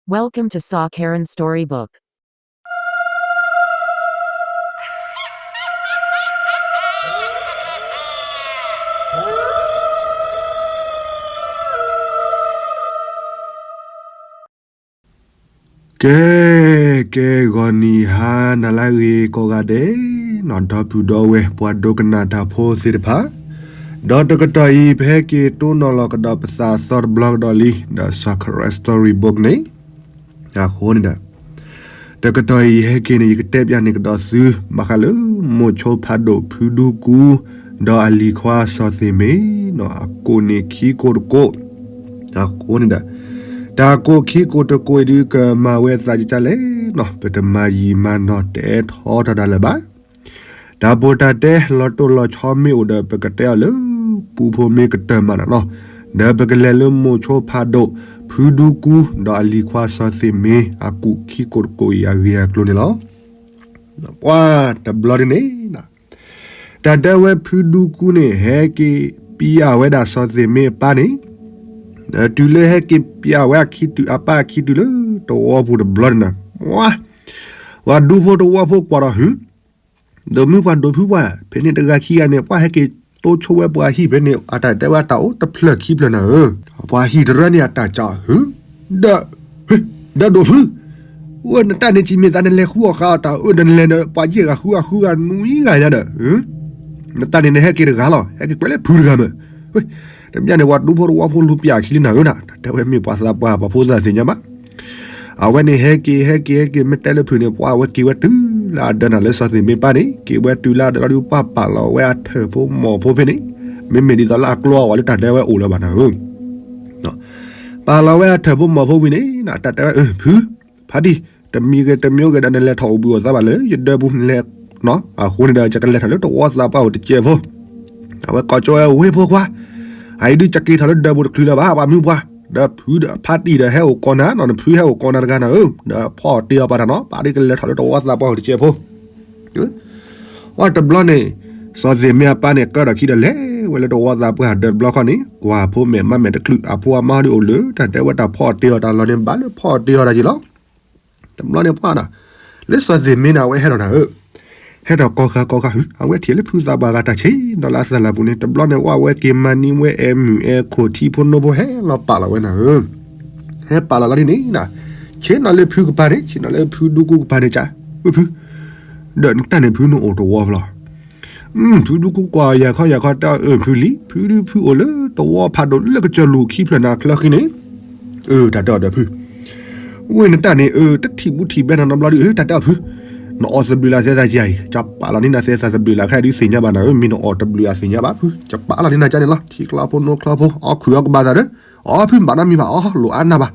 Welcome to Saw Karen Storybook. ကဲ ကဲ ဂီၤနံၤဟါနၤလၢအဂ့ၤ ကိးဂၤဒဲး နီၢ်ဒီပုၢ်ဒီဝဲၢ် ပှၤဒိကနၣ်တၢ်ဖိသ့ၣ်တဖၣ်, ဒီးတကတီၢ်အံၤ ပဟဲက့ၤတိၢ်နီၣ်လီၤကဒီးပသးသီတဘျီကဒီးလံ ဒီး Saw Karen Storybook န့ၣ် အဃိန့ၣ်ဒီး တကတီၢ်အံၤယဟဲက့ၤန့ၣ် ယကတဲပျးန့ၢ်ကဒီးသု ဘၣ်ဃးလၢ မိၢ်ဆိဖးဒိၣ်ဖုဒူကူ ဒီးအလံၤခွါစီၤသ့ၣ်မ့ၢ် နီၢ်အကိးန့ၣ်ခံကိးတကိး အဃိန့ၣ်ဒီး တၢ်ကိးခံကိးတကိးအံၤဒုးကမၤဝဲသးကကလဲၣ်နီၢ် ပတမၤယံာ်မၤနီၢ်တဲထီထီၣ်တၢ်လၢၤဘၣ်. တၢ်ပိၢ်တၢ်တဲလီၤတိၢ်လီၤဆီမ့ၢ်အိၣ်ဒီး ပကတဲအီၤလၢ ပူဖိမ့ၢ်ကတၢၢ်မးနီၢ်နီၢ်, ဒီးပကလဲၤလၢမိၢ်ဆိဖးဒိၣ် ဖုဒူကူ ဒီးအလံၤခွါစီၤသ့ၣ်မ့ၢ် အကူာ်ခံကိးတကိးအံၤအဂ့ၢ်အကျိၤန့ၣ်လီၤ. ပှၤတဘျီဒ်န့ၣ် တၢ်တဲဝဲဖုဒူကူန့ၣ် ဟဲက့ၤပျးဝဲဒၣ်စီၤသ့ၣ်မ့ၢ်အပၢ်န့ၣ်, တုၤလၢဟဲက့ၤပျးဝဲအခံတုၤ အပၢ်အခံတုၤလၢတဝီပူၤတဘျီန့ၣ်နီၢ်, ပှၤဒူဖိတဝီဖိကွၢ်ဒီး ဟု ဒိးမုၢ်ပှၤဒိးဖုပှၤ ဖဲန့ၣ်တဂၤခံဂၤန့ၣ် ပှၤဟဲက့ၤတိဆိဝဲပှၤဟံၣ်ဖဲန့ၣ် အတၢ်တဲဝဲအတၢ်အိၣ်တဖျၢၣ်ခံဖျၢၣ်နၤဧၢ, ပှၤဟံၣ်တရၢန့ၣ်အတၢ်ကး ဟု ဒီး ဒီးဒိးဖု ဝဲနတၢ်န့ၣ် စံးမ့ၢ်သးနလဲၤဃုအီၣ်ဃာ်အီၣ်တၢ်အၢ ဒီးနလဲၤဒီးပှၤယဲၢ်ဂၤဃုဂၤဃုဂၤနွံဂၤညါဒီး နတၢ်န့ၣ်နဟဲက့ၤတဂၤလီၤ ဟဲက့ၤကွဲးလၢဖုတဂၤမး, တမ့ၢ်န့ၣ် ပှၤဒူဖိတဝီဖိလူၤပျးခံလံနၤဧၢနၤ တၢ်တဲဝဲမ့ၢ်ပှၤသးပှၢ်ပှၤဖိသၣ်သ့ၣ်ညါဘၣ် အဝဲန့ၣ်ဟဲက့ၤဟဲက့ၤဟဲက့ၤ မ့ၢ်တဲလၢဖုးန့ၣ် ပှၤဝဲက့ၤဝဲတုၤလၢအဒၢးနၤလၢစီၤသ့ၣ်မ့ၢ်ပၢ်န့ၣ် က့ၤဝဲတုၤလၢအဒၢးလီၤဒုး ပှၤပာ်လီၤဝဲအထၢၣ်ဖိမီၢ်ဖိဖဲန့ၣ်, မ့မ့ၢ်ဒ်သိးလၢအကျိအဝဲလၢတၢ်တဲဝဲအိၣ်လၢၤဘၣ်နၤဧၢ, ပာ်လီၤဝဲအထၢၣ်ဖိမီၢ်ဖိဝံၤန့ၣ် တၢ်တဲဝဲ ဖု ဖါတံၢ် တမံၤဂ့ၤတမံၤဂ့ၤဒီးနလဲၤထီၣ်အိၣ်ဘှံးအိၣ်သါဘၣ်လၢယဒၢးပူၤလဲၤ, အဃိန့ၣ်ဒီး ယကလဲၤထီၣ်လၢတဝီသးပှၢ်အိၣ်တစဲးဖိ အဝဲကိးကၠီဝဲ ဝ့ၢ်ဖိခွါ, အအံၤဒုးကက့ၤထီၣ်လၢဒၢးပူၤတချုးလၢၤဘၣ် ပှၤမုၣ်ပှၢ်, ဒီးဖုဒီးဖါတံၢ်ဒီးဟဲအိၣ်ကိးနၤနီၤ နဖုဟဲအိၣ်ကိးနၤတဂၤနၤဧၢ, ဒီးဖီၣ်တ့ၢ်အီၤပာ်တၢ်နီၤ ပာ်ဒုးကလဲၤထီၣ်လၢတဝီသးပှၢ်အိၣ်တစဲးဖိ, အတဘျီန့ၣ် စီၤသ့ၣ်မ့ၢ်အပၢ်န့ၣ် ကၢထီၣ်ခံဒီးလဲၤဝဲလၢတဝီသးပှၢ်ဒၢးတဘျီခီန့ၣ် ကွၢ်ဖိမဲာ်မါမဲာ်တချုး အဖိအမါဒုးအိၣ်လၢ တၢ်တဲဝဲတၢ်ဖီၣ်တ့ၢ်အီၤတၢ်လီၤန့ၣ် ဘၣ်လၢဖီၣ်တ့ၢ်အီၤတၢ်က့ၤလီၤ. တဘျီန့ၣ်ပှၤဒီး လၢစီၤသ့ၣ်မ့ၢ်န့ၣ် အဝဲဟဲထီၣ်နၤဧၢ, ဟဲထီၣ်ကိးဃာ်ကိးဃာ် ဟု အဝဲထံၣ်လၢဖုသးပှၢ်ဂၤတၢ်ဆံးဒီးလၢအသးလၢ်ပူၤန့ၣ် တဘျီန့ၣ် ပှၤဝဲက့ၤမၤန့ၢ်ဝဲအဲၣ်မုၣ်အဲၣ်ခိၣ်ထံဖိနိဖိ ဟဲလီၤပာ်လီၤဝဲနၤဧၢ, ဟဲပာ်လီၤလီၤဒ်န့ၣ် ဆ့ၣ်နီၤလၢဖုကပၤန့ၣ် ဆ့ၣ်နီၤလၢဖုဒူကူကပၤန့ၣ် ကး ဝ့ၢ်ဖု ဒီးနတၢ်န့ၣ်ဖုနအိၣ်တဝီဖဲလဲၣ်. ဖုဒူကူကွၢ်ယၤခီယၤခီတဲအီၤ အၢ ဖုလံ ဖုဒုးဖုအိၣ်လၢတဝီဖးဒိၣ်လၢကစၢၢ်လူၤခံဖျၢၣ်နၤချၢဃံန့ၣ်, အၢ တၢ်တဲအီၤဒီးဖု, ဝ့ၢ်နတၢ်န့ၣ် အၢ တထံၣ်ဘူးထံၣ်ဘဲနၤနီတဘျီဒုး အၢ တၢ်တဲအီၤဖု, နအီၣ်သဘျုးလၢသဲသးယၤအံၤ ကပာ်လီၤန့ၢ်နၤသဲသးသဘျုးလၢခဲအံၤဒုးသ့ၣ်ညါဘၣ်နၤဧၢ မ့ၢ်နအီၣ်တဘျုးအသ့ၣ်ညါဘၣ်ဖု, ကပာ်လီၤန့ၢ်နၤကန့ၣ်လီၤ ထံချီဖိနိချီဖိ အီၣ်ခုၣ်အီၣ်ကဘၣ်သးဒီး, အီ ဖုဘၣ်နီတမံၤဘၣ် အီၣ်လိာ်အါနၢ်ဘၣ်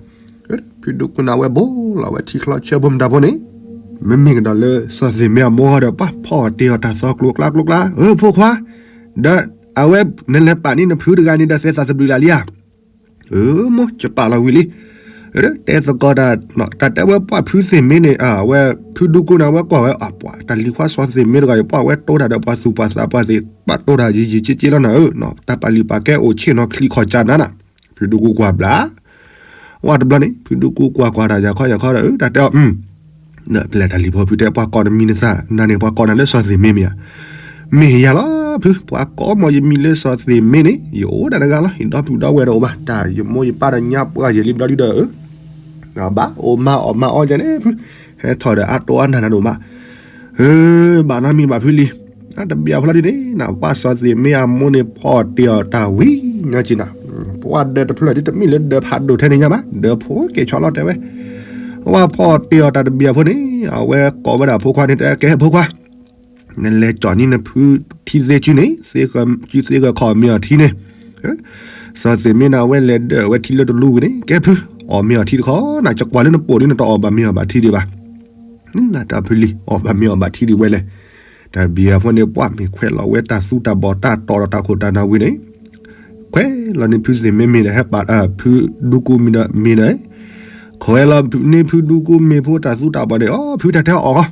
ဖုဒူကူန့ၣ် အဝဲဘိလီၤဝဲထံချီဆၢဖိမတၤဖိန့ၣ်, မ့မ့ၢ်ကဒီးလၢစီၤသ့ၣ်မ့ၢ်အမိၢ်ဂီၢ်ဒီး ပှၤဖီၣ်တ့ၢ်အီၤတၢ်သီကျိၤကျါကျိၤကျါ, အၢ ဖိခွါ, ဒီးအဝဲ နလဲၤပာ်န့ၢ်နဖုတဂၤန့ၣ်ဒီး သဲသးသဘျုးလၢလံဧါ. အၢ မိၢ် ယပာ်လီၤဝံၤလံ. တဲသကိးတၢ်, တၢ်တဲဝဲပှၤဖုသ့ၣ်မ့ၢ်န့ၣ် အဝဲဖုဒူကူန့ၣ် အဝဲကွၢ်ဝဲ အပှၤတၢ်လံၤခွါစီၤသ့ၣ်မ့ၢ်တဂၤအံၤ ပှၤဝဲတိၤတၢ်ဒီးပှၤသူၣ်ပှၤသးပှၤသ့ၣ် ပှၤတိၤတၢ်ယံာ်ယံာ်က့က့လီၤနၤဧၢ, တၢ်ပာ်လုၢ်ပာ်ကဲအိၣ်ဆ့ၣ်နီၤချံးခီၣ်ကၢ်နၤနၤ, ဖုဒူကူကွၢ်ဘျါ ဝဲတဘျီန့ၣ် ဖုဒူကူကွၢ်ကွၢ်တၢ်ယၤခီယၤခီဒီး တၢ်တဲအီၤ, ဒီးပလဲၤတၢ်လံၤဖိဖုတဲ ပှၤကိးနမံၤနသး နၤန့ၣ် ပှၤကိးနၤလၢစီၤသ့ၣ်မ့ၢ်မ့ၢ်ဧါ. မ့ၢ်ယၤလီၤဖု, ပှၤကိးမီၤယမံၤလၢစီၤသ့ၣ်မ့ၢ်န့ၣ် ယအိၣ်ဒၣ်တဂၤလီၤ ယဒီပုၢ်ဒီဝဲၢ်ဒီးအိၣ်ဘၣ် တၢ်ယမိၢ်ယပၢ်ဒီးညါပှၢ်ယဲၤလံဘျီဒုဒီး ဘၣ်အိၣ်မၤအီၣ်မၤအီယဲန့ၣ်ဖု, ဟဲထီၣ်ဒီးအတိၢ်အနၢ်နၤဒိၣ်မး အၢ ဘၣ်နီတမံၤဘၣ်ဖုလံ. တဘျီဖဲလီၤဒ်န့ၣ် ပှၤစီၤသ့ၣ်မ့ၢ်အမိၢ်န့ၣ်ဖီၣ်တ့ၢ်အီၤတၢ်ဝံၤညါက့နၤ, ပှၤဒၢးတဖျၢၣ်ဒ်တမ့ၢ်လၢဒၢးဖးဒိၣ်ထဲန့ၣ်ညါဘၣ် ဒၢးဖိကဲဆီလီၤတဲဝဲ, ပှၤဖီၣ်တ့ၢ်အီၤတၢ်တဘျီဖိန့ၣ် အဝဲကိးဝဲဒၣ်ဖိခွါန့ၣ် တဲကဲဖိခွါ, နလဲၤကၠီၣ်န့ၢ်နဖုထံသ့စုန့ၣ်, စုသ့ဂၢၢ်ခီၣ်မ့ၢ်အီၤထံန့ၣ် စီၤသ့ၣ်မ့ၢ်န့ၣ် အဝဲလဲၤဒၢးဝဲထံလၢတလူဝံၤန့ၣ် ကဲဖု, အီၣ်မ့ၢ်အီၤထံတခီနၤ, ကကွၢ်လၢနပိာ်ဒ်နတအီၣ်ဘၣ်မ့ၢ်အီၣ်ဘၣ်ထံဒံးဘၣ်. နတၢ်ဖုလံ အီၣ်ဘၣ်မ့ၢ်အီၣ်ဘၣ်ထံဒံးဝဲလဲၣ်. တၢ်ဘံယၤဖိန့ၣ် ပှၤမ့ၢ်ခွဲးလီၤဝဲတၢ်သူတၢ်ဘီၣ်တၢ်တီၢ်ဒီးတၢ်ခိၣ်တၢ်နၢ်ဝံၤန့ၣ်, ခွဲးလီၤန့ၢ်ဖုသ့ၣ်မ့ၢ်မ့ၢ်ဒီးဟဲပာ် ဖုဒူကူမ့ၢ်ဒီးမ့ၢ်ဒီး, ခွဲးလီၤန့ၢ်ဖုဒူကူမ့ၢ်ဖိတၢ်သူတၢ်ဘီၣ်န့ၣ် အီ ဖုတၢ်တဲအီၣ်ဂီၢ်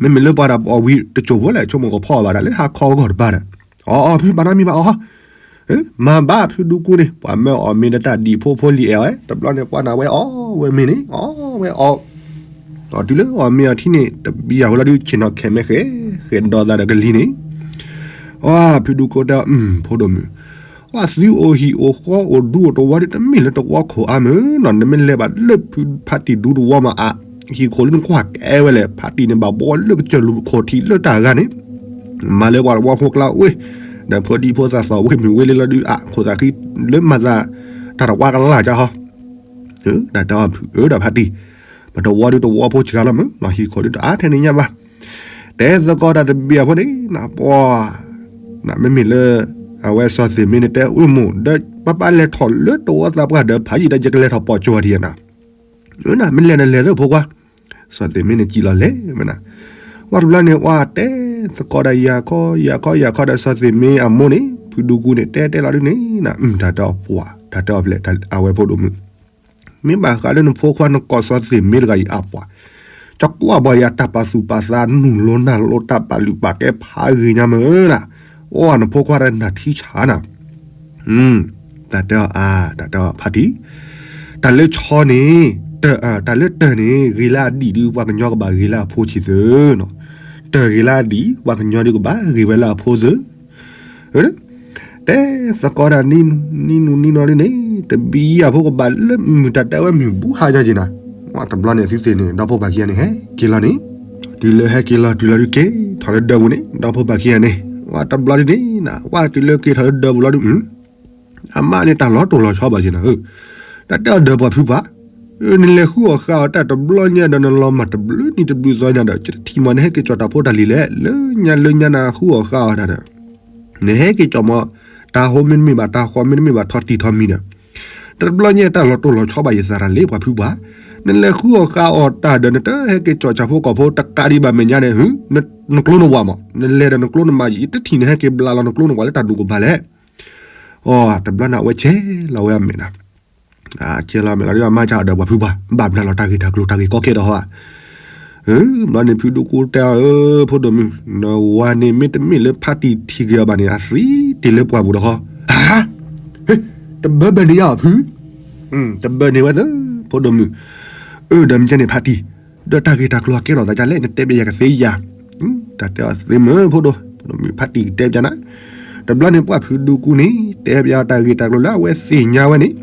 မ့မ့ၢ်လၢပှၤတၢ်အီၣ်ဝံၤတစိၢ်ဖိလဲၣ် ဆိကမိၣ်ကဖီၣ်ဘၣ်ဒၣ်လၢဟါခီဂီၢ်တပၤဒီး, အီ အီ ဖုဘၣ်နီတမံၤဘၣ်အီၤ, မၤဘၣ်ဖုဒူကူန့ၣ် ပှၤမၢအီၣ်မ့ၤဒီးတၢ်ဒံးဖိဖိလံၤအဲၣ်အီၤ တဘျီန့ၣ် ပှၤန့ၣ်ဝဲအီၣ်ဝဲမ့ၤန့ၣ် အီၣ်ဝဲအီၣ် အီၣ်တုၤလၢအီၣ်မ့ၤအီထံန့ၣ် တဘံယၤဖိလီၤဒုး ဆ့ၣ်နီၤခဲးမဲဃဲး ဃဲးဒီးသးဒီးကလံၤန့ၣ် အီ ဖုဒူကူတဲ ဖိဒိၣ်မုၣ် အီၣ်သုအိၣ်ဟံၣ်အိၣ်ဃီအိၣ်ဒူအိၣ်တဝီဒုး တမ့ၢ်လၢတဝီခိၣ်အါမးနီၤ နမ့ၢ်လဲၤဘၣ်လၢဖုဖးတံၢ်ဒူတဝီမးအါ ဟံၣ်ခိၣ်လၢနကွၢ်ကဲဝဲလဲၣ် ဖးတံၢ်န့ၣ်ဘၣ်ဘှီလၢကစၢၢ်လူၤခိၣ်ထံးလၢတၢ်ဂၤန့ၣ် မၤလၢပှၤတဝီဖိကျါဝ့ၢ် ဒီးဖိဒံဖိသၣ်သီၣ်ဝ့ၢ်မုၣ်ဝ့ၢ်လ့လီၤဒုး အခိၣ်သးဃံလၢမၤသး တၢ်တဝီကလၢ်ကါဟီ တၢ်တဲအီၤဖုဧၢဒီးဖးတံၢ် ပတဝီဒုးတဝီဖိစှၤလီၤမးနီၤ ဟံၣ်ခိၣ်ဒုးတအါထဲန့ၣ်ညါဘၣ် တဲသကိးတၢ်တဘံယၤဖိန့ၣ် နပှၤ မ့မ့ၢ်လၢ အဝဲစီၤသ့ၣ်မ့န့ၣ်တဲအၢမိၢ် ဒီးပၢ်ပၢ်လဲၤထီၣ်လၢတဝီသးပှၢ်ဒီးဖးယံာ်ဒီးယကလဲၤထီၣ်ပိာ်ကၠိၤဒံးဧါနၤ အၢနၤ မ့ၢ်လဲၤနလဲၤသၢဖိခွါ စီၤသ့ၣ်မ့န့ၣ်စံၣ်လီၤလဲၤမးနၤ ဝဲတဘျီန့ၣ် ဝဲတဲသကိးဒီးယၤခီယၤခီယၤခီဒီးစီၤသ့ၣ်မ့အမိၢ်န့ၣ် ဖုဒူကူန့ၣ် တဲတဲလီၤဒုးန့ၣ် တၢ်တဲအီၤပှၤ တၢ်တဲအီၤဖျဲၣ် အဝဲဖိဒိၣ်မုၣ် မ့ၢ်ဘၣ်ဃးလၢနဖိခွါနကိးစီၤသ့ၣ်မ့တဂၤအံၤအပှၤ ကကွၢ်ဘၣ်ယၤတၢ်ပာ်သူၣ်ပာ်သး နုာ်လီၤနၢ်လိတၢ်ပာ်လုၢ်ပာ်ကဲဖးဂ့ၤညါမးနၤ အိၣ်နဖိခွါတနၢ်ထံဆးနၤ တၢ်တဲအီၤအါ တၢ်တဲအီၤဖးတံၢ် တၢ်လၢဆီန့ၣ် တၢ်လၢတၢ်န့ၣ် ဂ့ၤလၢအဒံၣ်ဒုး ပှၤကညီကဘၣ်ဂ့ၤလၢအဖိဆံးသုနီၤ တၢ်ဂ့ၤလၢအဒံၣ် ပှၤကညီဒုးကဘၣ်ဂ့ၤဝဲလၢအဖိသု တဲသကိးတၢ်နံၣ်နူနံၣ်နီၤဒ်န့ၣ် တဘံယၤဖိကဘၣ်လၢမုၢ်တၢ်တဲဝဲမုၢ်ဘူးဟါညါက့ၤနၤ ဝဲတဘျီန့ၣ် သုသ့ၣ်န့ၣ် ဒီဖိပၢ်ခံဂၤန့ၣ် ဟဲက့ၤလီၤန့ၣ် တုၤလၢဟဲက့ၤလီၤ တုၤလီၤဒုးက့ၤထီၣ်လၢဒၢးပူၤန့ၣ် ဒီဖိပၢ်ခံဂၤန့ၣ် ဝဲတဘျီဒ်န့ၣ် ဝဲတုၤလၢက့ၤထီၣ်လၢဒၢးပူၤလီၤဒုး အမါန့ၣ်တၢ်လီၤတိၢ်လီၤဆီဘၣ်က့ၤနၤဧၢ တၢ်တဲအီၤဒီးပှၤဖုပှၤ နလဲၤဃုအီၣ်ဃုအီတၢ်တဘျီညါဒီးနလီၤမၢ်တဘျုးနံၣ်တဘျုးသီညါဒီး ယတထံၣ်မးနဟဲက့ၤကၠီၣ်တၢ်ဖိတၢ်လံၤလဲၣ် လၢညါလၢညါနဃုအီၣ်ဃုအီတၢ်ဒီး နဟဲက့ၤကၠီၣ်မး တၢ်ဟိမ့တမ့ၢ်ဘၣ် တၢ်ဃီမ့တမ့ၢ်ဘၣ် ထီၣ်တံၢ်ထီၣ်မံၤဒီး တဘျီညါတၢ်လီၤတိၢ်လီၤဆီဘၣ်ယသးတၢ်လံပှၤဖုပှၤ နလဲၤဃုအီၣ်ဃုအီတၢ်ဒီး နတဟဲက့ၤကၠီၣ်ဆၣ်ဖိကီၢ်ဖိတကးဒံးဘၣ်မဲာ်ညါန့ၣ် နကျိနဝၤမး နလဲၤဒီးနကျိနမၤ ယတထံၣ်နဟဲက့ၤဘျးလီၤနကျိနဝၤလၢတၢ်ဒူၣ်ကပၤလဲၣ် အီ တဘျီန့ၣ် အဝဲဆဲးလီၤဝဲအမဲာ်နၤ ဆဲးလီၤအမဲာ်လီၤဒီး အမါစၢ်အီၤဒီးပှၤဖုပှၤ ဘၣ်ဘျးလီၤတၢ်ဂ့ၢ်တၢ်ကျိၤတၢ်ဂ့ၢ်ကီခဲဒီးဟီဧါ ဘျီန့ၣ်ဖုဒူကူတဲအီၤ အၢ ဖိဒိၣ်မုၣ် နဝၤန့ၣ်မ့တမ့ၢ်လၢဖါတံၢ်ထံၣ်က့ၤအီၤဘၣ်န့ၣ် အသံတ့ၢ်လၢပှၢ်ပူၤဒီးဟီ တဘၢဘၢန့ၣ်ယါအီၤဖု တဘၢန့ၣ်ဝဲသၢ ဖိဒိၣ်မုၣ် အၢ ဒီးမ့ၢ်ကဲန့ၣ်ဖါတံၢ် ဒီးတၢ်ဂ့ၢ်တၢ်ကျိၤအကဲထီၣ်သးဒ်လဲၣ် နတဲဘၣ်ယၤကသ့ဧါ တၢ်တဲအီၤသ့မ့ၢ်ဖိဒိၣ် ဖိဒိၣ်မုၣ်ဖါတံၢ်ကတဲပျးနၤ တဘျီန့ၣ်ပှၢ်ဖုဒူကူန့ၣ် တဲပျးတၢ်ဂ့ၢ်တၢ်ကျိၤလၢအဝဲသ့ၣ်ညါဝဲန့ၣ်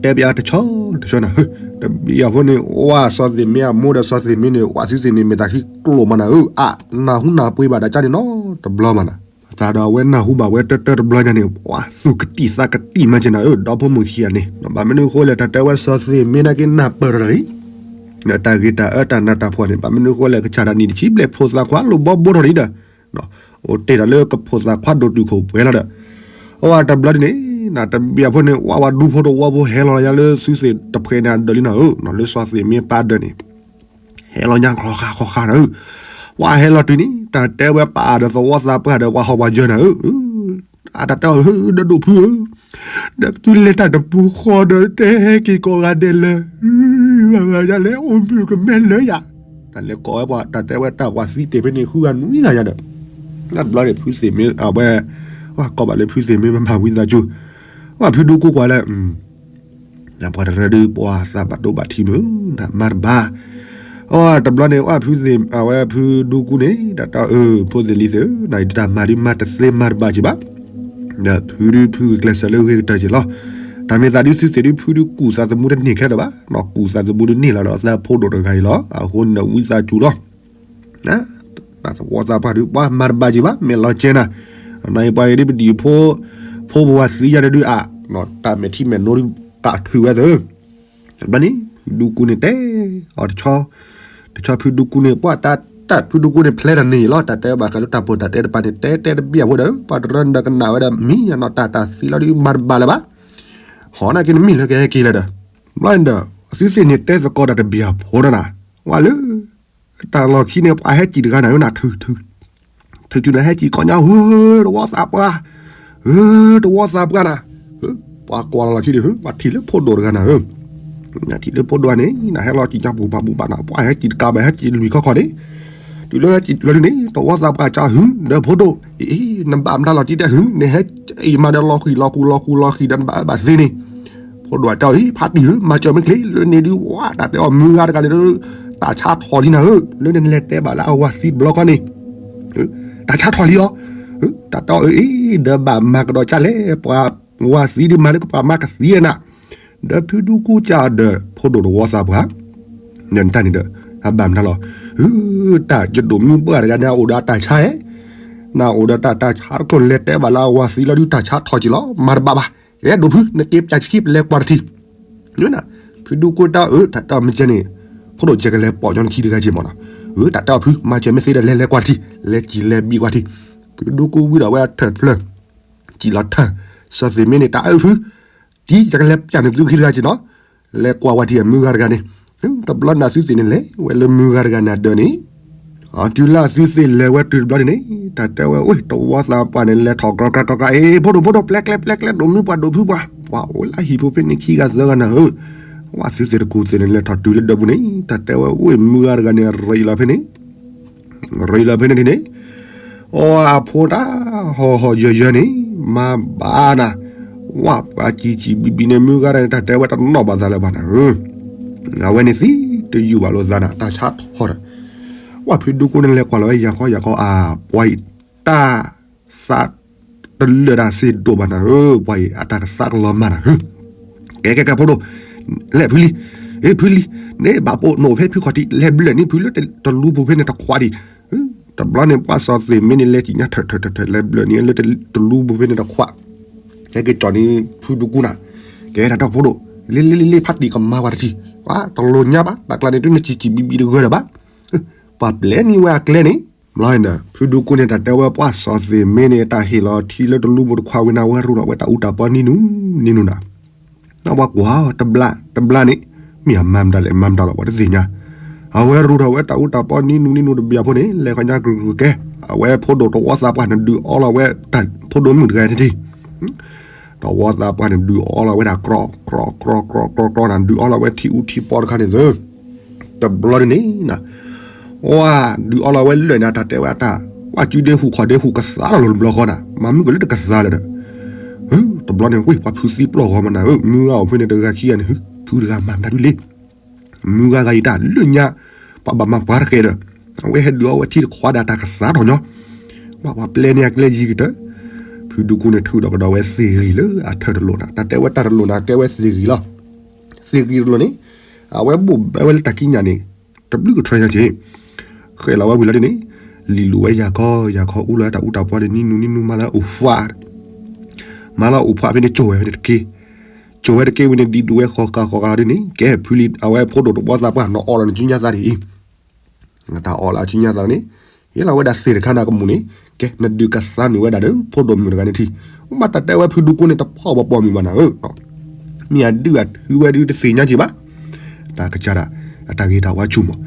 တဲပျးတဆီတဆီနၤ တဘံယၤဖိန့ၣ် ဝဲစီၤသ့ၣ်မ့အမိၢ်ဒီးစီၤသ့ၣ်မ့န့ၣ် ဝဲသုသ့ၣ်န့ၣ် မ့ၢ်တၢ်ခံကျိာ်မးနၤဧၢ အါ နၢ်ဟူနၢ်ပှ့ၤဘၣ်ဒၣ်ကန့ၣ်နီတဘျီမးနၤ အသးဒီးအဝဲနၢ်ဟူဘၣ်ဝဲတၢ်တၢ်တဘျီညါန့ၣ် ပှၤသူၣ်ကတံာ်သးကတံာ်မးက့ၤနၤဧၢ ဒီဖိမိၢ်ခံဂၤန့ၣ် ဘၣ်မနုၤအဃိလဲၣ် တၢ်တဲဝဲစီၤသ့ၣ်မ့နာ်က့နၢ်ပၢၢ်ထီၣ်တၢ်လံ ဒီးတၢ်ဂ့ၢ်တၢ်အၢတၢ်နးတၢ်ဖှီၣ်န့ၣ် ဘၣ်မနုၤအဃိလဲၣ် ကစၢ်ဒၣ်နံၣ်တဆံဘျဲၣ်ဖိသၣ်ခွါလိၣ်ဘီဘိထီၣ်လံဒီး အိၣ်တ့ၢ်တၢ်လၢကဖိသၣ်ခွါဒိၣ်တုာ်ခိၣ်ပှဲၤလီၤဒီး အဝဲတဘျီဒ်န့ၣ် နတဘံယၤဖိန့ၣ် ဝဲဝဲဒူဖိတဝီဖိဟဲလီၤလၢသုသ့ၣ်တဖှဲးန့ၣ်အဒၢးလံနၤဧၢ လၢစီၤသ့ၣ်မ့ပၢ်ဒၢးန့ၣ် ဟဲလီၤညါခီဃာ်ခီဃာ်နၤဧၢ ပှၤဟဲလီၤတုၤန့ၣ် တၢ်တဲဝဲပာ်ဒီးသဝီသးပှၢ်ဒီးပှၤဟီၣ်ပှၤယၢၤနၤဧၢ အတၢ်တဲအီၤဧၢ ဒီးဒိၣ်ဖုဧၢ ဒီးပတုၤလဲၤတၢ်တပူၤဃီဒီးတဲဟဲက့ၤကိးဂၤဒဲးလၢ ဘၣ်ဘၣ်ယၤလဲၣ် အိၣ်မုာ်ကမဲလၢယၤ တၢ်လဲၤကိးဝဲပှၤ တၢ်တဲဝဲတၢ်ပှၤသံတ့ၢ်ဖဲန့ၣ် ဃုဂၤနွံဂၤယၤဒီး တဘျီန့ၣ်ဖုသ့ၣ်မ့ အဝဲ ဝဲကိးဘၣ်လၢဖုသ့ၣ်မ့ မၤဝံသးစူၤ ဝဲဖုဒူကူကွၢ်လၢ ပှၤတရၢဒုးပှၤသးဘၣ်ဒိဘၣ်ထံးမုၢ် နမၤတဘၣ် အတဘျီန့ၣ် ဝဲဖုသ့ၣ် အဝဲဖုဒူကူန့ၣ် တၢ်တဲအီၤ အၢ ဖိသ့ၣ်လံၤသ့ၣ်ဧၢ နတၢ်မၤဒုးမၤတသ့မၤတဘၣ်က့ၤဘၣ် ဒီးဖုဒုးဖုဂုာ်ကျဲးစၢးလၢဂ့ၤကတၢၢ်က့ၤလီၤ တၢ်မ့ၢ်သးဒုးသုသ့ၣ်ဒုးဖုဒုးကူၣ်သးသမူတန့ၢ်ခဲလၢာ်ဘၣ် ကူၣ်သးသမူတန့ၢ်လီၤဒီးအသးဖိဒိၣ်တဂၤအံၤလီၤ အဃိန့ၣ်ဝံသးစူၤလီၤ သဝီသးပှၢ်ဒုးပှၤမၤတဘၣ်က့ၤဘၣ် မ့ၢ်လီၤကဲနၤ နအံၤပှၤအံၤဒ်ပဒံၣ်ဖိ ဖိပဝၤသံယါဒုးအါ တၢ်မဲာ်ထံမဲာ်နိဒုးကးထုးဝဲသၢ တဘျီန့ၣ် ဖုဒူကူန့ၣ်တဲ အီၤတဆီ တဆီဖုဒူကူန့ၣ် ပှၤတၢ်တၢ်ဖုဒူကူန့ၣ် ဖျဲတၢ်န့ၣ်လီၤ တၢ်တဲဘၣ်ဃးလၢတၢ်ပၢၢ်တၢ်တဲတပၤန့ၣ် တဲတဲတဘံၣ်အဖိဒီး ပှၤတရၢနဒီးကနၣ်ဝဲဒၣ်မံၤနီၤ တၢ်တၢ်သံလီၤဒုးမၤတဘၣ်လၢၤဘၣ် ဟီၣ်နာ်က့နမ့ၢ်လၢကဟဲက့ၤလၢၤဒီး ဘျီန့ၣ်ဒီး အသုသ့ၣ်န့ၣ်တဲသကိးတၢ်တဘံၣ်အဖိဒီးနၤ ဝဲလၢ တၢ်လီၢ်ခံန့ၣ် ပှၤဟဲကံၣ်တဂၤနၤဧၢနၤ ထုးထုး ထုးထုးဒီးဟဲကံၣ်ကီၢ်ညါဧၢ တဝီသးပှၢ် ဧၢ တဝီသးပှၢ်နၤ ပှၤကွၢ်လီၤလီၢ်ခံန့ၣ် ပှၤထံၣ်လၢဖိဒိၣ်တဂၤနၤဧၢ ထံၣ်လၢဖိဒိၣ်န့ၣ် နဟဲလီၤကံၣ်ညါပူၤပာ်ပူၤပာ်နၤ ပှၤဟဲကံၣ်တကးဘၣ်ဟဲကံၣ်လွံၢ်ခီခီန့ၣ် တုၤလၢလီၤဒုန့ၣ် တဝီသးပှၢ်ကၠီဟု ဒီးဖိဒိၣ်, အံၤ နဘၣ်မတၤလီၤတံၢ်တဲဟု နဟဲအံၤမၤဒီးလီၤဃံၤလီၤဃူလီၤဃူလီၤဃံၤဒီး နဘၣ်အၢဘၣ်သီန့ၣ်, ဖိဒိၣ်အတဲအီၤ အံၤ ဖးတံၢ်ဧၢ မၤစၢၤမ့ၢ်ချ့ လၢန့ၣ်ဒုး ဝဲတၢ်တဲအီၤ မုၢ်ဂၤတဂၤန့ၣ်ဒီး တၢ်ဆါထီၣ်လံနၤဧၢ, လၢန့ၣ်နလဲၤတဲဘၣ်လၢအဝၤသံတဘျီဃီန့ၣ် တၢ်ဆါထီၣ်လံအီၤ, တၢ်တဲအီၤ အံၤ ဒီးဘၣ်မၤကဒီးကၢ်လဲၣ် ပှၤဝၤသံဒုးမၤလၢကပှၤမၤကသံနၤ, ဒီးဖုဒူကိကၢ်ဒီး ဖိဒိၣ်တဝီသးပှၢ် ဒီးနတၢ်န့ၣ်ဒီး အဘၣ်မတၤလီၤ, တၢ်ယဒိၣ်မုၢ်ပှၢ်တဂၤန့ၣ် အအိၣ်ဒီးအတၢ်ဆါဧဲ, နအိၣ်ဒီးတၢ်တၢ်ဆါတကျိၤ လဲၤတဲဘၣ်လၢအဝၤသံလီၤဒုး တၢ်ဆါထီၣ်က့ၤလီၤ မၤတဘၣ်ဘၣ်, အဲၣ်ဒိးဖု နက့ၤပၠးဆံခံ ပလဲၤကွၢ်တထံၣ်, ဖုဒူကိတၢ်အၢ တၢ်တဲအီၤမ့ၢ်ကဲန့ၣ်, ဖိဒိၣ်ကဲကလဲၤပိာ်ညီနခံတဂၤက့ၤမးနီၤ, တၢ်တဲအီၤဖု မၤစၢၤမ့ၢ်သ့ဒီး လဲၤလဲၤကွၢ်တထံၣ် လဲၤစံၣ်လဲၤဘံၣ်ကွၢ်ထံၣ်, ဖုဒူကိဝံဒီးဝဲအထၢၣ်တဖျၢၣ် စံၣ်လီၤထၢၣ်, စီၤသ့ၣ်မ့ၢ်န့ၣ် တၢ်အၢဖု, တံၤ ယကလဲၤပၠးနသုခံတဂၤက့ၤနီၤ, လဲၤကွၢ်ဝဲထံၣ်အမုၢ်ဂၤတဂၤန့ၣ်, တဘျီန့ၣ်သုသ့ၣ်န့ၣ်လဲၤဝဲလၢမုၢ်ဂၤတဂၤန့ၣ်အဒၢးန့ၣ်, တုၤလၢသုသ့ၣ်လဲၤဝဲတုၤတဘျီန့ၣ်န့ၣ်, တၢ်တဲဝဲ အိၣ် တဝီသးပှၢ်န့ၣ် လဲၤထီၣ်ကြီကြီကြီ အ့ ဖိဒိၣ်ဖိဒိၣ် ပျဲကျဲပျဲကျဲ ဒိၣ်မုၢ်ပှၢ်ဒိၣ်ဖုပှၢ်, ပှၤအိၣ်လၢဟံၣ်ဖိဖဲန့ၣ်ခံဂၤသၢဂၤနၤဧၢ, ဝဲသုသ့ၣ်တကူၣ်သ့ၣ်န့ၣ် လဲၤထီၣ်တုၤလၢဒၢးပူၤန့ၣ်, တၢ်တဲဝဲ အိၣ် မုၢ်ဂၤတဂၤန့ၣ် ရံးလီၤဖဲန့ၣ် ရံးလီၤဖဲန့ၣ်န့ၣ်, အီအဖိတၢ် ဟီၣ်ဟီၣ်ယၢၤယၢၤန့ၣ် မၤဘၣ်နၤ, ဝဲပှၤစံၣ်စံၣ်ဘံၣ်ဘံၣ်န့ၣ် မုၢ်ဂၤတဂၤန့ၣ် တၢ်တဲဝဲတနီၣ်ဘၣ်သးလၢၤဘၣ်နၤဧၢ, အဝဲန့ၣ်သံတယုၢ်ဘၣ်လိာ်သးနၤ တၢ်ဆါထီၣ်ဒီး, ဝဲဖုဒူကိန့ၣ် လဲၤကွၢ်လီၤဝဲယၤခီယၤခီ အါ ပှၤအံၤ တၢ်သးတလၢာ်တၢ်စ့ဒိၣ်ဘၣ်နၤဧၢ, ပှၤအံၤ အတၢ်ကသါကလီၤမၢ်နၤဧၢ, ကဲကဲကဲ ဖိဒိၣ် လဲၤဖုလံ, အ့ ဖုလံ, န့ၣ်ဘၣ်ပိာ်နအိၣ်ဖဲဖုခီၣ်ထံး လဲၤဘျၢၣ်န့ၢ်ဖုလၢတလူပူၤဖဲန့ၣ်တခွးဒံး, တဘျီန့ၣ် ပှၤစီၤသ့ၣ်မ့ၢ်န့ၣ် လဲၤကံၣ်ညါထၢၣ်ထၢၣ်ထၢၣ်ထၢၣ် လဲၤဘျၢၣ်န့ၢ်လၢတလူပူၤဖဲန့ၣ်တခွး, ဟဲက့ၤကၠီၣ်န့ၢ်ဖုဒူကိနၤ, ကဲတၢ်တီၢ်ဖိဒိၣ်, လ့လ့လ့လ့ ဖးတံၢ်ကမၤဝဲတထံၣ်, ပှၤတလိၣ်ညါဘၣ် တၢ်ကျါန့ၣ် တုၤနစံၣ်စံၣ်ဘံၣ်ဘံၣ်တဂၢၢ်ဒီးဘၣ်, ပှၤပျဲန့ၢ်ဝဲအကျဲန့ၣ်, ဘျီန့ၣ် ဖုဒူကိန့ၣ် တၢ်တဲဝဲပှၤစီၤသ့ၣ်မ့ၢ်န့ၣ် တၢ်ဟ့ၣ်လီၤထံလၢတလူပူၤတခွးဝံၤန့ၣ် အဝဲရူၢ်ထီၣ်ဝဲတၢ်အူတၢ်ပီနံၤနူနံၤနူနၤ, နပှၤကွၢ်တဘျါ တဘျါန့ၣ်, မ့ၢ်အမၤမတၤလဲၣ် မၤမတၤလီၤ ပှၤတသ့ၣ်ညါ, အဝဲရူၢ်ထီၣ်ဝဲတၢ်အူတၢ်ပီနံၤနူနံၤနူတဘျီဖိန့ၣ် လဲၤခီညါကရူၢ်ကဲ, အဝဲဖိဒိၣ်တဝီသးပှၢ်န့ၣ် ဒုးအီလီၤဝဲ တၢ်ဖိဒိၣ်မုၣ်တဂၤန့ၣ်ထံၣ် တဝီသးပှၢ်န့ၣ် ဒုးအီလီၤဝဲဒၣ်ကြီကြီကြီကြီနၤ ဒုးအီလီၤဝဲထံအူထံပီတခါန့ၣ်သၢ, တဘျီန့ၣ်န့ၣ်, ဝဲဒုးအီလီၤဝဲလၢာ်န့ၣ် တၢ်တဲဝဲတၢ်, ဝဲစုဒ့ဟူးခီၣ်ဒ့ဟူးကသါလီၤလီၤတဘျီဃီနၤ မၤမုၢ်ကလၢတကသါလၢၤဒီး, တဘျီန့ၣ် ဝ့ၢ်ပှၤဖုသံပျီၢ်ဂီၤမးနၤဧၢ မုၢ်ဂၤအိၣ်ဖဲန့ၣ်တဂၤခံဂၤန့ၣ် ဖုတဂၤမၤမတၤဒုးလ့ မုၢ်ဂၤဂၤအံၤတၢ်လၢညါ, ပှၤဘၣ်မၤပှၤတကဲဒီး, အဝဲဟဲဒုးအီဝဲထံတခွးဒီးတၢ်ကသါထီၣ်ညီ, ဘၣ်ပှၤပျဲန့ၢ်အကျဲယံၤကတၢၢ်, ဖုဒူကိန့ၣ်ထုးဒီးကဒီးဝဲသ့ၣ်ဂံၢ်လၢအထၢၣ်တလိာ်နၤ တၢ်တဲဝဲတၢ်တလိာ်နၤကဲဝဲသ့ၣ်ဂံၢ်လီၤ, သ့ၣ်ဂံၢ်တလိာ်န့ၣ်, အဝဲဘိၣ်ဘၣ်ဝဲလၢတၢ်ကံးညာ်န့ၣ်, တဘျုးကထၢညါက့ၤ ဃဲလီၤဝဲဝံၤလီၤဒ်န့ၣ်, လံၣ်လူၤဝဲယၤခီယၤခီအူလီၤတၢ်အူတၢ်ပီန့ၣ် နံၤနူနံၤနူမၤလၢအိၣ်ဖှး, မၤလၢအိၣ်ဖှးဖဲန့ၣ် ကၠိၣ်ဝဲဖဲန့ၣ်တက့ၢ်, ကၠိၣ်ဝဲတက့ၢ်ဝံၤန့ၣ် ဒံးဒူဝဲဃီဃီဃီဃီလီၤဒ်န့ၣ် ကဲဖုလံ အဝဲဖိဒိၣ်တဝီသးပှၢ် နအီလီၤနစုညါသးဒ်အံၤ, တၢ်အီလီၤအစုညါသးန့ၣ်, ဟ့ၣ်လီၤဝဲဒၣ်သ့ၣ်တခါနၤကမူၣ်န့ၣ်, ကဲနဒုးကသါနုာ်ဝဲဒၣ်ဒီး ဖိဒိၣ်မုၣ်တဂၤန့ၣ်ထံၣ်, မ့ၢ်တၢ်တဲဝဲဖုဒူကိန့ၣ် တဖီၣ်ပှၤပိာ်မုၣ်ဘၣ်နၤဧၢ မ့ၢ်အဒုးအထုဝဲဒုးတသ့ၣ်ညါက့ၤဘၣ်, တၢ်ကစၢ်ဒၣ်, အတၢ်ဂ့ၤတၢ်ဝါဆူၣ်မး,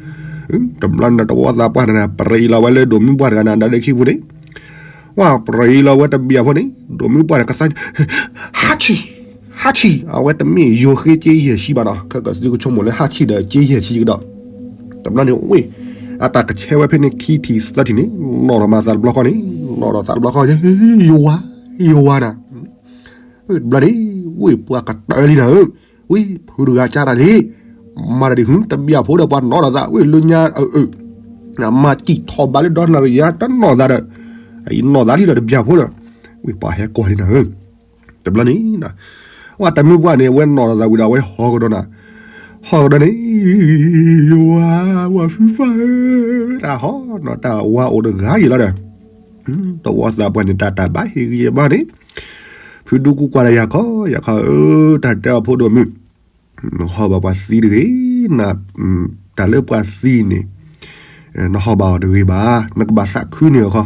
တဘျီန့ၣ်တဝီသးပှၢ်န့ၣ် ပရံးလီၤဝဲလၢဒိၣ်မုၢ်ပှၢ်တဂၤန့ၣ် ဒီးလၢခံပူၤန့ၣ်, ဝဲပရံးလီၤဝဲတဘျီဖိန့ၣ် ဒိၣ်မုၢ်ပှၢ်န့ၣ်ကသါ, ဟးဆံၣ်, ဟးဆံၣ် အဝဲတမ့ၢ်ယိၤဃ့က့ယဲၢ်ဆံဘၣ်နီၤ ခဲကသုကဆိကမိၣ်လၢဟးဆံၣ်ဒီးက့ယဲၢ်ဆံကဒီး, တဘျီန့ၣ်ဝ့ၢ်, အတၢ်ကဆဲဝဲဖဲန့ၣ်ခံထံၣ်သၢထံၣ်န့ၣ်, နီၣ်ထီၣ်မၤသးတဘျီဃီန့ၣ်, နီၣ်ထီၣ်သးတဘျီဃီ, ယဝၤ, ယဝၤနၤ တဘျီန့ၣ်, ဝ့ၢ်ပှၤကတၢၢ်လံနၤဧၢ, ဝ့ၢ်ဖုတဂၤကၢ်တၢ်လံ, မၤတၢ်ဒ်ဟု တဘျီဖိဒီးပှၤနီၣ်ထီၣ်သး ဝ့ၢ်လၢညါအၢ, မၤစံၣ်ထီၣ်ဘးလၢဒီနၤကယၤတနီၣ်သးဒီး, အံၤနီၣ်သးလံဒီးတဘျီဖိဒီး, ဝ့ၢ်ပှၤဟဲကွၢ်လံနၤဧၢ, တဘျီန့ၣ်, ဝဲတမုၢ်ပှၢ်န့ၣ် အဝဲနီၣ်ထီၣ်သးဝံၤဒီး အဝဲဟီကဒီးနၤ, ဟီကဒီးန့ၣ်, ယဝၤ, ဝၤဖုဖးဧၢ, တၢ်ဟီနီၤတၢ်ဝါအိၣ်တဂၤယံၤလီၤဒီး တဝီသးပှၢ်န့ၣ် တၢ်တၢ်ဘၣ်ဟ့ၣ်ဂံၢ်ဘါန့ၣ်, ဖုဒူကူကွၢ်ဒီးယၤခီ, ယၤခီဧၢ, တၢ်တဲအီၤဖိဒိၣ်မုၣ်, နဟီၣ်ဘၣ်ပှၤသံတဂ့ၤ, တၢ်လၢပှၤသံန့ၣ်, နဟီၣ်ဘၣ်အီၤတဂ့ၤဘၣ်, နကဘၣ်သးခုန့ၢ်အီၤခီ,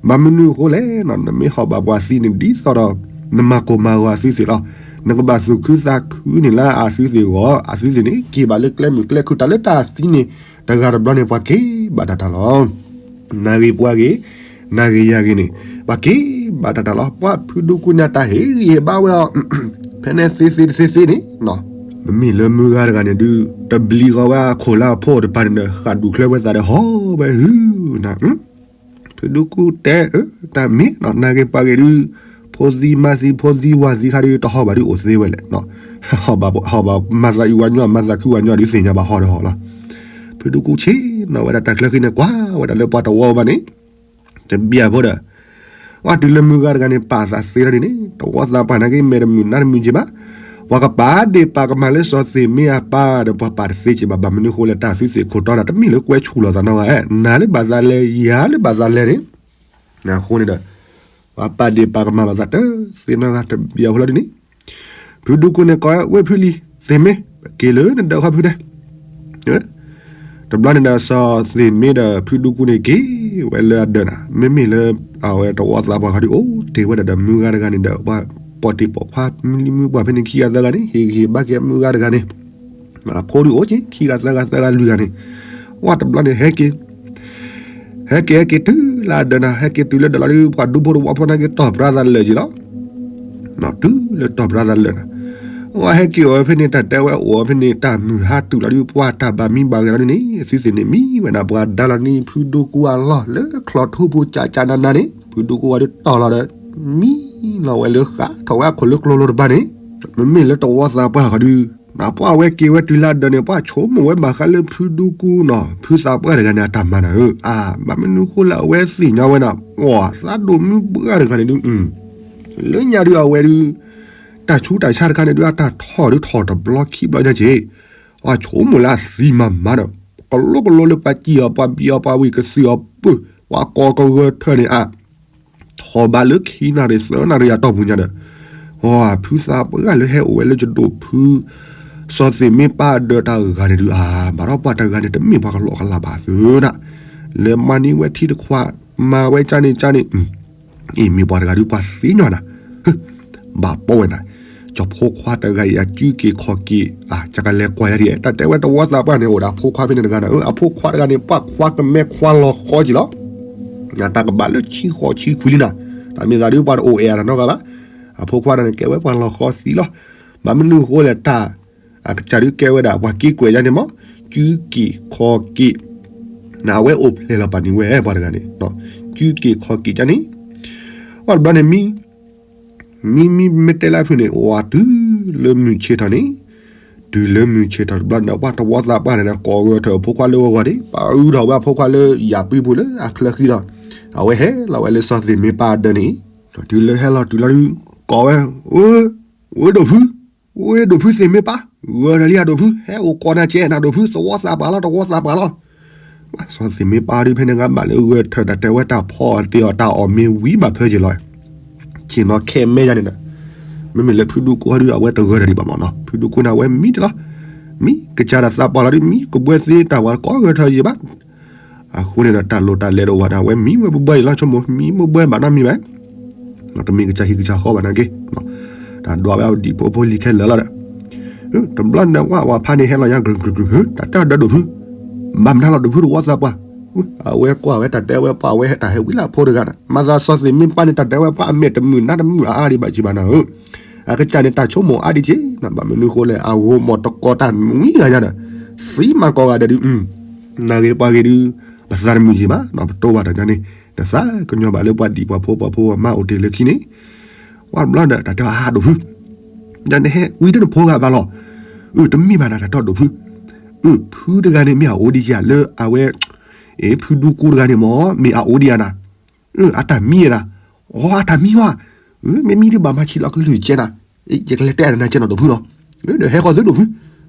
ဘၣ်မနုၤအဃိလဲၣ်, နမ့ၢ်ဟီၣ်ဘၣ်ပှၤသံန့ၣ် ဒ်သိးဒီး နမၤကိၢ်မၤဂီၤအသုသ့ၣ်လီၤ, နကဘၣ်သူၣ်ခုသးခုန့ၢ်လၢအသုသ့ၣ်ဂီၢ်, အသုသ့ၣ်န့ၣ် က့ၤဘၣ်လၢကျဲမုၢ်ကျဲခုၣ် တၢ်လၢတၢ်သံန့ၣ်, တဂၤတဘျီန့ၣ် ပှၤက့ၤဘၣ်တၢ်တၢ်လီၤ. နၤဂ့ၤပှၤဂ့ၤ, နၤဂ့ၤယၤဂ့ၤန့ၣ်, ပှၤက့ၤဘၣ်တၢ်တၢ်လီၤ. ပှၤဖုဒူကူန့ၣ် တၢ်ဟ့ၣ်ဂံၢ်ဟ့ၣ်ဘါဝဲအီၤ, ဖဲန့ၣ်သ့သ့တသ့သ့န့ၣ်, မ့မ့ၢ်လၢမုၢ်ဂၤတဂၤန့ၣ်ဒုး, တဘျံးဃီဝဲအခိၣ်လၢအဖိတဖၣ်န့ၣ်ဒီး ဃၣ်ဒူၣ်ချၢဝဲသးဒီးဟီၣ်ဝဲဟု ဖုဒူကူတဲ တၢ်မ့ၢ်နီၤ နာ်က့ၤပှၤဂ့ၤဒုး ဖိသံမါသံဖိသံဝၤသံခါဒုး တဟီၣ်ဘၣ်ဒုးအိၣ်သ့ဝဲလဲၣ်, ဟီၣ်ဘၣ်မၤသးအံၤဝၤညီ မၤသးခုဝၤညီဒုးသ့ၣ်ညါဘၣ်ဟီဒီးဟီၣ်လီၤ. ဖုဒူကူဆ့ၣ်နီၤဝဲဒၣ်တၢ်ချၢဃံန့ၣ် ကွၢ်ဝဲဒၣ်လၢပှၤတဝီဘၣ်န့ၣ် တဘျီဖိဒီး ဝဲတုၤလၢမုၢ်ဂၤတဂၤန့ၣ် ပာ်သးသ့လီၤဒ်န့ၣ် တဝီသးပှၢ်နာ်က့ မဲာ်တမုာ်နါတမုာ်က့ၤဘၣ်, ပှၤကပာ်ဒ့ၣ်ပာ်ကမၣ်လၢစီၤသ့ၣ်မ့အပၢ်ဒီး ပှၤပာ်တသ့က့ၤဘၣ်, ဘၣ်မနုၤဃိလဲၣ် တၢ်သုသ့ၣ်ခိၣ်တီနၤ တမ့ၢ်လၢကွဲဆူၣ်လီၤသးနီတဂၤ, နၤလၢဘၣ်သးလဲၤ ယၤလၢဘၣ်သးလဲၤန့ၣ်, အဃိန့ၣ်ဒီး ပှၤပာ်ဒ့ၣ်ပာ်ကမၣ်လီၤသးတသ့နီတဂၤ တဘျီဖိလီၤဒ်န့ၣ် ဖုဒူကူန့ၣ်ကိးဝဲ ဝ့ၢ်ဖုလံၤ သ့ၣ်မ့ က့ၤလၢနဒၢးခီဖုဒဲး, တဘျီန့ၣ်ဒီး စီၤသ့ၣ်မ့ဒီးဖုဒူကူန့ၣ်က့ၤဝဲလၢအဒၢးနၤ, မ့မ့ၢ်လၢ အဝဲတဝီသးပှၢ်ခီဒုး အိၣ်တ့ၢ်ဝဲဒၣ်ဒီးမုၢ်ဂၤတဂၤန့ၣ်ဒီး ပှၤပိာ်တ့ၢ်ပိာ်ခွါ မုၢ်လံမုၢ်ပှၢ်ဖဲန့ၣ် ခံဂၤသၢဂၤန့ၣ် ဟ့ၣ်ဂံၢ်ဟ့ၣ်ဘါက့ၤမုၢ်ဂၤတဂၤန့ၣ်, အဖိဒုးအိၣ်က့ၤ ခံဂၤသၢဂၤသၢဂၤလွံၢ်ဂၤန့ၣ်, ဝဲတဘျီန့ၣ် ဟဲက့ၤ ဟဲက့ၤဟဲက့ၤတုၤလၢအဒၢးနၤ ဟဲက့ၤတုၤလၢဒၢးလီၤဒုး ပှၤဒူဖိတဝီဖိနာ်က့ၤတီၢ်ပြါသးလၢာ်က့ၤလီၤ. တုၤလၢတီၢ်ပြါသးလၢာ်နၤ, ဝဲဟဲက့ၤအိၣ်ဝဲဖဲန့ၣ် တၢ်တဲဝဲအိၣ်ဝဲဖဲန့ၣ် တၢ်မုၢ်ဟါတုၤလီၤဒုး ပှၤတၢ်ဘၣ်မံဘၣ်ဂဲၤလီၤဒ်န့ၣ် သုသ့ၣ်န့ၣ်မံဝဲနၤ ပှၤဒါလီၤန့ၢ်ဖုဒူကူအလီၢ်လၢချီၣ်ထူဖိကၠးကၠးနးနးန့ၣ် ဖုဒူကူဝဲဒုးတီၢ်လီၤဒီး မံလီၤဝဲလၢဃးထီၣ်ဝဲအခိၣ်လၢကျိလိတဘၣ်န့ၣ်, မ့မ့ၢ်လၢတဝီသးပှၢ်ဃီဒုး နပှၢ်ဝဲက့ၤဝဲတုၤလၢဒၢးန့ၣ် ပှၤဆိကမိၣ်ဝဲဘၣ်ဃးလၢဖုဒူကူနီၤ ဖုသးပှၢ်တဂၤန့ၣ် အတၢ်မၤနၤဧၢ, အါ ဘၣ်မနုၤဃိလၢအဝဲသ့ၣ်ညါဝဲနၤ ပှၤသးဒိၣ်မုၢ်ပှၢ်တဂၤန့ၣ်ဒုး လၢညါဒုးအဝဲဒုး တၢ်ဆူးတၢ်ဆါတခါန့ၣ်ဒုး အတၢ်ထီၣ်ဒုးထီၣ်တဘျီခံဘျီညါက့ၤ, ပှၤဆိကမိၣ်လၢအသံမၤမၤဒီး ကလိကလိလၢပှၤစံၣ်အီၤ ပှၤဘံၣ်အီၤ ပှၤဝံၣ်ကသုၣ်အီၤပၢၢ် ပှၤကိးကဂၢၢ်ထၢၣ်န့ၣ်အါ ထီၣ်ဘးလၢခံနၣ်ရံၣ်သၢနၣ်ရံၣ်အတီၢ်ပူၤညါဒီး ဖုသးပှၢ်လၢဟဲအိၣ်ဝဲလၢယဒိၣ်ဖု စီၤသ့ၣ်မ့ၢ်ပၢ်အဒၢးတၢ်ဂၤန့ၣ်ဒုး အါ ဘၣ်ဒီးပှၤတဂၤန့ၣ် တမ့ၢ်ပှၤကလီကလးဘၣ်သုနၤ, လဲၤမၤန့ၢ်ဝဲထံတခွး မၤဝဲကၢ်န့ၣ်ကၢ်န့ၣ် အံၤမ့ၢ်ပှၤတဂၤဒုးပှၤသ့ညီနၤ, ဘၣ်ပိာ်ဝဲနၤ, ကၠီၤဖိခွါတဂၤအံၤအကုက့ၤခီၣ်က့ၤ အါ ကကလဲၤကွၢ်ယါဒ် တၢ်တဲဝဲတဝီသးပှၢ်န့ၣ် အိၣ်ဒီးအဖိခွါဖဲန့ၣ်တဂၤနၤ, အဖိခွါတဂၤန့ၣ် ပှၤခွါကမဲခွါလီၤဃီက့ၤလီၤ တၢ်ကဘၣ်လၢဆံဃိးဆံခွံလံနၤ, တၢ်မ့ၢ်သးဒုးပှၤတအိၣ်အဲၣ်အတၢ်နီတဂၤဘၣ်, အဖိခွါတဂၤန့ၣ် ကဲဝဲပှၤလီၤဃီသံလီၤ, ဘၣ်မနုၤဃိလဲၣ်တၢ် အကစၢ်ဒုးကဲဝဲဒၣ်ပှၤက့ၤကွဲးယါန့ၣ်မး, ကုက့ၤခီၣ်က့ၤ, နအဝဲအိၣ်ဖျဲၣ်လီၤပာ်န့ၣ်ဝဲပှၤတဂၤန့ၣ်, ကုက့ၤခီၣ်က့ၤကန့ၣ်, အီၣ်တဘျီန့ၣ်မံ မံမံမ့ၢ်တဲလၢဖုန့ၣ် အိၣ်တုၤလၢမုၢ်ဆ့ၣ်ထီၣ်န့ၣ်, တုၤလၢမုၢ်ဆ့ၣ်ထီၣ်တဘျီန့ၣ် ပှၤတဝီသးပှၢ်န့ၣ်ဒီး ကိးဂၢၢ်ထၢၣ်အဖိခွါလၢဝဲဂီၤန့ၣ် ပာ်အုးထီၣ်ဝဲအဖိခွါလၢယၣ်ပံပူၤလၢအချၢဃံဒီး အဝဲဟဲလီၤဝဲလၢစီၤသ့ၣ်မ့ၢ်ပၢ်အဒၢးန့ၣ်, တုၤလၢဟဲလီၤတုၤလီၤဒုး ကိးဝဲ, ဝဲဒိၣ်ဖု, ဝဲဒိၣ်ဖုသ့ၣ်မ့ၢ်ပၢ်, ဂၢၢ်ထၢၣ်လံအဒိၣ်ဖု, ဟဲအိၣ်ကိးနၤကဲနၤဒိၣ်ဖု သဝီသးပှၢ်လီၤ တဝီသးပှၢ်လီၤ စီၤသ့ၣ်မ့ၢ်ပၢ်ဒုးဖဲန့ၣ် ဂၤဘၣ်လၢဂၢၢ်ထၢၣ်တၢ်တဲဝဲတၢ်ဖီအီၤတ့ၢ်အီၤတၢ်အီၣ်မ့ၢ်ဝံၤဘၣ်ဖၢက့ၤလီၤ, ဆ့ၣ်နီၤခဲမဲယါန့ၣ်ဒီး, မ့မ့ၢ်လၢဖုဒူကူဟီဒုး အဝဲတဂၢၢ်တၢ်ဒံးဘၣ်မးနီၤ ဖုဒူကူန့ၣ် အဝဲမံတလီၤ, မံကစၢ်တၢ်သးပှၢ်လီၤဒုး မံကဘှဲသ့တၢ်ဝဲကိးဂၢၢ်ထၢၣ်ယံၤဘၣ်, အဃိန့ၣ်ဒီးတၢ်လိၣ်တၢ်လဲၤတအိၣ်ဘၣ်ဒီး အဝဲမံဝဲဘှဲဘှဲယံၤလီၤ ဆိကမိၣ် မံဘှဲဘှဲဘၣ်နီတမံၤဘၣ် တမ့ၢ်ကစၢ်ဟံၣ်ကစၢ်ဃီဘၣ်နာ်က့, တၢ်ဒွးဝဲအဒံၣ်ဖိဖိလံၤခဲလၢာ်လီၤဒီး, တဘျီန့ၣ်ဝဲဝဲဖးန့ၣ်ဟဲလီၤညါ ကြုၢ်ကြုၢ်ကြုၢ် တၢ်တဲအီၤဒီးဒိၣ်ဖု, ဘၣ်မနုၤလီၤဒိၣ်ဖုတဝီသးပှၢ်, အဝဲကွၢ်ဝဲတၢ်တဲဝဲပှၤဝဲတၢ်ဟဲဝံၤလၢအဖိတဂၤန့ၣ် မၤသးစီၤသ့ၣ်မ့ၢ်ပၢ်န့ၣ် တၢ်တဲဝဲပှၤအမဲာ်တမုာ်နါတမုာ်အါအါဒံးဘၣ်ကံဘၣ်နၤဧၢ အကစၢ်န့ၣ် တၢ်ဆိကမိၣ်အါဒံးက့ၤ ဘၣ်မနုၤဃိလဲၣ် အဂိၢ်မီၢ်တကိးတၢ်မံဂၤညါဒီး သံမၤကိးဂၤဒဲးဒုး, နဂ့ၤပှၤဂ့ၤဒုး, ပသးတမုာ်ကံဘၣ် ပတိၢ်ဘၣ်တၢ်ညါန့ၣ်, နသးကညီၤဘၣ်လၢပှၤဒံၣ်ပှၤဖိပှၤဖိပှၤမါအိၣ်တ့ၢ်လၢခံန့ၣ်, ပှၤတဘျီဒီး တၢ်တဲအါဒိၣ်ဖု, ဒီးနဟဲဝံၤတနဖိဂၤဘၣ်လီၤ, အၢ တမ့ၢ်ဘၣ်နၤ တၢ်တဲဒိၣ်ဖု, အၢ ဖုတဂၤန့ၣ်မ့ၢ်အအိၣ်ဒံးက့ၤလၢအဝဲ အ့ ဖုဒူကူတဂၤန့ၣ်မ့ၢ် မ့ၢ်အအိၣ်ဒံးဧါနၤ, အတၢ်မံဧါနၤ, အီ အတၢ်မံဝဲ, မ့ၢ်မံဒုးဘၣ်မၤဆံးလီၤကလုၢ်ကဲနၤ, ယကလဲၤတဲအနၤကဲနီၤဒိၣ်ဖုလီၤ, ဒီးဟဲဃီၤသုဒိၣ်ဖု,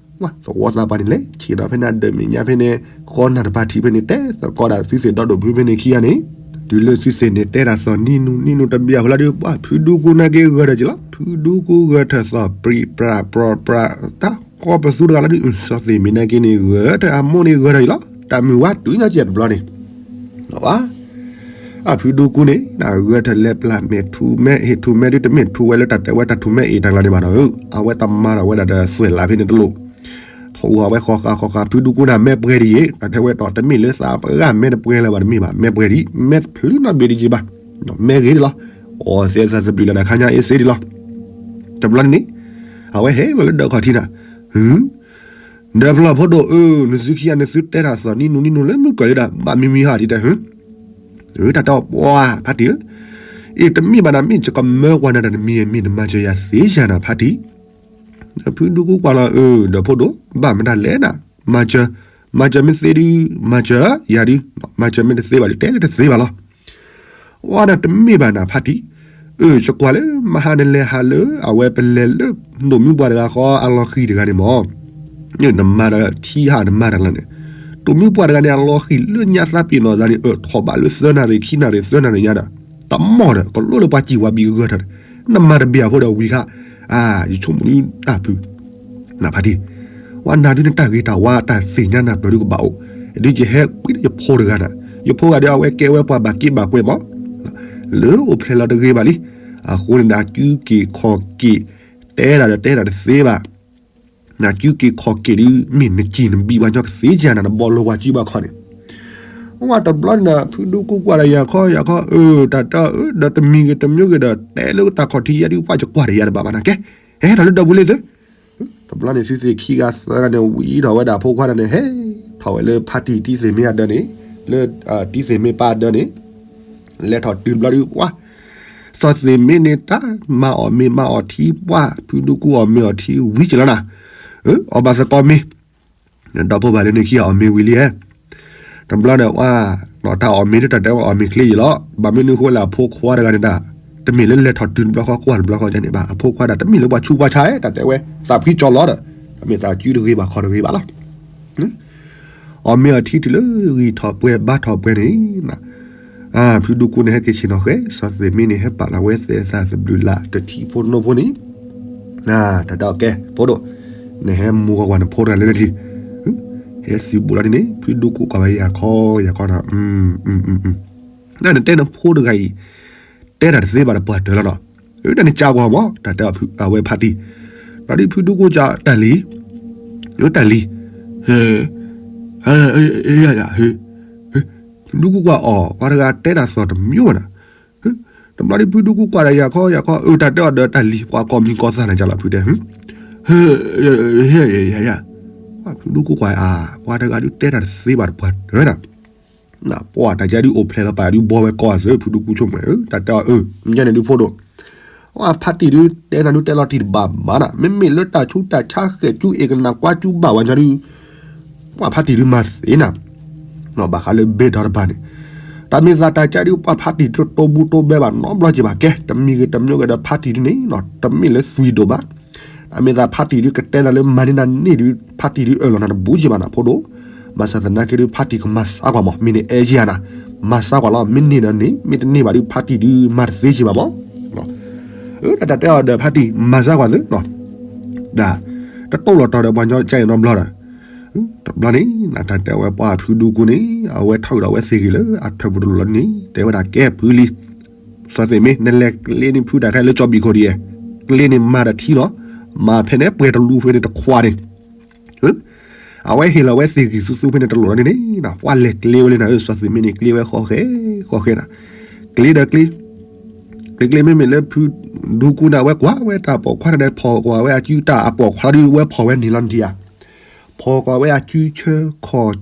သဝီသးပှၢ်န့ၣ်လဲၤဆံးဒီးဖဲန့ၣ် အဒၢးမဲာ်ညါဖဲန့ၣ်, ဃီနၢ်တပၤထံးဖဲန့ၣ် တဲသကိးဒၣ်သုသ့ၣ်ဒီဒိၣ်ဖုဖဲန့ၣ်ခံဂၤန့ၣ်, တုၤလၢသုသ့ၣ်န့ၣ်တဲဒၣ်သီၣ်နံၣ်နူနံၣ်နူတဘျီအဖီလာ်ဒီး ပှၤဖုဒူကူနာ်က့ဂၢၢ်ထၢၣ်က့ၤလီၤ, ဖုဒူကူဂၢၢ်ထၢၣ်သီၣ်ပြံပြးပြးပြး, တၢ်ကီပသူတဂၤလီၤဒုး စီၤသ့ၣ်မ့ၢ်နာ်က့န့ၣ် ဂၢၢ်ထၢၣ်အမိၢ်န့ၣ်ဂၢၢ်ထၢၣ်က့ၤလီၤ, တၢ်မုၢ်ဝါတုၤညါကဲတဘျီန့ၣ် ဝါ, အဖုဒူကူန့ၣ် ဂၢၢ်ထၢၣ်လဲၤပျၢ်မဲာ်ထူမဲာ်အ့ၣ်ထူမဲာ်ဒုး တမ့ၢ်ထူဝဲလၢတၢ်တဲဝဲတၢ်ထူမဲာ်အ့ၣ်တၢ်လီၤန့ၣ်ဘၣ်နီၤဧၢ, အဝဲတမၤဒီးဝဲဒၣ်ဒီးသွဲၣ်လးဖဲန့ၣ်တလိၣ်, ထီၣ်အူအီၣ်ဝဲဃီဃာ်ဃီဃာ် ဖုဒူကူန့ၣ် မဲပှဲၤဒံးယ့ၣ် တၢ်တဲဝဲဒီး တမ့ၢ်လၢသးပှၢ်မဲတပှဲၤလၢၤဘၣ်တမ့ၢ်ဘၣ် မဲပှဲၤဒံး မဲတဖျုနီတဘ့ၣ်ဒံးယ့ၣ်ဘၣ်, မဲဂ့ၤဒံးလီၤ, အီၣ်သဲသးသဘျုးလၢနခါညါအ့ၣ်စ့ဒံးလီၤ, တဘျီန့ၣ်န့ၣ်, အဝဲဟဲလီၤလၢဒၢးခီၣ်ထံးနၤ, ဟု ဒီးဖျီၣ်ဖိဒိၣ်ဧၢ, နသုခံဂၤန့ၣ်သုတဲတၢ်သီၣ်နံၣ်နူနံၣ်နူလၢမုၢ်ကီၢ်လံဒီး ဘၣ်မံမံဟးဒံးတဲ ဟု တၢ်တဲအီၤ ပှၤဖါတံၢ်ဧၢ, အ့ တမ့ၢ်ဘၣ်နၤ မ့ၢ်ယကမၢကွၢ်နၤဒီးနမံၤမ့ၢ်နမၤစၢၤယၤသ့ယၤနၤဖါတံၢ်. ဖုဒူကူကွၢ်လီၤ အၢ ဒီးဖိဒိၣ် ဘၣ်မတၤလဲၣ်နၤ, မၤစၢၤ, မၤစၢၤမ့ၢ်သ့ဒုး မၤစၢၤယၤဒုး, မၤစၢၤမ့ၢ်တသ့ဘၣ်ဒုး တဲလၢတသ့ဘၣ်လီၤ. ဝဲဒၣ်တမ့ၢ်ဘၣ်နၤဖါတံၢ်, အၢ ယကွၢ်လၢ မဟါနလဲၤဟးလၢ အဝဲပလဲၤလၢ တိၢ်မုၣ်ပှၢ်တဂၤဃီအလီၤဃံၤတဂၤန့ၣ်မၢ် နမၤဒီးထံဟးနမၤတၢ်လီၤန့ၣ်, တိၢ်မုၣ်ပှၢ်တဂၤန့ၣ် အလီၤဃံၤလၢညါသးပ့ၤနီၣ်သးန့ၣ် အၢၣ်ထီၣ်ဘးလၢသၢနၣ်ရံၣ်ခံနၣ်ရံၣ်သၢနၣ်ရံၣ်ညါဒီး တမီၢ်ဒီး ကလိၣ်လၢပှၤစံၣ်ဝါဘံကဂၢၢ်ထီၣ်ဒီး နမၤတဘၣ်အဖိဒီးဝံၤခါ, အါ ယဆိကမိၣ်ဒုတၢ်ဖု နဖါတံၢ်, ဝဲနၤဒုန့ၣ်တၢ်ဂ့ၤတၢ်ဝါတၢ်သ့ၣ်ညါနၢ်ပၢၢ်ဒုကဘၣ်အိၣ်, ဒုယဟဲကွံာ်ဒီးယဖိတဂၤနၤ, ယဖိဂၤဒီးအဝဲကဲဝဲပှၤဘၣ်က့ဘၣ်ကွဲမၢ်, လၢအိၣ်ဖျဲၣ်လီၤတဂ့ၤဘၣ်လံ, အဃိန့ၣ်ဒီး အကုက့ၤခီၣ်က့ၤ, တဲဒၣ်ဒီးတဲဒၣ်တသ့ဘၣ် နကုက့ၤခီၣ်က့ၤဒုး မ့ၢ်နစံၣ်နဘံၣ်ပှၤညီကသ့ကၢ်နၤ နဘီလိပှၤစုဘၣ်ခီန့ၣ်, ဝဲတဘျီန့ၣ်ဒီး ဖုဒူကူကွၢ်ဒီးယၤခီယၤခီ အၢ တၢ်တဲအီၤ အၢ ဒီးတမံၤဂ့ၤတမံၤဂ့ၤဒီး တဲလၢတၢ်ခီၣ်ထံးယဲဒုး ပှၤယကွၢ်ဒီးယၤတဘၣ်ဘၣ်နၤကဲ, ဟဲထီၣ်လၢဒီပူၤလံသု, တဘျီန့ၣ် သုသ့ၣ်ခံဂၤသၢဂၤန့ၣ် ဝံၤထီၣ်ဝဲဒၣ်အဖိခွါတဂၤန့ၣ် ဟဲထီၣ်ဝဲလၢဖါတံၢ်တံသ့ၣ်မ့ၢ်အဒၢးန့ၣ်, လၢတံသ့ၣ်မ့ၢ်ပၢ်အဒၢးန့ၣ် လဲၤထီၣ်တုၤတဘျီဒုး ပှၤ စီၤသ့ၣ်မ့ၢ်န့ၣ်တၢ်မၤအီၣ်မ့ၤမၤအီၣ်ထံပှၢ် ဖုဒူကူအီၣ်မ့ၤအီၣ်ထံဝံၤကလီနၤ, အီၣ်ဘၣ်သကိးမ့ၤ, ဒီဖိဘၣ်လၢန့ၣ်ခံဂၤအီၣ်မ့ၤဝံၤလံဧါ, တဘျီန့ၣ် တၢ်အီၣ်မ့ၤဒ်တၢ်တဲဝဲအီၣ်မ့ၤချ့ယံၤလီၤ, ဘၣ်မနုၤအဃိလဲၣ် အဖိခွါတဂၤန့ၣ်ဒၣ် တမ့ၢ်လၢလဲၤထီၣ်တုၤတဘျီဃီကွၢ်တဘျီဃီန့ၣ်ဘၣ်, အဖိခွါဒၣ်တမ့ၢ်လၢပှၤဆူးပှၤဆါဧါ တၢ်တဲဝဲ သးဖှံကၠီလီၤဒီး တမ့ၢ်သးစုတဂ့ၤဘၣ်ခီၣ်တဂ့ၤဘၣ်လီၤ. အီၣ်မ့ၤအီၣ်ထံတုၤလၢဂံၢ်ထီၣ်ပှဲၤဘါထီၣ်ပှဲၤန့ၣ်, ဖုဒူကူန့ၣ် ဟဲက့ၤဆ့ၣ်နီၤဃဲ စီၤသ့ၣ်မ့ၢ်န့ၣ် ဟဲပာ်လီၤဝဲသဲးသးသဘျုးလၢ် တထံဖိတနိဖိန့ၣ်, တၢ်တဲအီၤကဲ ဖိဒိၣ်, နဟဲမူၤဂီၤကွၢ်နဖိတဂၤလၢနထံ, ဟဲသုးဘူးလီၤဒ်န့ၣ် ဖုဒူကူကွၢ်ဝဲယၤခီယၤခီဒီး နတဲနဖိတဂၤအံၤ တဲတၢ်တသ့ဘၣ်ဒီးပှၤတၢၢ်လီၤနီၤ, တၢ်န့ၣ်ကးကွၢ်မး တၢ်တဲအဝဲဖါတံၢ်, ဒီးဒ်ဖုဒူကူကးတၢ်လံ, တၢ်လံ, ဖုဒူကူကွၢ်အီၤ ပှၤတဂၤတဲတၢ်သီၣ်တမံၤဘၣ်နီၤ, တဘျီဒ်ဖုဒူကူကွၢ်ဒီးယၤခီယၤခီ အၢ တၢ်တဲအီၤဒီးတၢ်လံ ပှၤကိးမံၤကိးသးန့ၣ်ကလီၤဖုတဲ, ယၤယၤ, ဖုဒူကူကွၢ်အါ ပှၤတဂၤဒုးတဲတၢ်တသ့ဘၣ်ဒီးပှၤတၢၢ်နီၤ ပှၤတၢ်ကဲဒုးအိၣ်ဖျဲၣ်လီၤပာ်ဒုးဘီဝဲကိးအသုး ဖုဒူကူဆိကမိၣ် တၢ်တဲအီၤအၢ မ့ၢ်န့ၣ်ဒုးဖိဒိၣ်, အဖါတံၢ်ဒုးတဲနၤဒုးတဲလီၤတံၢ်တဘၣ်ဘၣ်နီၤ မ့မ့ၢ်လၢတၢ်ဆူးတၢ်ဆါဃဲၣ်ကူအ့ၣ်ကနၣ်ကွၢ်ကူဘၣ်ဝဲညီဒုး ပှၤဖါတံၢ်ဒုးမၤသ့နၤ ဘၣ်ဃးလၢဘ့ၣ်ဒီတဖၣ်န့ၣ်, တၢ်မ့ၢ်သးတၢ်ကဲဒုးပှၤဖါတံၢ်တတိၢ်ဘူးတိၢ်ဘဲဘၣ်နီတဘျီက့ၤဘၣ်ကဲ တမံၤဂ့ၤတမံၤဂ့ၤဒီးဖါတံၢ်ဒုးန့ၣ် တမ့ၢ်လၢသွံၣ်ဒိၣ်ဘၣ်, တၢ်မ့ၢ်သးဖါတံၢ်ဒုးကတဲနၤလၢမၤန့ၢ်နၤန့ၢ်ဒုး ဖါတံၢ်ဒုးအၢၣ်လီၤနၤတဘူးက့ၤဘၣ်နီၤဖိဒိၣ်, ဘၣ်ဆၣ်သနာ်က့ဒုးဖါတံၢ်ကမၤစၢ်ကွၢ်မး မ့ၢ်န့ၣ်အဲၣ်က့ၤယၤနၤ, မၤစၢ်ကွၢ်လီၤ မ့ၢ်န့ၢ်ဒီးန့ၢ် မ့ၢ်တန့ၢ်ဘၣ်ဒုးဖါတံၢ်ဒုးမၤတသ့က့ၤဘၣ်မး တၢ်တဲအီၤဒီးဖါတံၢ် မၤစၢ်ကွၢ်သု, ဒ် တတိၢ်လီၤတီၤဒီးပှၤညီကဲအံၤနီတဘျီဒီး, တဘျီန့ၣ် နတၢ်တဲဝဲပှၤဖုဒူကူန့ၣ် အဝဲထီၣ်ကဒီးဝဲသ့ၣ်ဂ့ၤလၢအထၢၣ်ပူၤတလိၤလီၤန့ၣ် တဲဝဲဒၣ်ကဲဖုလံ, စီၤသ့ၣ်မ့ၢ် နလဲၤကျ့န့ၢ်ဖုတၢ်ခဲလၢကၠီဘံၣ်ခိၣ်ဒ်ယဲၢ်, ကျ့န့ၢ်မၤဒီးထံလီၤ, မၤဖဲန့ၣ်ပှဲၤတလူဖဲန့ၣ်တခွးန့ၣ် အဝဲဟ့ၣ်လီၤဝဲသ့ၣ်ဂံၢ်သူသူဖဲန့ၣ်တလိၣ်လီၤန့ၣ်န့ၣ် ပှၤလဲၤကျ့ဝဲလံနၤဧၢ စီၤသ့ၣ်မ့ၢ်န့ၣ် ကျ့ဝဲဃီဃဲ ဃီဃဲနၤ, ကျ့ဒီးကျ့, ကျ့ကျ့မ့မ့ၢ်လၢဖုဒူကူန့ၣ် အဝဲကွၢ်ဝဲတၢ်ပိာ်ခွါန့ၣ် ဖီၣ်ကွၢ်ဝဲအစုတၢ်အပိာ်ခွါဒုး ဝဲဖီၣ်ဝဲန့ၣ်လီၤန့ၣ်ဧါ, ဖီၣ်ကွၢ်ဝဲအစုဆၢ ခီၣ်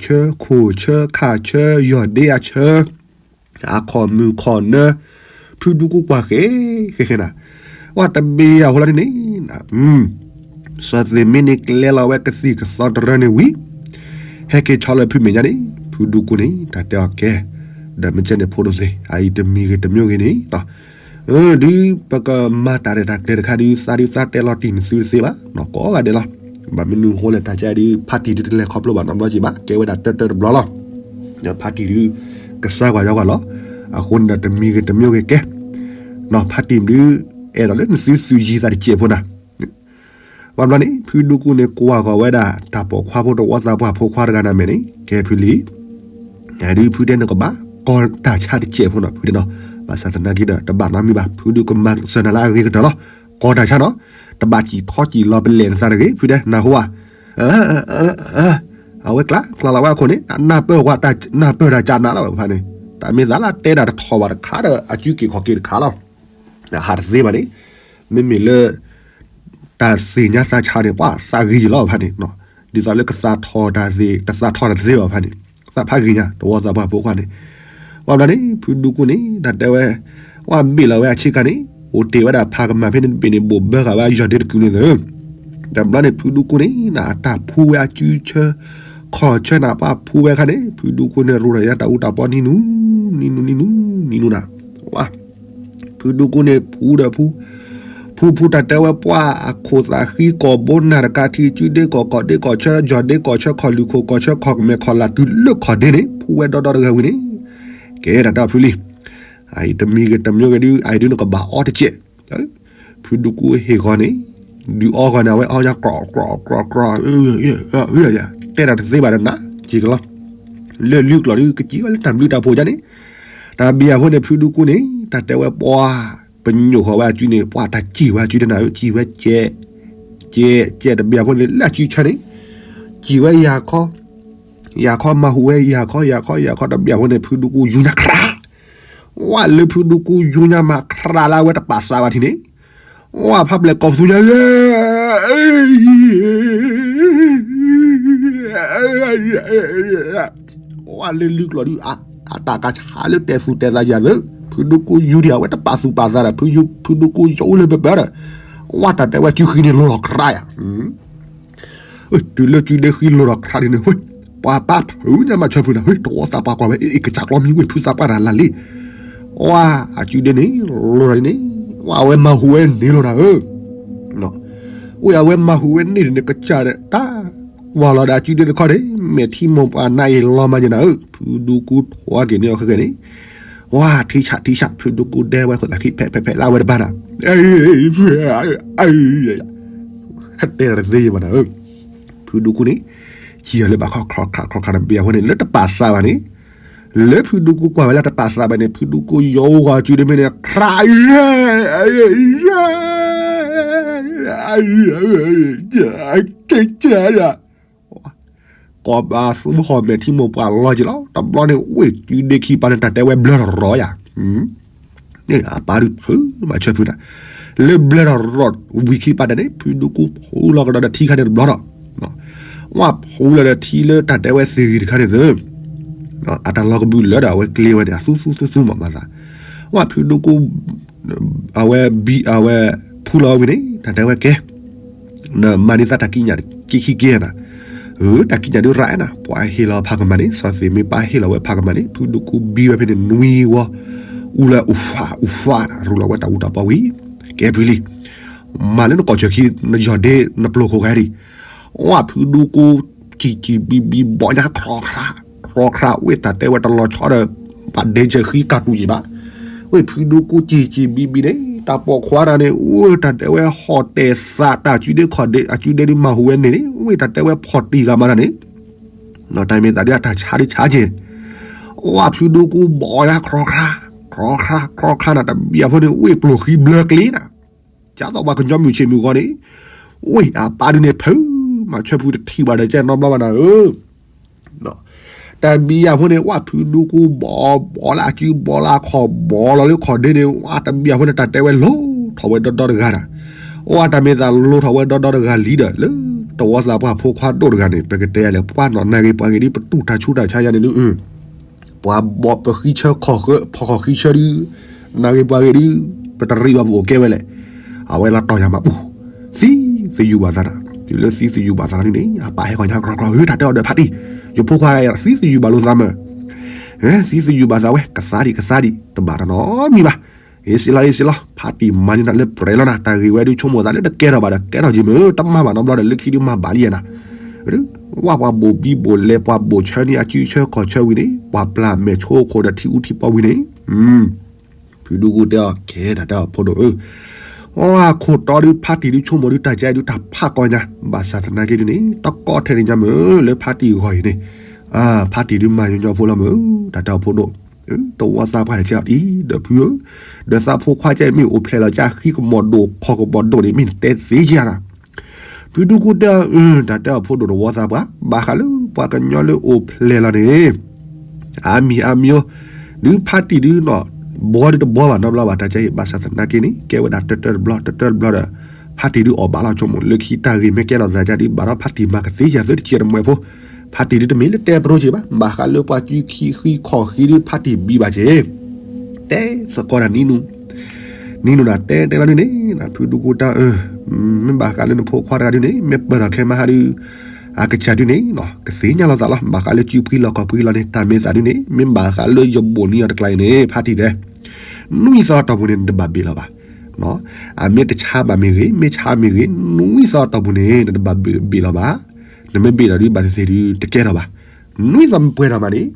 ဆၢ ခိၣ်ဆၢ ခၣ်ဆၢ ယီၢ်ဒ့အဆၢ အခီၣ်မုၢ်ခီၣ်နၢ, ဖုဒူကူကွၢ်ဃဲ ဃဲဃဲနၤ, ဝဲတဘ့ၣ်အဃိလီၤန့ၣ်န့ၣ်, စီၤသ့ၣ်မ့ၢ်န့ၣ်ကျဲလီၤဝဲကသံၣ်ကသီတရၢန့ၣ်ဝံၤ, ဟဲက့ၤဆီလၢဖုမဲာ်ညါန့ၣ် ဖုဒူကူန့ၣ် တၢ်တဲအီၤကဲ, ဒီးမ့ၢ်ကဲန့ၣ်ဖိဒိၣ်သ့ၣ် အအံၤတမံၤဂ့ၤတမံၤဂ့ၤန့ၣ် ဒုးပကမၤတၢ်ရဲၣ်တၢ်ကျဲၤတခါဒုး သးဒုးသးတဲလီၤတံၢ်နသုတသ့ဘၣ်, ကိးဂၤဒဲးလီၤ, ဘၣ်မနုၤအဃိလဲၣ် တၢ်ကဲဒုး ဖါတံၢ်ဒုးတလဲၤခီဖျိဘၣ်နီတဘျီက့ၤဘၣ် ကဲဝဲဒၣ်တၢၢ်တၢၢ်တဘျီလီၤ, ဒီးဖါတံၢ်ဒုး ကစၢ်ကွၢ်ယီကွၢ်လီၤ, အဃိန့ၣ်ဒီးတမံၤဂ့ၤတမံၤဂ့ၤကဲ, ဖါတံၢ်ဒုး အဲၣ်ဒိးလၢနသုသုယံၤသးတစဲးဖိနၤ ဘၣ်ဘျီန့ၣ် ဖုဒူကူန့ၣ်ကွၢ်ဃီၤဝဲဒၣ် တၢ်ပိာ်ခွါဖိတဝီသးပှၢ်ဖိခွါတဂၤနၤမဲာ်န့ၣ် ကဲဖုလံ, ယၤဒုးဖုတဲနကဘၣ်ကီတၢ်ဆါတစဲးဖိနီၤ ဖုတဲနီၤ, ဘၣ်ဆၣ်သနာ်က့ဒီး တဘၣ်နီတမံၤဘၣ် ဖုဒုးကမၤစၢၤနၤလၢအဂ့ၤကတၢၢ်လီၤ, ကီတၢ်ဆါနီၤ, တဘၣ်စံၣ်ထီစံၣ်လီၤပလဲၣ်နသးတဂ့ၤ ဖုတဲ နၢ်ဟူဧါ, အဝဲကျါ ကျါလီၤဝဲအခိၣ်န့ၣ် နၢ်ပၢၢ်ဝဲ နၢ်ပၢၢ်တၢ်ကးနးလီၤဝဲဖါန့ၣ်, တၢ်မ့ၢ်သးလၢတဲတၢ်တထီၣ်ဘၣ်တခါဒီး အစုက့ၤခီၣ်က့ၤတခါလီၤ, ဟးတသ့ဘၣ်န့ၣ်, မ့မ့ၢ်လၢ တၢ်သ့ၣ်ညါသးဆါန့ၣ် ပှၤသးဂ့ၤယံၤလီၤဖါန့ၣ်, ဒ်သိးလၢကသးထီၣ်တၢ်သ့ၣ် တသးထီၣ်တၢ်တသ့ဘၣ်ဖါန့ၣ်, သးဖးဂ့ၤညါ တဝီသးပှၢ်ဖိခွါန့ၣ်, ဝံၤဘျီန့ၣ် ဖုဒူကူန့ၣ် တၢ်တဲဝဲ ဝံၤဘ့ၣ်လီၤဝဲအဆ့ကၤန့ၣ် အိၣ်တ့ၢ်ဝဲဒၣ်ဖးကမၣ်ဖဲန့ၣ်တဘ့ၣ်န့ၣ် ဘိၣ်ဘၢဃာ်ဝဲအယီၢ်ဒ့တကုာ်န့ၣ်သၢ တဘျီန့ၣ် ဖုဒူကူန့ၣ် အတၢ်ဖှူဝဲအစုဆၢ ခီၣ်ဆၢနၤ ပှၤဖှူဝဲခါန့ၣ် ဖုဒူကူန့ၣ် ရူၤဒီးညါတၢ်အူတၢ်ပီနံၤနူၤ နံၤနူၤ နံၤနူၤ နံၤနူၤနၤ ဝံၤ ဖုဒူကူန့ၣ် ဖှူဒီးဖှူ ဖှူဖှူတၢ်တဲဝဲပှၤအခိၣ်သးဃံကီၢ်ဘိနၢ်တကးထံး စုဒ့ကီၢ် ကီၢ်ဒ့ကီၢ်ဆၢ ယီၢ်ဒ့ကီၢ်ဆၢ ခီၣ်လုၢ်ခိၣ်ကီၢ်ဆၢ ခီၣ်မဲာ်ခီၣ်လၢ် တုၤလၢခီၣ်ဒ့န့ၣ် ဖှူဝဲဒီဒီတဂၤဝံၤန့ၣ် ကဲတၢ်တဲအီၤဖုလံ အအံၤတမံၤဂ့ၤတမံၤဂ့ၤဒုး အအံၤဒုးနကဘၣ်အီတကဲး ဖုဒူကူဟ့ၣ်ဂီၤန့ၣ် ဒုးအီဂီၤန့ၣ် အဝဲအီညါ ကြီၢ်ကြီၢ်ကြီၢ်ကြီၢ် တဲတၢ်တသ့ဘၣ်ဒီးနၤ က့ၤကလီ လၢလုၢ်ကျိာ်ဒုး ကစံးဝဲလၢတၢ်ဘျုးတၢ်ဖှိၣ်ဒ်န့ၣ် တၢ်ဘံၣ်အဃိန့ၣ် ဖုဒူကူန့ၣ် တၢ်တဲဝဲပှၤ ပညိၣ်ဃီၤဝဲအစုန့ၣ် ပှၤတၢ်စံၢ်ဝဲအစုဒ်နၤဧၢ စံၢ်ဝဲကဲ ကဲ ကဲတဘံၣ်အဃိန့ၣ် လၢအစုဆၢန့ၣ် စံၢ်ဝဲယၤခီ ယၤခီမၤဟူးဝဲယၤခီ ယၤခီ ယၤခီ တဘံၣ်အဃိန့ၣ် ဖုဒူကူယူညါခရး ဝံၤလၢဖုဒူကူယူညါမးခရးလၢအဝဲတပာ်သးဘၣ်ထံးန့ၣ် ဝံၤဖးဘျဲၣ်ကီၢ်ပသူညါ ဝံၤလၢလုၢ်ကျိာ်ဒုး အတၢ်ကဆါလၢတဲာ်သူၣ်တဲာ်သးယၤသၢ ဖုဒူကူယူဒံး အဝဲတပာ်သူၣ်ပာ်သးဒီး ဖုဒူကူယူလၢပပၢဒီး ဝံၤတၢ်တဲဝဲစုဃံန့ၣ်လိၤထီၣ်ခရးယၤ တုၤလၢစုဒ့ဃံလိၤထီၣ်ခရးဒ်န့ၣ် ပှၤပာ်ဖုးညါမးဆၢဖုးနၤ တဝီသးပှၢ်ကွၢ်ဝဲ အ့ၣ်အ့ၣ်ကစၢ်ကျီမံဝ့ၢ်ဖုးသးပှၢ်တၢ်လၢ်လံ ဝံၤအစုဒ့န့ၣ် လိၤထီၣ်ဒ်န့ၣ် ဝံၤအဝဲမၤဟူးဝဲန့ၣ်လီၤနၤဧၢ ဝံၤအဝဲမၤဟူးဝဲန့ၣ်ဒ်န့ၣ် ကစၢ်ဒီးတၢ် ဝံၤလီၤဒီးအစုဒ့တခီန့ၣ် မဲာ်ထံမိၢ်ပှၢ်နါအ့ၣ်လီၤမးယနၤဧၢ ဖုဒူကူထိးက့ၤန့ၢ်အီၤခဲကဲန့ၣ် ဝံၤထံဆးထံဆး ဖုဒူကူဒဲဝဲခိၣ်သးခံ ဖဲးဖဲးဖဲးလၢအဝဲတဘၣ်နၤ ဟဲတဲတၢ်တသ့ယဘၣ်နၤဧၢ ဖုဒူကူန့ၣ် စံၢ်အီၤလၢဘၣ်ခီ ခီခါခီခါတဘံၣ်အဃိန့ၣ် လၢတပာ်သးဘၣ်န့ၣ် လၢဖုဒူကူကွၢ်ဝဲလၢတပာ်သးဘၣ်န့ၣ် ဖုဒူကူယိၤဂီၤစုဒ့မ့ၢ်န့ၣ် ခရး ကဲကဲယၤ ကီၢ်ဘၣ်သူဟီၣ်မဲာ်ထံမိၢ်ပှၢ်လီၤက့ၤလီၤ တဘျီန့ၣ် ဝ့ၢ်စုဒ့ခံပၤန့ၣ် တၢ်တဲဝဲဘျၢထီၣ်ရီယၤ အပၢ်ဒုးဖုးမၤဆၢဖုးတၢ် လၢဘျၢထီၣ်ရီဝံၤခံပၤတၢ်န့ၣ် ဖုဒူကူဖှူလီၤကဒီးဒီးထံခါန့ၣ်တဘျီဒီး ဝံၤဖှူလီၤဒီးထံလၢတၢ်တဲဝဲသ့ၣ်ဂံၢ်တခါန့ၣ်သၢ အတၢ်လီၤကဘုးလၢဒီးအဝဲကျ့ဝဲန့ၣ် အသူသူသူသူမးမၤသး ဝံၤဖုဒူကူ အဝဲဘံ အဝဲဖှူလီၤဝံၤန့ၣ် တၢ်တဲဝဲကဲ နမၤန့ၢ်သးတၢ်ကံးညာ်က့ခံက့နၤ အတၢ်ကံးညာ်ဒုးရၤအဲၣ်နၤ ပှၤဟ့ၣ်လီၤဖးကမၣ်န့ၣ် စီၤသ့ၣ်မ့ၢ်ပၢ်ဟ့ၣ်လီၤဝဲဖးကမၣ်န့ၣ် ဖုဒူကူဘံဝဲဖဲန့ၣ်နွံဝီ အူလၢအူဖးအူဖး ရူလီၤဝဲတၢ်အူတၢ်ပီဝံၤ ကဲဖုလံ မၤလၢနကီၢ်ဆၢခံ နယီၢ်ဒ့နပျိၢ်ခိၣ်ဂၤဒံး ဝံၤဖုဒူကူ စံၢ်စံၢ်ဘံဘံဘီညါခီခါ ခီခါ ဝ့ၢ်တၢ်တဲဝဲတလီၤဆီဒီး ပှၤဒဲကၢၤဃံကၢ်တူာ်ယံၤဘၣ် ဝ့ၢ်ဖုဒူကူစံၢ်စံၢ်ဘံဘံန့ၣ် တၢ်ပိာ်ခွါတၢ်န့ၣ် ဝ့ၢ်တၢ်တဲဝဲဟီၣ်တဲာ်သးတၢ်စုဒ့ခီၣ်ဒ့ အစုဒ့ဒုးမၤဟူးဝဲန့ၣ်န့ၣ် ဝ့ၢ်တၢ်တဲဝဲဖီၣ်တံၢ်ဂၤမးတၢ်န့ၣ် နီၢ်တၢ်မ့ၢ်သးဒုးအတၢ်ဆါဒုးဆါက့ၤ ဝံၤဖုဒူကူဘီညါခီခါ ခီခါ ခီခါနၤ တဘံၣ်အဃိန့ၣ် ဝ့ၢ်ပျိၢ်ဃံဘျၢကျ့နၤ ကၢ်သိးပှၤကညီမုၢ်ဆ့ၣ်မုၢ်ဂီၤန့ၣ် ဝ့ၢ်အပၢ်ဒုးန့ၣ်ဖုး မၤဆၢဖုးတထံၣ်ဘၣ်ဒီးကဲနီတဘျီဘၣ်နၤဧၢ တၢ်ဘံယၤဖိန့ၣ် ဝဲဖုဒူကူဘီ ဘီလၢအစု ဘီလၢအခီၣ် ဘီလီၤလၢခီၣ်ဒ့န့ၣ် ဝဲတၢ်ဘံယၤဖိန့ၣ် တၢ်တဲဝဲလိၤထီၣ်ဝဲဒီဒီတဂၤဒီး ဝဲတၢ်မ့ၢ်သးလိၤထီၣ်ဝဲဒီဒီတဂၤလံဒီး လၢတဝီသးပှၢ်ဖိခွါဒိၣ်တဂၤန့ၣ် ပကတဲယၤလဲၣ် ပှၤနီၢ်နၢ်ဂ့ၤပှၤဂ့ၤဒ်ပတူၢ်တၢ်ဆူးတၢ်ဆါယၤန့ၣ်ဒုး ပှၤဘီပဃံဆၢခီၣ်ဃၢ ဖီၣ်ခီၣ်ဃံဆၢဒုး နၢ်ဂ့ၤပှၤဂ့ၤဒုး ပတရံးဘၣ်ပအိၣ်ကဲဝဲလဲၣ် အဝဲလီၤတီၢ်ယၤမးပူၤ သံသယုၢ်ဘၣ်သးနၤ တုၤလၢသံသယုၢ်ဘၣ်သးန့ၣ်န့ၣ် အပၢ်ဟဲဃီၤညါကြီကြီ ဟ့ၣ်တၢ်တဲအီၤဒီးဖါတံၢ် ယဖိခွါသံသယုၢ်ဘၣ်လိာ်သးမး သံသယုၢ်ဘၣ်သးဝဲ ကသါဒံးကသါဒံး တဘၣ်တၢ်နီတမံၤဘၣ် အ့ၣ်စ့လီၤ အ့ၣ်စ့လီၤ ဖါတံၢ်မၤန့ၢ်နၤလၢပြဲးလီၤနၤ တၢ်ဂ့ၢ်ဝဲဒုးဆိကမိၣ်သးလၢတကဲထီၣ်ဘၣ်ဒီးကဲထီၣ်က့ၤမး တမၤဘၣ်နီတဘျီဒီး လၢခံဒုးမၤဘၣ်လံယဲနၤ ဝဲပှၤဘိၣ်ဘံဘိၣ်လဲ ပှၤဘိၣ်ဆၢန့ၢ်အစုဆၢခီၣ်ဆၢဝံၤန့ၣ် ပှၤပျၢ်မဲာ်ဆိခိၣ်ဒီးထံအူထံပီဝံၤန့ၣ် ဖုဒူကူတဲအီၤ ကဲတၢ်တဲအီၤဖိဒိၣ်ဧၢ, အခိၣ်တီဒုးဖါတံၢ်ဒုးဆိကမိၣ်ဒုးတၢ်ကဲဒုးတၢ်ဖးကီညါ, ဘၣ်ဆၣ်သနာ်က့ဒုးန့ၣ် တကီထဲန့ၣ်ညါမ့ၢ်လၢဖါတံၢ်ဂီၢ်အံၤန့ၣ်, ဖါတံၢ်ဒုးမၤညီညီဖိလီၤမ့ၢ် တၢ်တဲအီၤဖိဒိၣ်, တဝီသးပှၢ်တကဲအီၤအံၤ ဒီးဖုဧၢ, ဒီးသးဖိခွါကဲမ့ၢ်အိၣ်ဖျဲၣ်လီၤကၢ်ဃံကမီၤဒိၣ်ခီၣ်ကမီၤဒိၣ်န့ၣ် မ့ၢ်နတဲသ့ကဲနၤ ဖုဒူကူတဲအီၤ, တၢ်တဲအီၤဖိဒိၣ်တဝီသးပှၢ်, ဘၣ်ဃးလၢပှၤကညီလၢအိၣ်ဖျဲၣ်လီၤန့ၣ်, အါမံၤအါမံၤ, ဒုးဖါတံၢ်ဒုးနီၤ, ဘီဒုးတဘီဘၣ်နီတဘျီဘၣ် တၢ်ကဲအံၤ ဘၣ်ဆၣ်သနာ်က့န့ၣ် ကဲဝဲဒၣ်တၢတၢတဘျီ တၢတၢတဘျီဒီး ဖါတံၢ်ဒုးအီၣ်ဘၣ်လီၤဆိကမိၣ် လၢခံတၢ်ဂ့ၢ်မ့ၢ်ကဲထီၣ်သးကၢ်ဒုး ဘၣ်ဒီးဖါတံၢ်မၤကသ့ကဲၤသၢတကဲတမှဲၤဖိ, ဖါတံၢ်ဒုတမ့ၢ်လၢတဲပရိက့ၤဘၣ်, ဘၣ်ဃးလၢပှၤစုခံဃံခီၣ်ဃံဒုဖါတံၢ်ဘံဘၣ်က့ၤ, တဲသကိးတၢ်နံၤနူၤ, နံၤနူၤနၤတဲတဲလီၤဒုန့ၣ်, ဖုဒူကူတၢ်အၢ, မ့ၢ်ဘၣ်ဃးလၢနဖိခွါတဂၤဒုန့ၣ် မ့ၢ်ပၢၢ်ထီၣ်ခဲမဟါဒု အကစၢ်ဒုန့ၣ် ကသ့ၣ်ညါလီၤသးလီၤ, ဘၣ်ဃးလၢစုဖှံလီၢ်ခီၣ်ဖှံလီၤန့ၣ် တၢ်မ့ၢ်သးဒုန့ၣ် မ့ၢ်ဘၣ်ဃးလၢယဘိၣ်နံၤအီၤတကျါအံၤန့ၣ် ဖါတံၢ်တဲ, နွံသီတီၢ်ပူၤန့ၣ် နတဘၣ်ဘ့ၣ်လီၤဘၣ်. အမ့ၢ်တဆါဘၣ်မ့ၢ်ဂ့ၤ, မ့ၢ်ဆါမ့ၢ်ဂ့ၤ, နွံသီတီၢ်ပူၤန့ၣ် နတဘၣ်ဘ့ၣ်လီၤဘၣ်. နမ့ၢ်ဘ့ၣ်ဒီးဒုဘၣ်သ့ၣ်သ့ၣ်ဒု တကဲထီၣ်ဘၣ်. နွံသီမ့ၢ်ပှဲၤထီၣ်မးန့ၣ်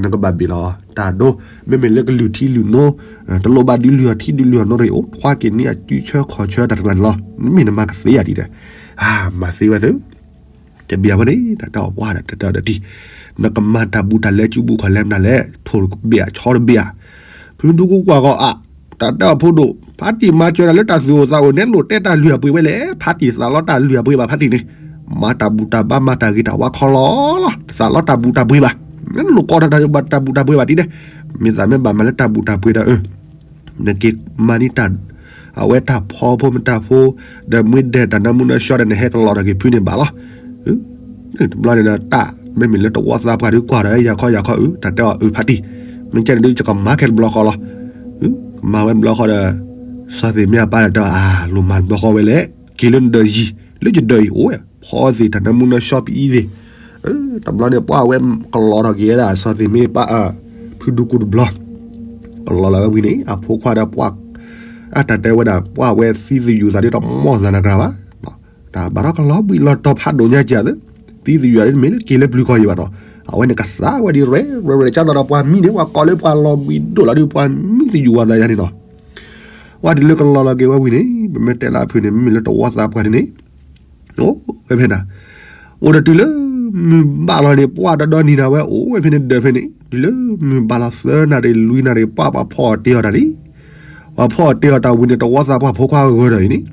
နကဘၣ်ဘ့ၣ်လီၤ. တၢ်ဒိ မ့မ့ၢ်လၢကလုၢ်ထံလုၢ်နိ, တလိၣ်ဘၣ်ဒုလုၢ်အီၤထံဒုလုၢ်အီၤနိတဂ့ၤ, အိၣ်ထွါက့ၤန့ၢ်အစုဆၢခီၣ်ဆၢတၢ်တကျါန့ၣ်လီၤ. နမ့ၢ်နမၤကသ့ယၤဒ်ဒီး, အါ မၤသ့ဝဲသု တဘၣ်ဖိန့ၣ် တၢ်တဲအီၤပှၢ်ဒီး တၢ်တဲအီၤဒီးတံၢ်, နကမၤတၢ်ဘူးတၢ်လဲကၠူဘူးခီၣ်လဲမနုၤလဲၣ်, ထိၣ်တဘ့ၣ်ဧါ ဆီတဘ့ၣ်ဧါ. ဖုဒူကူကွၢ်ဂီၤအါ, တၢ်တဲအီၤဖိဒိၣ်, ဖါတံၢ်မၤစၢၤတၢ်လၢတၢ်သူၣ်အိၣ်သးအိၣ်န့ၣ် လိၣ်တဲတၢ်လုၢ်အပှ့ၤဝဲလဲၣ်, ဖါတံၢ်သးလီတၢ်လုၢ်အပှ့ၤဘၣ်ဖါတံၢ်န့ၣ်, မၤတၢ်ဘူၣ်တၢ်ဘါ မၤတၢ်ဂ့ၤတၢ်ဝါခီလီၤလီၤ, သးလီတၢ်ဘူၣ်တၢ်ဘှ့ၤဘၣ်, နလိၣ်ကိးတၢ်တၢ်ဘူၣ်တၢ်ဘှ့ၤဘၣ်တံၢ်ဒဲး, မ့ၢ်သးမ့ၢ်ဘၣ်မၤလၢတၢ်ဘူၣ်တၢ်ဘှ့ၤဒီး နက့ၤမၤန့ၢ်တၢ်, အဝဲတၢ်ဖီဖိမတၤဖိ, ဒီးမ့ၢ်ဒဲးတၢ်နၢမူနၢဆှီဒီး နဟဲကလီၤထီၣ်က့ၤဖုန့ၣ်ဘၣ်လီၤ. တဘျီန့ၣ်ဒီးတၢ်, မ့မ့ၢ်လၢတဝီသးပှၢ်ဒုကွၢ်ဒီး ယၤခီယၤခီအု, တၢ်တဲအီၤအုဖါတံၢ်, မ့ၢ်ကဲန့ၣ်ဒု ယကမၤခဲတဘျီဃီလီၤ. ကမၤဝဲတဘျီဃီဒီး စီၤသ့ၣ်မ့ၢ်အပၢ်ဒီးတဲအီၤ အါ လိၣ်မၤတဘျီဃီဝဲလဲၣ်, က့ၤလၢနဒၢးယံၤ, လၢယဒၢးအံၤအိၣ်ဝဲ, ဖီသ့ၣ်တၢ်နၢမူနၢဆှီပအံၤသ့ၣ် တဘျီန့ၣ် ပှၢ်ဝဲကလီၤထီၣ်က့ၤဝဲဒၣ် စီၤသ့ၣ်မ့ၢ်ပၢ်, ဖုဒူကူတဘျီ, ကလီၤလီၤဝဲဝံၤန့ၣ် အဖိခွါဒီးပှၢ်, အတၢ်တဲဝဲဒၣ် ပှၢ်ဝဲသံသယုၢ်သးဒ်တမီၢ်သးနၤကြၢးဘၣ်, တၢ်ဘၣ်ထီၣ်ကလီၤဘှံးလီၤတီၤဖးဒိၣ်ညါကၢ်သ့, သံသယုၢ်ဒ်မ့ၢ်လၢက့ၤလၢပျုၤကီၢ်ယံၤဘၣ်နီၤ, အဝဲန့ၣ်ကသးဝဲဒ်ရဲၣ်ရဲၣ်ရဲၣ် ကၢ်သးဒီးပှၤမံန့ၣ် ပှၤကိးလၢပှၤလီၤဘှံးဒိၣ်လီၤဒ်ပှၤမံသယုၢ်ဝဲသးယါန့ၣ်နီၤ, ဝဲတုၤလၢကလီၤလီၤက့ၤဝဲဝံၤန့ၣ် ပမ့ၢ်တဲလၢအဖုန့ၣ် မ့မ့ၢ်လၢတဝီသးပှၢ်ဒ်န့ၣ် အိၣ်ဝဲဖဲနၤ, အိၣ်ဒီးတုၤလၢမုၢ်ဘၣ်လီၤန့ၣ် ပှၢ်ဒီဒီနံၤနၤဝဲ အိၣ်ဝဲဖဲန့ၣ်ဒၢးဖဲန့ၣ် တုၤလၢမုၢ်ဘၣ်လီၤသၢနၣ်ရံၣ်လွံၢ်နၣ်ရံၣ် ပှၢ်ပှၤဖီအီၣ်တ့ၢ်အီၣ်တၢ်လံ, ပှၤဖီအီၣ်တ့ၢ်အီၣ်တၢ်ဝံၤန့ၣ် တဝီသးပှၢ်ဖိခွါဂၢၤဒီးအံၤန့ၣ်,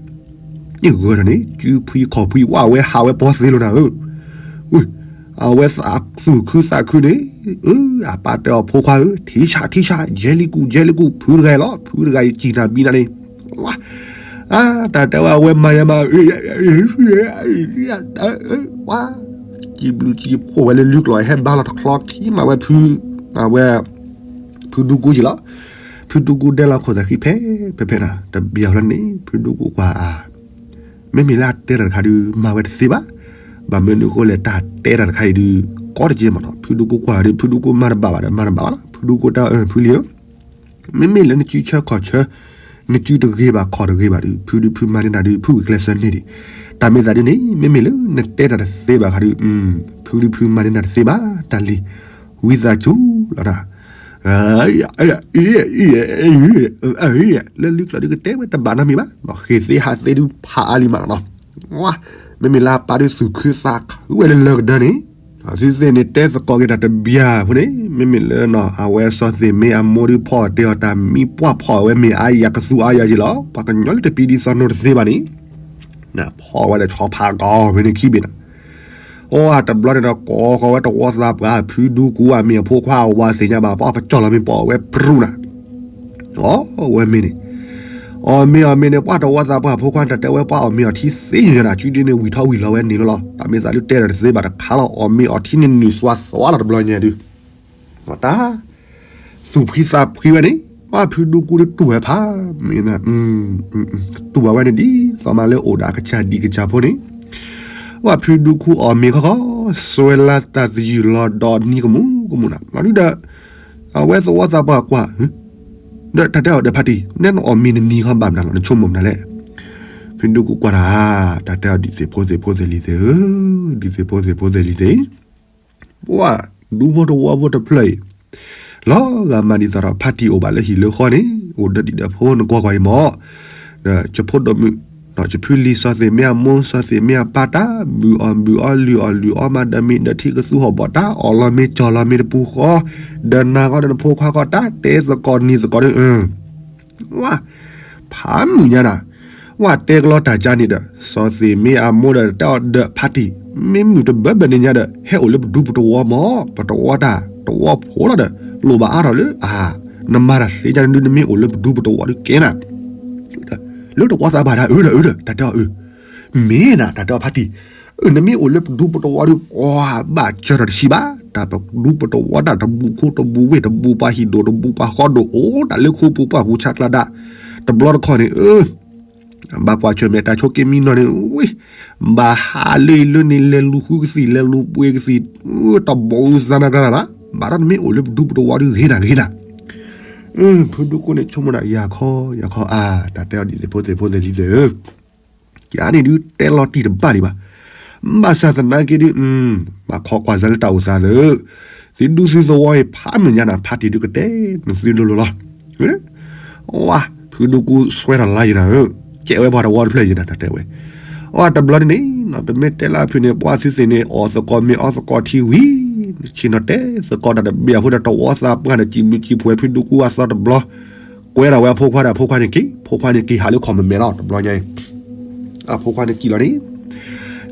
ဂၢၤဒီးန့ၣ် စုဖှံခီၣ်ဖှံဝဲ အဝဲဟးဝဲပီသ့လိာ်နၤဧၢ အဝဲသူၣ်ခုသးခုန့ၣ်, အပၢ်တဲအီၤဖိခွါဧၢ, ထံဆးထံဆး ယဲလံကူၣ် ယဲလံကူၣ် ဖုတဂၤအံၤလီၤ ဖုတဂၤအံၤစံၣ်နၤဘံနၤန့ၣ်, ဝါ, အါ, တၢ်တဲဝဲအဝဲမၤယဲမၤ, ဝါ, စံးဘျုးစံးဖှိၣ်ဝဲလၢလုၢ်ကျိာ်ဟဲဘါလီၤတချီခံမးဝဲဖု, အဝဲ, ဖုဒူကူက့ၤလီၤ, ဖုဒူကူဒဲလီၤခိၣ်သးဃံဖဲ, ဖဲဖဲနၤ တဘၣ်အီၤလၢန့ၣ် ဖုဒူကူကွၢ်အါ မ့မ့ၢ်လၢအတဲတၢ်တခါဒုး မၤဝဲတသ့ဘၣ်. ဘၣ်မနုၤအဃိလဲၣ် တၢ်တဲတၢ်တခါအံၤဒုး ကီတက့ၢ်မးနီၤ. ဖုဒူကူကွၢ်ဒီး ဖုဒူကူမၤတဘၣ်ဘၣ်ဒီး မၤတဘၣ်ဘၣ်လီၤ. ဖုဒူကူတဲအီၤ အၢ ဖုလံဧၢ, မ့မ့ၢ်လၢနစုဆၢခီၣ်ဆၢ, နစုတဂ့ၤဘၣ်ခီၣ်တဂ့ၤဘၣ်ဒုး ဖုဒုးဖုမၤန့ၢ်နၤဒုး ဖုဂုာ်ကျဲးစၢးန့ၢ်ဒံး. တၢ်မ့ၢ်သးဒ်န့ၣ် မ့မ့ၢ်လၢနတဲတၢ်တသ့ဘၣ်ခါဒုး ဖုဒုးဖုမၤန့ၢ်နၤတသ့ဘၣ်. တၢ်လံၤ ဝံသးစူၤလီၤတၢ် လၢလုၢ်ကျိာ်ဒုးကတဲဝဲတဘၣ်နီတမံၤဘၣ်, ဃ့ၢ်သ့ဟးသ့ဒုးဖးအါလံမးနီၤ. မ့မ့ၢ်လၢအပၢ်ဒုးသူၣ်ခုသးခုဝဲလၢလၢကဒၢန့ၣ်, သုသ့ၣ်န့ၣ်တဲသကိးက့ၤတၢ်တဘျီဖိန့ၣ် မ့မ့ၢ်လၢ အဝဲစီၤသ့ၣ်မ့ၢ်အမိၢ်ဒုးဖီအီၣ်တဲအီၤတၢ်မံပှၢ်ဖီအီၣ်ဝဲမ့ၢ်အါယၤကသူအါယၤက့ၤလီၤ. ပှၤကညီလၢတပံဒ်သိးနိတသ့ဘၣ်န့ၣ် ဖီဝဲဒီးဆီဖးကီၢ်ဖဲန့ၣ်ခံဘ့ၣ်နၤ. အိၣ်တဘျီန့ၣ်ဒီးကိးဃီၤဝဲတဝီသးပှၢ်ဖုဒူကူအမ့ၢ်အဖိခွါအဝၤသ့ၣ်ညါဘၣ် ပှၤပကၠီၣ်လီၤမ့ၢ်ပီၣ်ဝဲပြူနၤ. အီၣ်ဝဲမ့ၢ်န့ၣ်, အီၣ်မ့ၢ်အီၣ်မ့ၢ်န့ၣ် ပှၤတဝီသးပှၢ်ဖိခွါတၢ်တဲဝဲပှၤအီၣ်မ့ၢ်အီၣ်ထံသ့ညါနၤ စုဒ်န့ၣ်ဝံၤထီၣ်ဝံၤလီၤဝဲန့ၣ်လီၤ. တၢ်မ့ၢ်သးဒုးတဲတၢ်တသ့ဘၣ်တခါလီၤ အီၣ်မ့ၢ်အီၣ်ထံန့ၣ်နုာ်သွါသွါလီၤတဘျီညါဒုး တၢ် သူၣ်ဖှံသးဖှံဝဲန့ၣ် ပှၤဖုဒူကူဒုးတူၢ်ဝဲဖး, မ့ၢ် တူၢ်ဘၣ်ဝဲန့ၣ်ဒ်သိးမးလၢအိၣ်ဒီးအကစၢ်ဒံးကစၢ်ဖိန့ၣ်, ပှၤဖုဒူကူအီၣ်မ့ၤခီခီ စွဲလၢတၢ်သယုၢ်လီၤဒီးနံၤကမူးကမူးနၤ လီၤဒုးဒီး အဝဲသဝီသးပှၢ်ကွၢ် ဒီးတၢ်တဲအီၤဒီးဖါတံၢ် နဲနအီၣ်မ့ၤနနံၤခီဘၣ်မနုၤလီၤ နဆိကမိၣ်မနုၤလဲၣ်. ဖုဒူကူကွၢ်တၢ် တၢ်တဲအီၤဒ်သ့ၣ်ဖိသ့ၣ်ဖိသ့ၣ်လံၤသ့ၣ်ဧၢ, ဒ်သ့ၣ်ဖိသ့ၣ်ဖိသ့ၣ်လံၤသ့ၣ် ပှၤဒူဖိတဝီဖိတဖျၢၣ်အံၤ လီၤဂာ်မးဒ်သိးဒီးဖါတံၢ်အိၣ်ဘၣ်လၢဟံၣ်လၢဃီန့ၣ် အိၣ်ဒီးဒံးဒီးဖိနကွၢ်ကွၢ်အံၤမး ဒီးယဖိဒိၣ်မုၣ် ယဖုလံၤစီၤသ့ၣ်မ့ၢ်အမိၢ် စီၤသ့ၣ်မ့ၢ်အပၢ်တၢ် ဘုၣ်အီၣ်ဘုၣ်အီလုၢ်အီၣ်လုၢ်အီမး ဒီးမ့ၢ်ဒီးထံကသူဟီၣ်ဘီၣ်တၢ် အီၣ်လီၤမ့ၤကၠီၣ်လီၤမ့ၤတပူၤဃီ ဒီးနၤဃီဒီးနဖိခွါဃီတၢ် တဲသကိးနံၤသကိးဒီး ဝါ ဖးမုၢ်ညါနၤ ဝဲတဲကလီတၢ်ကါန့ၣ်ဒီး စီၤသ့ၣ်မ့ၢ်အမိၢ်ဒီးတၢ်အီၤဒီးဖါတံၢ် မ့ၢ်မုၢ်တဘၢဘၢန့ၣ်ညါဒီး ဟဲအိၣ်လၢပဒူပတဝီမး ပတဝီတၢ် တဝီဖိလီၤဒီး လိၣ်ဘၣ်အါထီၣ်လၢ အ နမၤတၢ်သ့ညါဒုး နမ့ၢ်အိၣ်လၢပဒူပတဝီဒုးကဲနၤ လၢတဝီသးဘၣ်တၢ်အၢဒီးအၢဒီး တၢ်တဲအီၤအၢ မ့ၢ်နၤ တၢ်တဲအီၤဖါတံၢ်, နမ့ၢ်အိၣ်လၢပဒူပတဝီဒီး ပှၤဘၣ်စၢၤထီၣ်တဆံးဘၣ်, တၢ်ပဒူပတဝီတၢ်တဘူးခိၣ်တဘူးဝ့ၢ် တဘူးပှၤဟံၣ်ဒိၣ် တဘူးပှၤဃီဒိၣ် အိၣ်တၢ်လၢခိပူၤ ပှၤကူၤဆးကျါဒၣ်, တဘျီတခီၣ်န့ၣ် ဘၣ်ကွၢ်ဆၢၣ်မဲာ်တၢ်ဆိးက့မံနီၤန့ၣ် ဝ့ၢ်, ဘၣ်ဟးလၢအံၤလၢန့ၣ် လဲၤလူၤဃုကသံၣ် လဲၤလူၤပှ့ၤကသံၣ်, တဘီအူသးနၤကရၢဘၣ်, ဘၣ်ဒီးနမ့ၢ်အိၣ်လၢပဒူပတဝီဒီးဂ့ၤနၤဂ့ၤနၤ. ဖုဒူကိန့ၣ် ဆိကမိၣ်ဒၣ် ယၤခီ ယၤခီအါ, တၢ်တဲအီၤဒ်သိးဖိသ့ၣ်ဖိသ့ၣ်လံသ့ၣ်ဧၢ, ယၤန့ၣ်ဒုးတဲလီၤတံၢ်တဘၣ်ဒံးဘၣ်, ဘၣ်ဆၣ်သနာ်က့ဒုး ဘၣ်ခီကွၢ်စၢၤလၢတၢ်အိၣ်သးသ့ၣ်, သုဒူသုသဝီအံၤ ဖးမုၢ်ညါနၤ ဖါတံၢ်ဒုးကတဲနသုလိၤလိၤလီၤ. ဝါ, ဖုဒူကိစွဲထီၣ်လါယနၤဧၢ, ကဲဝဲပှၤတဝီတဖျၢၣ်ယနၤ တၢ်တဲဝဲ, အတဘျီန့ၣ်န့ၣ် ပမ့ၢ်တဲလၢအဖုန့ၣ် ပှၤသုသ့ၣ်န့ၣ် အီၣ်သကိးမ့ၤအီသကိးထံဝံၤ, ဆ့ၣ်နီၤတဲသကိးတၢ်တဘ့ၣ်အဃိဒီး တဝီသးပှၢ်ဒီး စံးဘျုးစံးဖှိၣ်ဖုဒူကိအသီတဘျီ, ကွဲထီၣ်ဝဲအဖိခွါဒီး အဖိခွါန့ၣ်က့ၤ, ဖိခွါန့ၣ်က့ၤဟးလၢခီၣ်မဲာ်မဲာ်လီၤ တဘျီညါအံၤ, အဖိခွါန့ၣ်က့ၤလီၤန့ၣ်,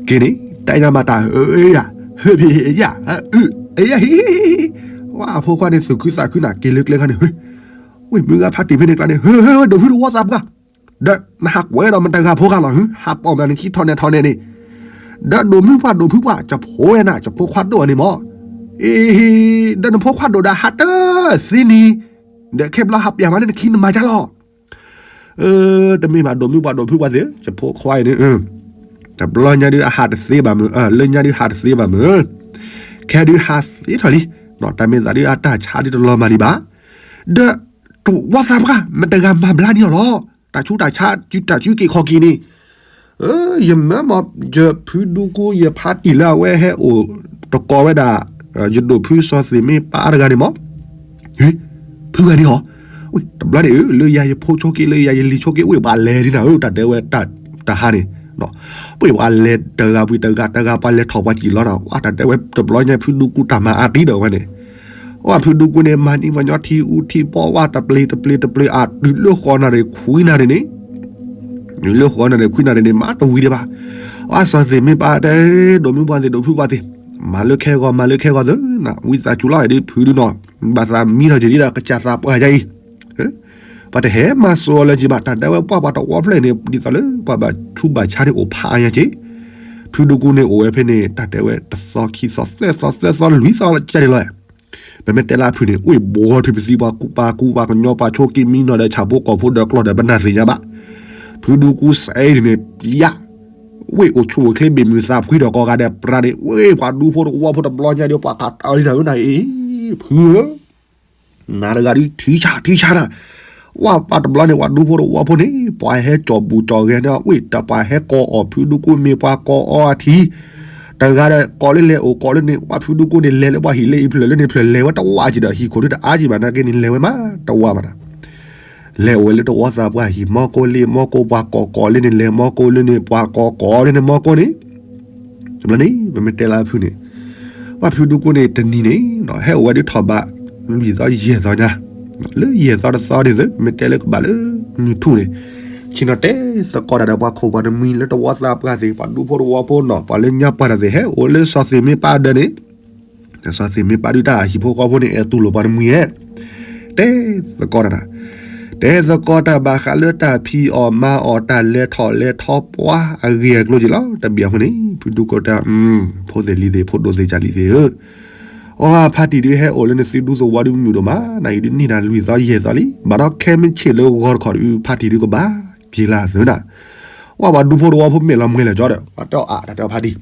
က့ၤန့ၣ် တၢ်ညါမၤတၢ်ဧၢယၤ, ဟၢဖံယၤ, အၢ, အၢယၤဟံ, ဝါအဖိခွါန့ၣ် သူၣ်ခုသးခုနၤ က့ၤလၢကျဲခါန့ၣ် ဝ့ၢ်မုၢ်ဂၤဖါတံၢ်ဖဲန့ၣ်ကျါန့ၣ် ဟၢ, ဟၢ, ဒိၣ်ဖုတဝီသးပှၢ်, ဒီးနဟးကွဲဒီးမတဂၤဖိဂၤလီၤ, ဟၢ, ဟးပိာ်မးနခံထီၣ်နဲၣ်ထီၣ်နဲၣ်န့ၣ်, ဒီးဒိၣ်မုၢ်ပှၢ်ဒိၣ်ဖုပှၢ် ကဖိဝဲနၤ ကဖိခွါဒိၣ်အန့ၣ်မး, အ့, ဒီးနဖိခွါဒိၣ်ဒီးဟးတသ့နံၤ, ဒီးခဲဘျီဟးပျၢ်မးလၢနခံနမၤကၢ်လီၤ. တမ့ၢ်ဘၣ်ဒိၣ်မုၢ်ပှၢ်ဒိၣ်ဖုပှၢ်သ့ၣ်, ကဖိခွါအံၤန့ၣ်, တဘျီညါဒုးအဟးတသ့ဘၣ်မုၢ်, လၢညါဒုးဟးတသ့ဘၣ်မုၢ်, ခဲဒုးဟးသ့ထီၣ်လံ, တၢ်မ့ၢ်သးဒုးအတၢ်ဆါဒုးတလီၤမၢ်ဒံးဘၣ်, ဒီး တဝီသးပှၢ် မတဂၤမၤဘျါန့ၢ်အီၤလီၤ, တၢ်ဆူးတၢ်ဆါ တၢ်ဆူးက့ၤခီၣ်က့ၤန့ၣ်, ယမၢမၤ ယဖုဒူကိ ယဖါတံၢ်လၢအဝဲဟဲအိၣ်တကိးဝဲဒၣ်, ယဒိၣ်ဖုစီၤသ့ၣ်မ့ၢ်ပၢ်အါတဂၤန့ၣ်မး, ဖုဂၤန့ၣ်ဟီ, တဘျီန့ၣ် လၢယၤယဖိဆိးက့ လၢယၤယလံၤဆိးက့ ဝ့ၢ်ပှၤလဲၤဒ်နၤဧၢ တၢ်တဲဝဲ, တၢ်ဟါန့ၣ်, ဝ့ၢ်ပှၤလဲၤတဂၤဝံၤတဂၤ တဂၤပှၤလဲၤထီၣ်ပှၤစံၣ်လီၤနၤ, ဝါတၢ်တဲဝဲတဘျီညါ ဖုဒူကိတၢ်မၤအါတံၢ်ဒီးဝဲန့ၣ်, ဝဲဖုဒူကိန့ၣ် မၤနံၤမၤညီထံအူထံပီ ဝဲတပျ့ၤတပျ့ၤတပျ့ၤ အတုၤလၢဃီနၣ်ရံၣ်ခွံနၣ်ရံၣ်န့ၣ်, တုၤလၢဃီနၣ်ရံၣ်ခွံနၣ်ရံၣ်န့ၣ် မၤတဝံၤဒံးဘၣ်, ဝဲစီၤသ့ၣ်မ့ၢ်ပၢ်တဲ, ဒိၣ်မုၢ်ပှၢ်သ့ၣ် ဒိၣ်ဖုပှၢ်သ့ၣ်, မၤလၢခဲဂီၤ မၤလၢခဲဂီၤသ့နၤ, ဝံသးစူၤလီၤ ဒ်ဖုဒုနီၤ, ဘၣ်သးမံထီၣ်က့ၤဒ်ဒီး ကစၢ်သးပှၢ်ယါအံၤ ပှၤတဟဲမၤစိာ်လၢၤက့ၤဘၣ် တၢ်တဲဝဲပှၢ်ပှၤတဝီဖျၢၣ်န့ၣ် ဒ်သိးလၢပှၤဘၣ်ဆူးဘၣ်ဆါန့ၣ်အိၣ်ဖးအါညါက့ၤ, ဖုဒူကိန့ၣ်အိၣ်ဝဲဖဲန့ၣ် တၢ်တဲဝဲတသီခံသီသၢသီသၢသီလွံၢ်သီကန့ၣ်လီၤ, ပမ့ၢ်တဲလၢအဖုန့ၣ် အိၣ်ဘှီထံပသံပှၤကူပှၤကူပှၤကညီ ပှၤဆိးက့မံနီၤဒီး ဆၣ်ဖိကီၢ်ဖိဒီးကျီၢ်ဒီး ပနၢ်သ့ၣ်ညါဘၣ်, ဖုဒူကိစဲအံၤန့ၣ် ယါ ဝ့ၢ်အိၣ်ဆူၣ်အိၣ်ချ့ဘ့ၣ်မုၢ်သးဖှံဒီးကိးဂၤဒဲးပြးန့ၣ် ဝ့ၢ်ပှၤဒူဖိတဝီဖိတဘျီညါဒီး ပှၤခးတၢ်အီၤဒ်နၤဧၢနၤအံၤ, ဖုဧၢ နၤတဂၤဒုးထံဆးထံဆးနၤ, ဝဲပှၤတဘျီန့ၣ် ပှၤဒူဖိတဝီဖိန့ၣ် ပှၤဟဲကၠီၣ်ဘူၣ်ကၠီၣ်ဂဲၤန့ၣ် ဝ့ၢ်တပှၤဟဲကိးအီၤဖုဒူကိမ့ၢ်ပှၤကိးအီၤအထံ, တဂၤဒီးကိးလၢလဲၤအိၣ်ကိးလၢန့ၣ် ဝဲဖုဒူကိန့ၣ် လဲၤလၢပှၤဟံၣ်လၢအံၤဖျၢၣ်လၢန့ၣ်ဖျၢၣ်လဲၤဝဲတဝၢ်က့ၤဒီး ဟံၣ်ခိၣ်ဒုးတအါက့ၤဘၣ်နာ်က့န့ၣ် လဲၤဝဲမးတဝၢ်ဘၣ်နၤ လဲၤအိၣ်ဝဲလၢတဝီသးပှၢ်ဟံၣ် မီကိလ့ မီကိပှၤကိးကိးလၢန့ၣ် လဲၤမီကိလၢန့ၣ် ပှၤကိးကိးလၢန့ၣ် မီကိန့ၣ်, တဘျီန့ၣ် ပမ့ၢ်တဲလၢအဖုန့ၣ်, ပှၤဖုဒူကိန့ၣ် တနံၤန့ၣ် ဟဲအိၣ်ဝဲဒုးထီၣ်ဘး လွံၢ်သီယဲၢ်သီညါ, လၢယဲၢ်သီတသီန့ၣ်သု ပမ့ၢ်တဲလၢကဘၣ်လၢ မုၢ်ထူၣ်န့ၣ်, ဆ့ၣ်နီၤတဲသကိးတၢ်ဒီး ပှၤခိၣ်ပှၤတမှံၤလၢတဝီသးပှၢ်သ့ၣ် ပှၤဒူဖိတဝီဖိနီၤ ပှၤလၢညါပှၢ်တၢ်သ့ၣ် ဟဲအိၣ်လၢစီၤသ့ၣ်မ့ၢ်ပၢ်ဒၢးန့ၣ် စီၤသ့ၣ်မ့ၢ်ပၢ်ဒုးတၢ်ဟံၣ်ဖိဃီဖိန့ၣ် အဲၣ်တူၢ်လိာ်ပှၤတမှံၤဧဲ, တဲသကိးတၢ်, တဲသကိးတၢ်ဘၣ်ဃးလၢတၢ်ဖံးအီၣ်မၤအီၣ် တၢ်လဲၤထီၣ်လဲၤထီပှၤအဂ့ၢ်အကျိၤက့ၤလီၤ. တဘျီအဃိန့ၣ် ဖုဒူကိတဲ ဖိသ့ၣ်လံၤသ့ၣ် ဖိဒိၣ်သ့ၣ်ကၢ်လံၤသ့ၣ်ဧၢ, အဖါတံၢ်ဒုးဟဲအိၣ်လၢနသုဒူသဝီဒုးမုာ်ဒိၣ်မး နၤအံၤဒုးန့ၢ်နၤလွံၢ်သီယဲၢ်သီလံ, ဘၣ်ဒီးခဲမုၢ်ဆ့ၣ်လၢဂီၤတခီဒုး ဖါတံၢ်ဒုးကဘၣ်က့ၤလၢသုနၤ, ဝဲပှၤဒူဖိတဝီဖိမဲာ်လီၤမှဲလီၤကၠီဒီး ပှၤတဲအီၤအါတၢ်တဲအီၤဖါတံၢ်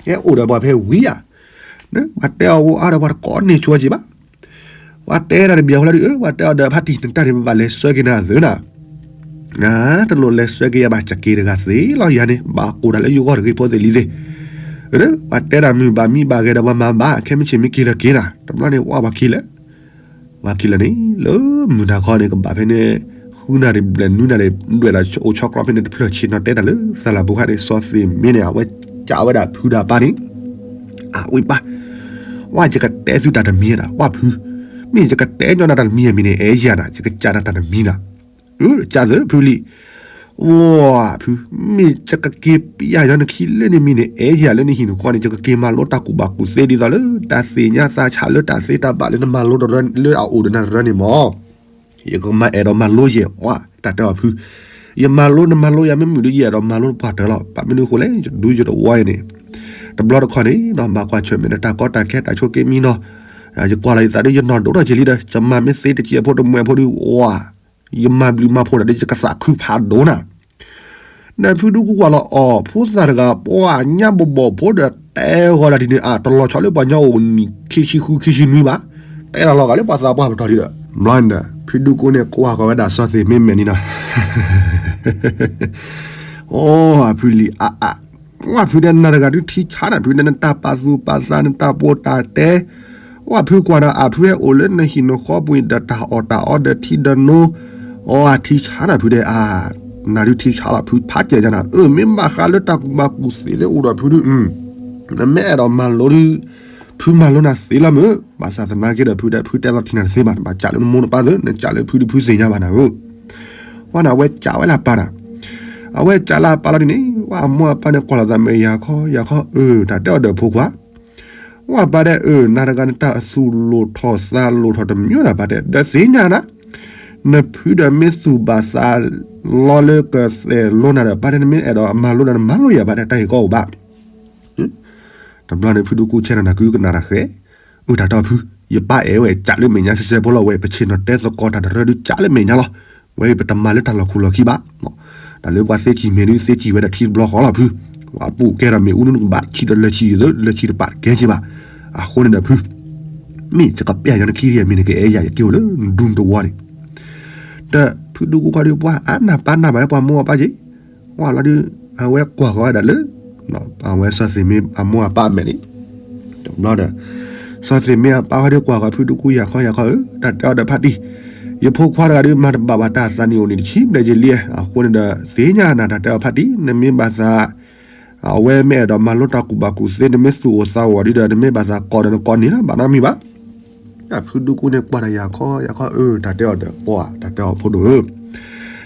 ဟဲအိၣ်ဒီးပှၤဖဲဝံၤဧါ, ပှၤတဲအီၤဝဲအါဒီးပှၤတကိးန့ၢ်ဆိက့ၤဘၣ်, ပှၤတဲဒၣ်တဘျီအဃိလၢဒုး ပှၤတဲအီၤဒီးဖါတံၢ် နတၢ်န့ၣ် ပဘၣ်လဲၤဆှၢက့ၤနၤသုနၤ, တလိၣ်လဲၤဆှၢက့ၤယၤဘၣ် ကက့ၤတဂၤသ့လီၤယၤန့ၣ် ဘၣ်ကိၢ်တၢ်လၢယဂီၢ်တဂ့ၤ ဖိသ့ၣ်လံၤသ့ၣ်, ပှၤတဲတၢ်မုာ်ဘၣ်မံဘၣ်ဂဲၤဒီးပှၤမၤဘၣ် ခဲမုၢ်ဆ့ၣ်မ့ၢ်က့ၤဒီးက့ၤနၤ တဘျီန့ၣ် ဝဲပှၤခံလဲၣ် ပှၤခံလၢာ်န့ၣ် လၢမုၢ်နၤခီန့ၣ် ကဘၣ်ဖဲန့ၣ် ဃုနၣ်ရံၣ်ဘျဲၣ်နွံနၣ်ရံၣ် ဒွဲၣ်ဒီးအိၣ်ဆီကျီဖဲန့ၣ်တဖျၢၣ် ဆ့ၣ်နီၤတဲတၢ်လၢသးလၢ်ပူၤခါန့ၣ် စီၤသ့ၣ်မ့ၢ်န့ၣ် အဝဲကးဝဲဒၣ်ဖုဒၣ်ပၢ်န့ၣ် အဝဲပၢ် ဝဲယကတဲသုတၢ်တမံၤနၤ ဝဲဖု မ့ၢ်ယကတဲညီနၤတၢ်တမံၤအမံၤန့ၣ် အဲၣ်ယၤနၤ ယကစၢ်နၤတၢ်တမံၤနၤ ကၢ်သၢဖုလံ ဝဲဖု မ့ၢ်ယကက့ၤပျၢ်ညီနခံလၢန့ၣ်မံၤန့ၣ် အဲၣ်ယၤလၢနဟံၣ်နဃီန့ၣ် ယကက့ၤမၤလိတၢ်ကူၣ်ဘၣ်ကူၣ်သ့ဒ်သိးလၢ တၢ်သ့ၣ်ညါသးဆးလၢတၢ်သ့တၢ်ဘၣ်လၢနမၤလိတရၢ လၢအအိၣ်ဒီးနၤတရၢန့ၣ်မး ယကမၤအဲၣ်ဒိးမၤလိယဲၢ် ဝဲ တၢ်တဲအီၤဖု ယမၤလိနမၤလိယၤမ့ၢ်မုာ်ဒီးယအဲၣ်ဒိးမၤလိပှၤတၢၢ်လီၤ. ဘၣ်မနုၤအဃိလဲၣ် ယဒူယတဝီအံၤန့ၣ် တဘျီတခီၣ်န့ၣ် ဘၣ်ကွၢ်ဆၢၣ်မဲာ်နတၢ်ကီတၢ်ခဲတၢ်ဆိက့မံနီၤ, ယကွၢ်လီၤယသးဒီးယနီၢ်ဒိၣ်ထီၣ်က့ၤလံဒီး ယမၤမ့ၢ်သ့တကံအဖိတမှဲးဖိဒုး ဝါ ယမၤဘျုးမၤဖှိၣ်ဒီး ယကသးခုဖးဒိၣ်နၤ ဒီးဖုဒူကူကွၢ်လီၤအီၤ ဖိသၣ်တဂၤ ပှၤညါဘီၣ်ဘီၣ်ဖိဒီး တဲဂီၤဒၣ်ဒ်န့ၣ် အတလီၤဆီလၢပှၤကညီအိၣ်နံၣ်ခံဆံဃုခံဆံနွံဘၣ်, တဲလီၤလီၤဂာ်လၢပှၤသးပှၢ်ပတီၢ်လံဒီး ဘျီန့ၣ်ဒီး ဖုဒူကူန့ၣ်ကွၢ်ဃီၤဝဲဒၣ်စီၤသ့ၣ်မ့မဲာ်န့ၣ်နီၤ, အိ အဖုလံၤအါအါ, ဝဲဖုဒီးနၤတဂၤဒုးထံဆါနၤ ဖုဒီးနတၢ်ပာ်သူၣ်ပာ်သး နတၢ်ပီးတၢ်တဲ, ဝဲဖုကွၢ်ဒီးအဖုဟဲအိၣ်လၢနဟံၣ်နဃီပူၤအံၤဒီးတၢ်အီၣ်တၢ်အီဒီးထံဒီးနိ, အိ အထံဆါနၤဖုဒီးအါ, နၤဒုးထံဆါလီၤဖုဖးကဲၢ်ညါနၤ, အၢ မ့ၢ်ဘၣ်ဃးလၢတၢ်ကူၣ်ဘၣ်ကူၣ်သ့လၢအိၣ်ဒီးဖုဒုး, နမ့ၢ်အဲၣ်ဒိးမၤလိဒုး, ဖုမၤလိနၤသ့လီၤမုၢ်, ဘၣ်ဆၣ်သနာ်က့ဒီးဖုဒီးဖုတဲလီၤထံနၤတသ့ဘၣ်, နဘၣ်ကးလၢနမိၢ်နပၢ်သ့, နကးလၢဖုဒုးဖုသ့ၣ်ညါဘၣ်နၤဧၢ ဝဲန့ၣ်အဝဲကးဝဲလၢအပၢ်နၤ, အဝဲကးလၢအပၢ်လီၤဒ်န့ၣ် ဝဲအမိၢ်အပၢ်န့ၣ်ကွၢ်လိာ်သးမ့ၢ်ယၤခီယၤခီ, အၢ တၢ်တဲအီၤဒီးဖိခွါ, ဝဲအပၢ်ဒဲးအၢ နၤတဂၤနတၢ်သူၣ်လိာ်ထီၣ်သးလိာ်ထီၣ်တမံၤဒီး ပၢ်တဲ ဒီးသ့ၣ်ညါနၤ, နဖုဒီးမ့ၢ်သူၣ်ဘၣ်သးလီလၢကသဲးလိနၤဒီး ပၢ်တဲ နမ့ၢ်အဲၣ်ဒိးမၤလိဒီးနမၤလိယၤ ပၢ်တဲ တၢ်ဟ့ၣ်ကီအိၣ်ဘၣ် တဘျီန့ၣ် ဖုဒူကူဆဲနၤနၤကုကနၣ်တၢ်ဃဲ, အၢ တၢ်တဲအီၤဖု, ယပၢ်အဲၣ်ဝဲကးလၢမဲာ်ညါစဲစဲဖိလီၤဝဲ ပဆ့ၣ်နီၤတဲသကိးတၢ်တရၢဒုးကးလၢမဲာ်ညါလီၤ, ဝဲပတမၤလၢတၢ်လီၤခိၣ်လီၤခံဘၣ်, တၢ်လၢပှၤသ့ကံၢ်မဲာ်ဒုးသ့ကံၢ်ဝဲဒီးထံတဘျီဃီလီၤဖု, ပှၤပူၣ်ကဲထီၣ်မ့ၣ်အူနကဘၣ်ဆံးဒီးလၢဆံးယသိး လၢဆံးတပာ်တကဲက့ဘၣ်, အဃိန့ၣ်ဒီးဖု မ့ၢ်ယကပျၢ်ညီနခံဒီးမ့ၢ်နကအဲၣ်ယၤ ယက့ၤအိၣ်လၢနဒူနတဝီန့ၣ်, ဒီးဖုဒူကူခွါဒုးပှၤအါနၢ်ပၢ်နၢ်ဘၣ်ဝဲပှၤမိၢ်အပၢ်က့ၤ, ဝဲလီၤဒုး အဝဲကွၢ်ဃီၤဝဲဒၣ်လၢ အဝဲစီၤသ့ၣ်မ့ၢ်အမိၢ်အပၢ်အမဲာ်န့ၣ်, တဘျီဒီး စီၤသ့ၣ်မ့ၢ်အပၢ်ဝဲဒုးကွၢ်ဃီၤဖုဒူကူယၤခီယၤခီဧၢ, တၢ်တဲအီၤဒီးဖါတံၢ်, ယဖိခွါတဂၤဒုးမၤတဘၣ်ဘၣ်တၢ်သးနံၣ်အိၣ်န့ၣ်တဆံဘျဲၣ်က့ၤလံ, အဃိန့ၣ်ဒီး သ့ၣ်ညါနၤ တၢ်တဲအီၤဖါတံၢ် နမ့ၢ်ဘၣ်သး အဝဲမ့ၢ်အဲၣ်ဒိးမၤလိတၢ်ကူၣ်ဘၣ်ကူၣ်သ့ နမ့ၢ်သူၣ်အိၣ်သးအိၣ်ဒ်ဒီး နမ့ၢ်ဘၣ်သးကိးဒီးနကိးန့ၣ်လီၤ ဘၣ်နီတမံၤဘၣ်, ဖုဒူကူန့ၣ်ကွၢ်ဒီးယၤခီယၤခီဧၢ, တၢ်တဲအီၤဒီးပှၤ တၢ်တဲအီၤဖိဒိၣ်ဧၢ,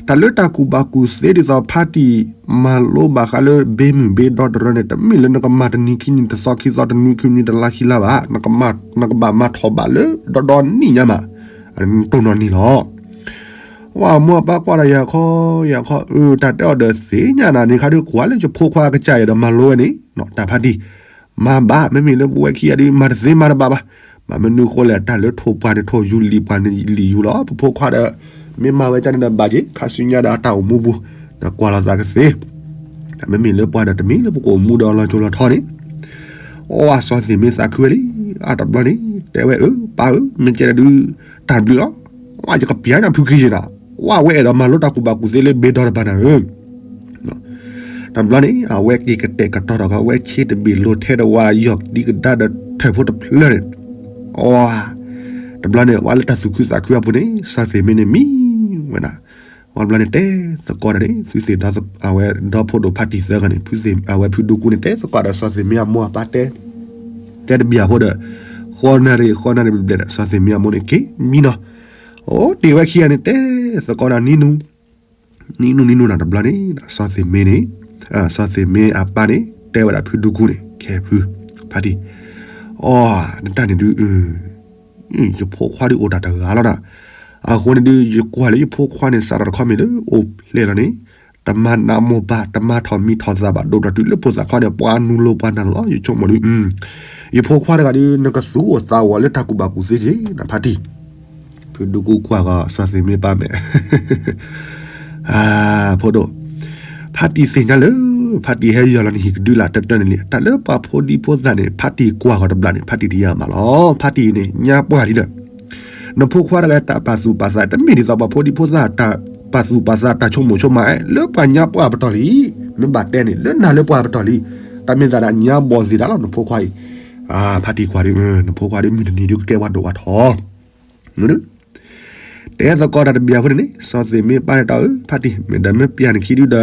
တၢ်လၢတၢ်ကူၣ်ဘၣ်ကူၣ်သ့ဒ်သိးဖါတံၢ် မၤလိဘၣ်ဃးလၢဘ့မုၢ်ဘ့ဒီတရၢန့ၣ် တမ့ၢ်လၢနကမၤတနံၤခံနံၤတသီခံသီတနွံခံနွံတလါခံလါဘၣ်, နကဘၣ်မၤထီၣ်ဘၣ်လၢဒီဒီနံၣ်ညါမး, တိၢ်နီၣ်နံၣ်လီၤ ဝဲအမိၢ်အပၢ်ကွၢ်ဒီးယၤခီယၤခီဧၢ, တၢ်တဲအီၤဒီးသ့ၣ်ညါနၤန့ၣ်ခါဒုးကွၢ်လၢယဖိခွါကစၢ်ယဲဒီးမၤလိဝဲန့ၣ်, တၢ်ဖါတံၢ်, မၤဘၣ် မ့မ့ၢ်လၢပဝဲခံဂၤဒုး မၤတသ့မၤတဘၣ်ဘၣ်, ဘၣ်မနုၤဃိလဲၣ် တၢ်လၢထိၣ်ပှၢ်န့ၣ်ထိၣ်ယူၤလံာ်ပှၢ်န့ၣ်လံာ်ယူၤလီၤ, ပဖိခွါဒီး မ့ၢ်မၤဝဲဒ်န့ၣ်ဒီးဘၣ်က့ၤ ခါဆူညါဒီးအတၢ်အိၣ်မူပူၤ, ဒီးကွၢ်လီၤသးကသ့ မ့မ့ၢ်လၢပှၤဒီးတမ့ၢ်လၢပကအိၣ်မူဒီးအလီၤကၠိလီၤထီန့ၣ်, အိ အစီၤသ့ၣ်မ့ၢ်သးခုဝဲလံ, အတဘျီန့ၣ် တဲဝဲအၢ ပၢ်ဧၢ မ့ၢ်ကဲဒီးဒုး တၢ်ဘျုးလီၤ, ဝဲယကပျၢ်ညါဖုခံယဲနၤ, ဝဲဝဲအဲၣ်ဒိးမၤလိတၢ်ကူၣ်ဘၣ်ကူၣ်သ့လၢဘ့ဒီတပၤနၤဧၢ တဘျီန့ၣ် အဝဲက့ၤကတဲာ်ကတီၤထီၣ်ကီး ဝဲဆ့တဘ့ၣ်လိၤထဲဒီးဝါယီၢ်ဒံကဒါဒီးထၢၣ်ဖိတဖျၢၣ်န့ၣ်, အိ တဘျီန့ၣ် ဝဲလၢတၢ်သူၣ်ခုသးခုအပူၤန့ၣ် စီၤသ့ၣ်မ့ၢ်န့ၣ်မံဝဲနၤ, ဝဲတဘျီန့ၣ်တဲသကိးတၢ်န့ၣ် သုသ့ၣ်ဒီး အဝဲဒီဖိဒိၣ်ဖါတံၢ်သၢဂၤန့ၣ် ဖုသ့ၣ် အဝဲဖုဒူကူန့ၣ် တဲသကိးဒီးစီၤသ့ၣ်မ့ၢ်အမိၢ်အပၢ်တဲ, တဲတဘျီဖိဒီး ဃီနၣ်ရံၣ်ဃီနၣ်ရံၣ်ဘျဲၣ်ဘျဲၣ်ဒီး စီၤသ့ၣ်မ့ၢ်အမိၢ်န့ၣ်က့ၤမံနီၤ, အိ တ့ၢ်ဝဲခံဂၤန့ၣ် တဲသကိးတၢ်နံၤနူ နံၤနူနံၤနူနၤတဘျီန့ၣ် စီၤသ့ၣ်မ့ၢ်န့ၣ်, စီၤသ့ၣ်မ့ၢ်အပၢ်န့ၣ် တဲဝဲဒၣ်ဖုဒူကူန့ၣ် ခဲဖု ဖါတံၢ်, အိ နတၢ်န့ၣ်ဒုး ယဖိခွါဒုးအိၣ်တၢ်တဂၤလီၤနၤ, အဃိန့ၣ်ဒုး ယကွၢ်လၢယဖိခွါန့ၣ် စးထီၣ်တခီမ့ၢ်လၢအိၣ်ဖျဲၣ်လီၤန့ၣ်, တမၤနးမိၢ်ပၢ် တမၤထီၣ်မံထီၣ်သးဘၣ် ဒိၣ်ထီၣ်တုၤလၢဖိသၣ်ခွါန့ၣ် ပှၤနူၤလိၤပှၤနၢ်လိၤလီၤ ယဆိကမိၣ်ဒုး, ယဖိခွါတဂၤဒုး နကသူၣ်အိၣ်သးအိၣ်လၢတၢ်ကူၣ်ဘၣ်ကူၣ်သ့က့ၤ နဖါတံၢ်, ဖုဒူကူကွၢ်ဃီၤ စီၤသ့ၣ်မ့ၢ်ပၢ်မဲာ် ဖိဒိၣ်, ဖါတံၢ်သ့ၣ်ညါလၢ ဖါတံၢ်ဟဲယီၤလီၤနဟံၣ်ကဒုလၢ်တၢၢ်တၢၢ်န့ၣ်လံ, တၢ်လၢပှၤဖိဒံဖိသၣ်န့ၣ် ဖါတံၢ်ကွၢ်ဃီၤတဘျီန့ၣ် ဖါတံၢ်တယာ်မးလီၤ, ဖါတံၢ်န့ၣ် ညါပှၢ်လံဒီး, နဖိခွါတဂၤတၢ်ပာ်သူၣ်ပာ်သး တမ့ၢ်ဒ်သိးပှၤဖိဒံဖိသၣ်တၢ်ပာ်သူၣ်ပာ်သးတၢ်ဆိကမိၣ်ဆိကမး လၢပှၤညါပှၢ်ပတီၢ်လံ, မ့ၢ်ဘၣ်တဲန့ၣ် လၢနၤလၢပှၤပတီၢ်လံ, တၢ်မ့ၢ်သးဒၣ်ညါဘီၣ်သ့ၣ်တၢ်လီၤ နဖိခွါအံၤ, ဖါတံၢ်ကွၢ်ဒုး, နဖိခွါဒုးမုၢ်တနံၤဒုးကကဲပှၤဒိၣ်ပှၤထီ တဲသကိးတၢ်တဘျီဖိန့ၣ်န့ၣ် စီၤသ့ၣ်မ့ၢ်ပၢ်န့ၣ်တၢ်အၢ ဖါတံၢ် မ့ၢ်ဒီးမ့ၢ်ပျၢ်နခံဒုဒီး, ဒီးပ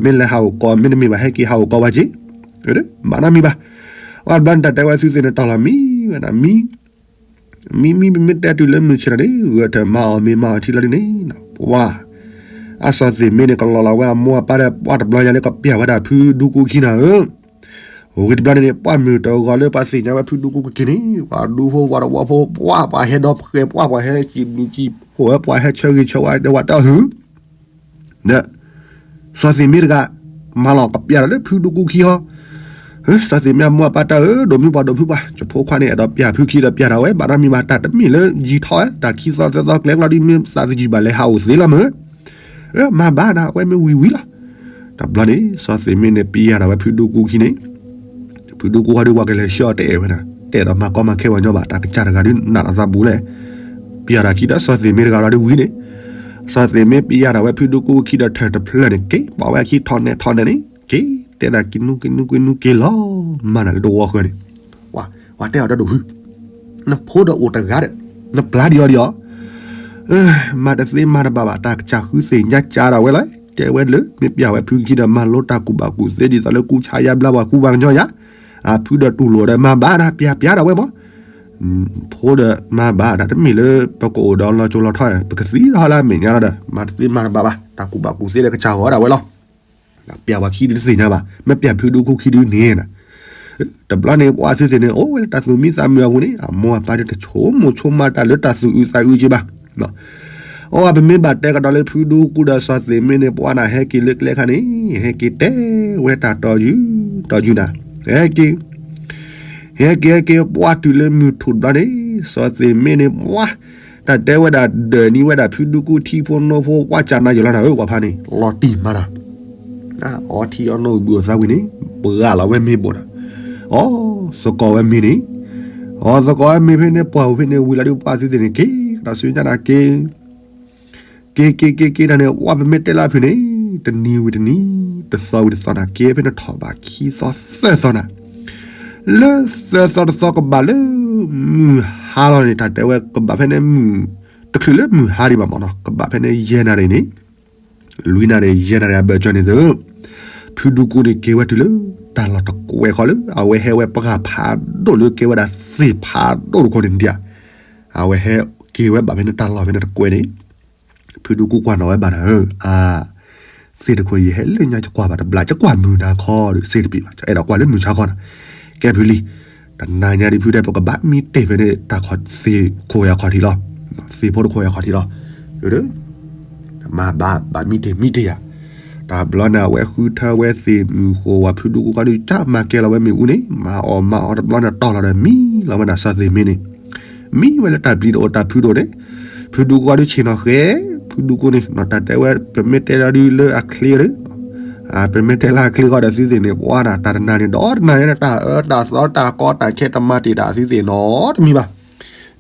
မ့ၢ်လဲၤဟးအိၣ်ကီး မ့တမ့ၢ်ဘၣ်ဟဲက့ၤဟးအိၣ်ကီးဝဲက့ၤ, ဘၣ်နီတမံၤဘၣ်, အဘျီန့ၣ်တၢ်တဲဝဲသုသ့ၣ်န့ၣ်တၢ်လီၤမံဝဲဒၣ်မံ, မံမံ ပမ့ၢ်တဲတုၤလၢမုၢ်ဆ့ၣ်ထီၣ်န့ၣ် ဂဲၤထၢၣ်မၤအီၣ်မ့ၤမၤအီၣ်ထံလီၤဒ်န့ၣ်, ပှၤ အစီၤသ့ၣ်မ့ၢ်န့ၣ် ကလီၤလီၤဝဲအမိၢ်အပၢ်ဒီးပှၤတဘျီယၤလၢကပျၢ်ဝဲဒၣ်ဖုဒူကူခံနၤဧၢ ဝံၤတဘျီန့ၣ်န့ၣ် ပှၤမုၢ်တဂီၤလၢပှၤသ့ၣ်ညါဝဲဖုဒူကူကက့ၤန့ၣ် ပှၤဒူဖိပှၤတဝီဖိ ပှၤပှၤဟဲဒီးဃဲၤ ပှၤပှၤဟဲစံးဘျုးစံးဖှိၣ်ဝဲ ပှၤဟဲဆၢဂ့ၤဆၢဝါတဲဝဲတၢ်ဟုၣ်, ဒီး စီၤသ့ၣ်မ့တဂၤ မၤလီၤကပျၢ်ဒီးလၢဖုဒူကူခံဟီ, စီၤသ့ၣ်မ့အမိၢ်အပၢ်တၢ်ဧၢ, ဒိးမုၢ်ပှၤဒိးဖုပှၤ, ယဖိခွါန့ၣ် အဲၣ်ဒိးပျၢ်ဖုခံဒီးပျၢ်တၢ်ဝဲ, ဘၣ်ဒီးမ့ၢ်ဘၣ်တၢ်တမ့ၢ်လၢယံာ်ထီၣ်ဝဲ, တၢ်ခံသီသၢသီကျဲကျီဒ်မ့ၢ်သးသယုၢ်ဘၣ်လဲၤဟးအိၣ်သ့လီၤမ့ၢ်, မၤဘၣ်နၤ အဝဲမ့ၢ်ဝံၤဝံၤလီၤ. တဘျီန့ၣ် စီၤသ့ၣ်မ့န့ၣ် ပျၢ်တၢ်ဝဲဖုဒူကူခံန့ၣ် ဖုဒူကူဟီဒုး ပှၤကလဲၤဆှၢအီၤတအဲၣ်ဝဲဒၣ်, တအဲၣ်ဒိးမၤကီမၤခဲပှၤညီဘၣ်, တၢ်ကစၢ်တဂၤဒုးနးလီၤသးဘူးလဲၣ်, ပျၢ်တၢ်ခံဒီးစီၤသ့ၣ်မ့တဂၤလီၤဒုးဝံၤန့ၣ်, စီၤသ့ၣ်မ့ပျၢ်တၢ်ဝဲဖုဒူကူခံဒီးထၢၣ်တဖျၢၣ်န့ၣ် က့ၤပာ်ဝဲအခံထီၣ်နဲၣ်ထီၣ်နဲၣ်န့ၣ် က့ၤတဲဒၣ်က့နူက့နူက့နူက့ၤလီၤ, မၤနၤလၢတဝီဃၢၤန့ၣ်, ပှၤတဲအီၤဒီးဒိးဖု နဖိဒီးအိၣ်တဂၤဒီး နပျၢ်ဒံးအီၤဒံးအီၤ, မၤတသ့မၤတဘၣ်ဘၣ်, တၢ်ကစၢ်ဃုသ့ၣ်ညါကၢ်ဒၣ်ဝဲလီၤ, တဲဝဲလၢ မ့ၢ်ပျၢ်ဝဲဖုခံဒီး မၤလိတၢ်ကူၣ်ဘၣ်ကူၣ်သ့ ဒ်သိးလၢကူၣ်ဆါယါဘျါပှၤကူပှၤကညီယါ, အဖုဒီးတူၢ်လိာ်ဒီး မၤဘၣ်နၤ ပျၢ်ပျၢ်ဒၣ်ဝဲမး, ဖိဒီးမၤဘၣ်ဒၣ် တမ့ၢ်လၢပကအိၣ်ဒီးလီၤကၠိလီၤထီ, ပကသံထီၣ်လၢအမဲာ်ညါလီၤဒီး မၤတသ့မၤတဘၣ်ဘၣ်, တၢ်ကူၣ်ဘၣ်ကူၣ်သ့ဒီးကစၢ်ဂီၤဒၣ်ဝဲလီၤ. ပျၢ်ပှၤခံဒုးတသ့ၣ်ညါဘၣ်, မ့ၢ်ပျၢ်ဖုဒူကူခံဒုးန့ၣ်, တဘျီန့ၣ် ပှၤသုသ့ၣ်န့ၣ် အိၣ်ဝဲလၢတၢ်သူၣ်မံသးမုာ်အပူၤန့ၣ် အမိၢ်အပၢ်ဒုးတဆိကမိၣ်ဆိကမးတၢ်လၢတၢ်သူၣ်အုးသးအုးက့ဘၣ်, အဝဲပမ့ၢ်ဘၣ်တဲကဒီးလၢဖုဒူကူဒီးစီၤသ့ၣ်မ့န့ၣ် ပှၤနၤဟဲက့ၤလၢကျဲခါန့ၣ် ဟဲက့ၤတဲဝဲတၢ်တီယုၢ် တီယုၢ်နၤ, ဟဲက့ၤ ဟဲက့ၤဟဲက့ၤ ပှၤတုၤလၢမုၢ်ထူၣ်တဘျီန့ၣ် စီၤသ့ၣ်မ့န့ၣ် ပှၤ တၢ်တဲဝဲဒၣ်ဒၢးနံၤဝဲဒၣ်ဖုဒူကူထံဖိနီဖိ ပှၤကနၤယိာ်လီၤနၤဧၢ ပှၤဖါန့ၣ် လီၤတံၢ်မးတၢ်, အီထံအီနိၣ်ဘုၣ်အိၣ်သးဝံၤန့ၣ် ပှၤလီၤဝဲမ့ၢ်ဘိၣ်နၤ, အီသကိးဝဲမ့ၢ်န့ၣ်, အီသကိးဝဲမ့ၢ်ဖဲန့ၣ် ပှၤဝဲဖဲန့ၣ်ဝံၤလီၤဒီး ပှၤသုသ့ၣ်န့ၣ် က့ၤကဒီးဆူညါနၤက့ၤ က့ၤက့ၤက့ၤက့ၤတၢ်န့ၣ် ပှၤပမ့ၢ်တဲလၢအဖုန့ၣ် တနံၤဝံၤတနံၤ တသီဝံၤတသီနၤ က့ၤဖဲန့ၣ်ထီၣ်ဘးခံသီသၢသီနၤ, လၢသၢသီတသီကဘၣ်လၢ မုၢ်ဟါလီၤန့ၣ် တၢ်တဲဝဲကဘၣ်ဖဲန့ၣ်မုၢ် တချုးလၢမုၢ်ဟါဒံးဘၣ်မးနီၤ ကဘၣ်ဖဲန့ၣ်ယဲၢ်နၣ်ရံၣ်န့ၣ် လွံၢ်နၣ်ရံၣ် ယဲၢ်နၣ်ရံၣ်အဘၢၣ်စၢၤန့ၣ်သု ဖုဒူကူန့ၣ်က့ၤဝဲတုၤလၢ တၢ်လီၢ်တကွဲးဃီလၢ အဝဲဟဲဝဲပှၢ်ဖးဒိၣ်လၢကဲဝဲဒၣ်သ့ၣ်ဖးဒိၣ်တခိၣ်န့ၣ်ဒံးဧါ, အဝဲဟဲက့ၤဝဲဘၣ်ဖဲန့ၣ်တၢ်လီၢ်ဖဲန့ၣ်တကွဲးန့ၣ် ဖုဒူကူကွၢ်နီၣ်ဝဲဘၣ်နၤဧၢ, အါ, သ့ၣ်တခိၣ်အံၤယဟဲလၢညါ ယကွၢ်ဘၣ်တဘျီ ယကွၢ်မုာ်နၤခီဒီး သ့ၣ်တပံၤဘၣ် ယအဲၣ်ဒိးကွၢ်လၢမုာ်ဆါခီနၤ, ကဲဖုလံ, တနၤညါဒံးဖုတဲ ပကဘၣ်မံတ့ၢ်ဖဲန့ၣ် တၢ်ခီၣ်သ့ၣ်ခိၣ်ယၤခီၣ်ထံးလီၤ, သ့ၣ်ဖိတခိၣ်ယၤခီၣ်ထံးလီၤ, မၤဘၣ်ဘၣ်မံတ့ၢ်မံတ့ၢ်ယၤ, တဘျီန့ၣ် အဝဲဃုထၢဝဲသ့ၣ်မုၢ်ဃိးဝဲ ဖုဒူကူကီဒုး ကမၤကဲလီၤဝဲမ့ၣ်အူန့ၣ် မၤအီၣ်မၤအီတဘျီန့ၣ် တီၢ်လီၤဒီးမံလီၤဝဲနၤ စီၤသ့ၣ်မ့န့ၣ် မံဝဲလၢတၢ်ပျံၤတအိၣ်တၢ်ဖုးတအိၣ်န့ၣ်, ဖုဒူကူကီဒုးဆ့ၣ်နီၤဃဲ, ဖုဒူကူန့ၣ် နီၢ်တၢ်တဲဝဲ ပမ့ၢ်တဲလီၤဒုးလၢအချ့ဒီး, ပမ့ၢ်တဲလၢအချ့ဃီဒီးသုသ့ၣ်န့ၣ် ပှၤဒၣ်တၢ်တနၤန့ၣ် ဒီတနၤန့ၣ် တၢ်အၢတၢ်သီတၢ်ကီတၢ်ခဲတမၤတ့ၢ်တၢ်သုသ့ၣ်နီတမံၤဘၣ်,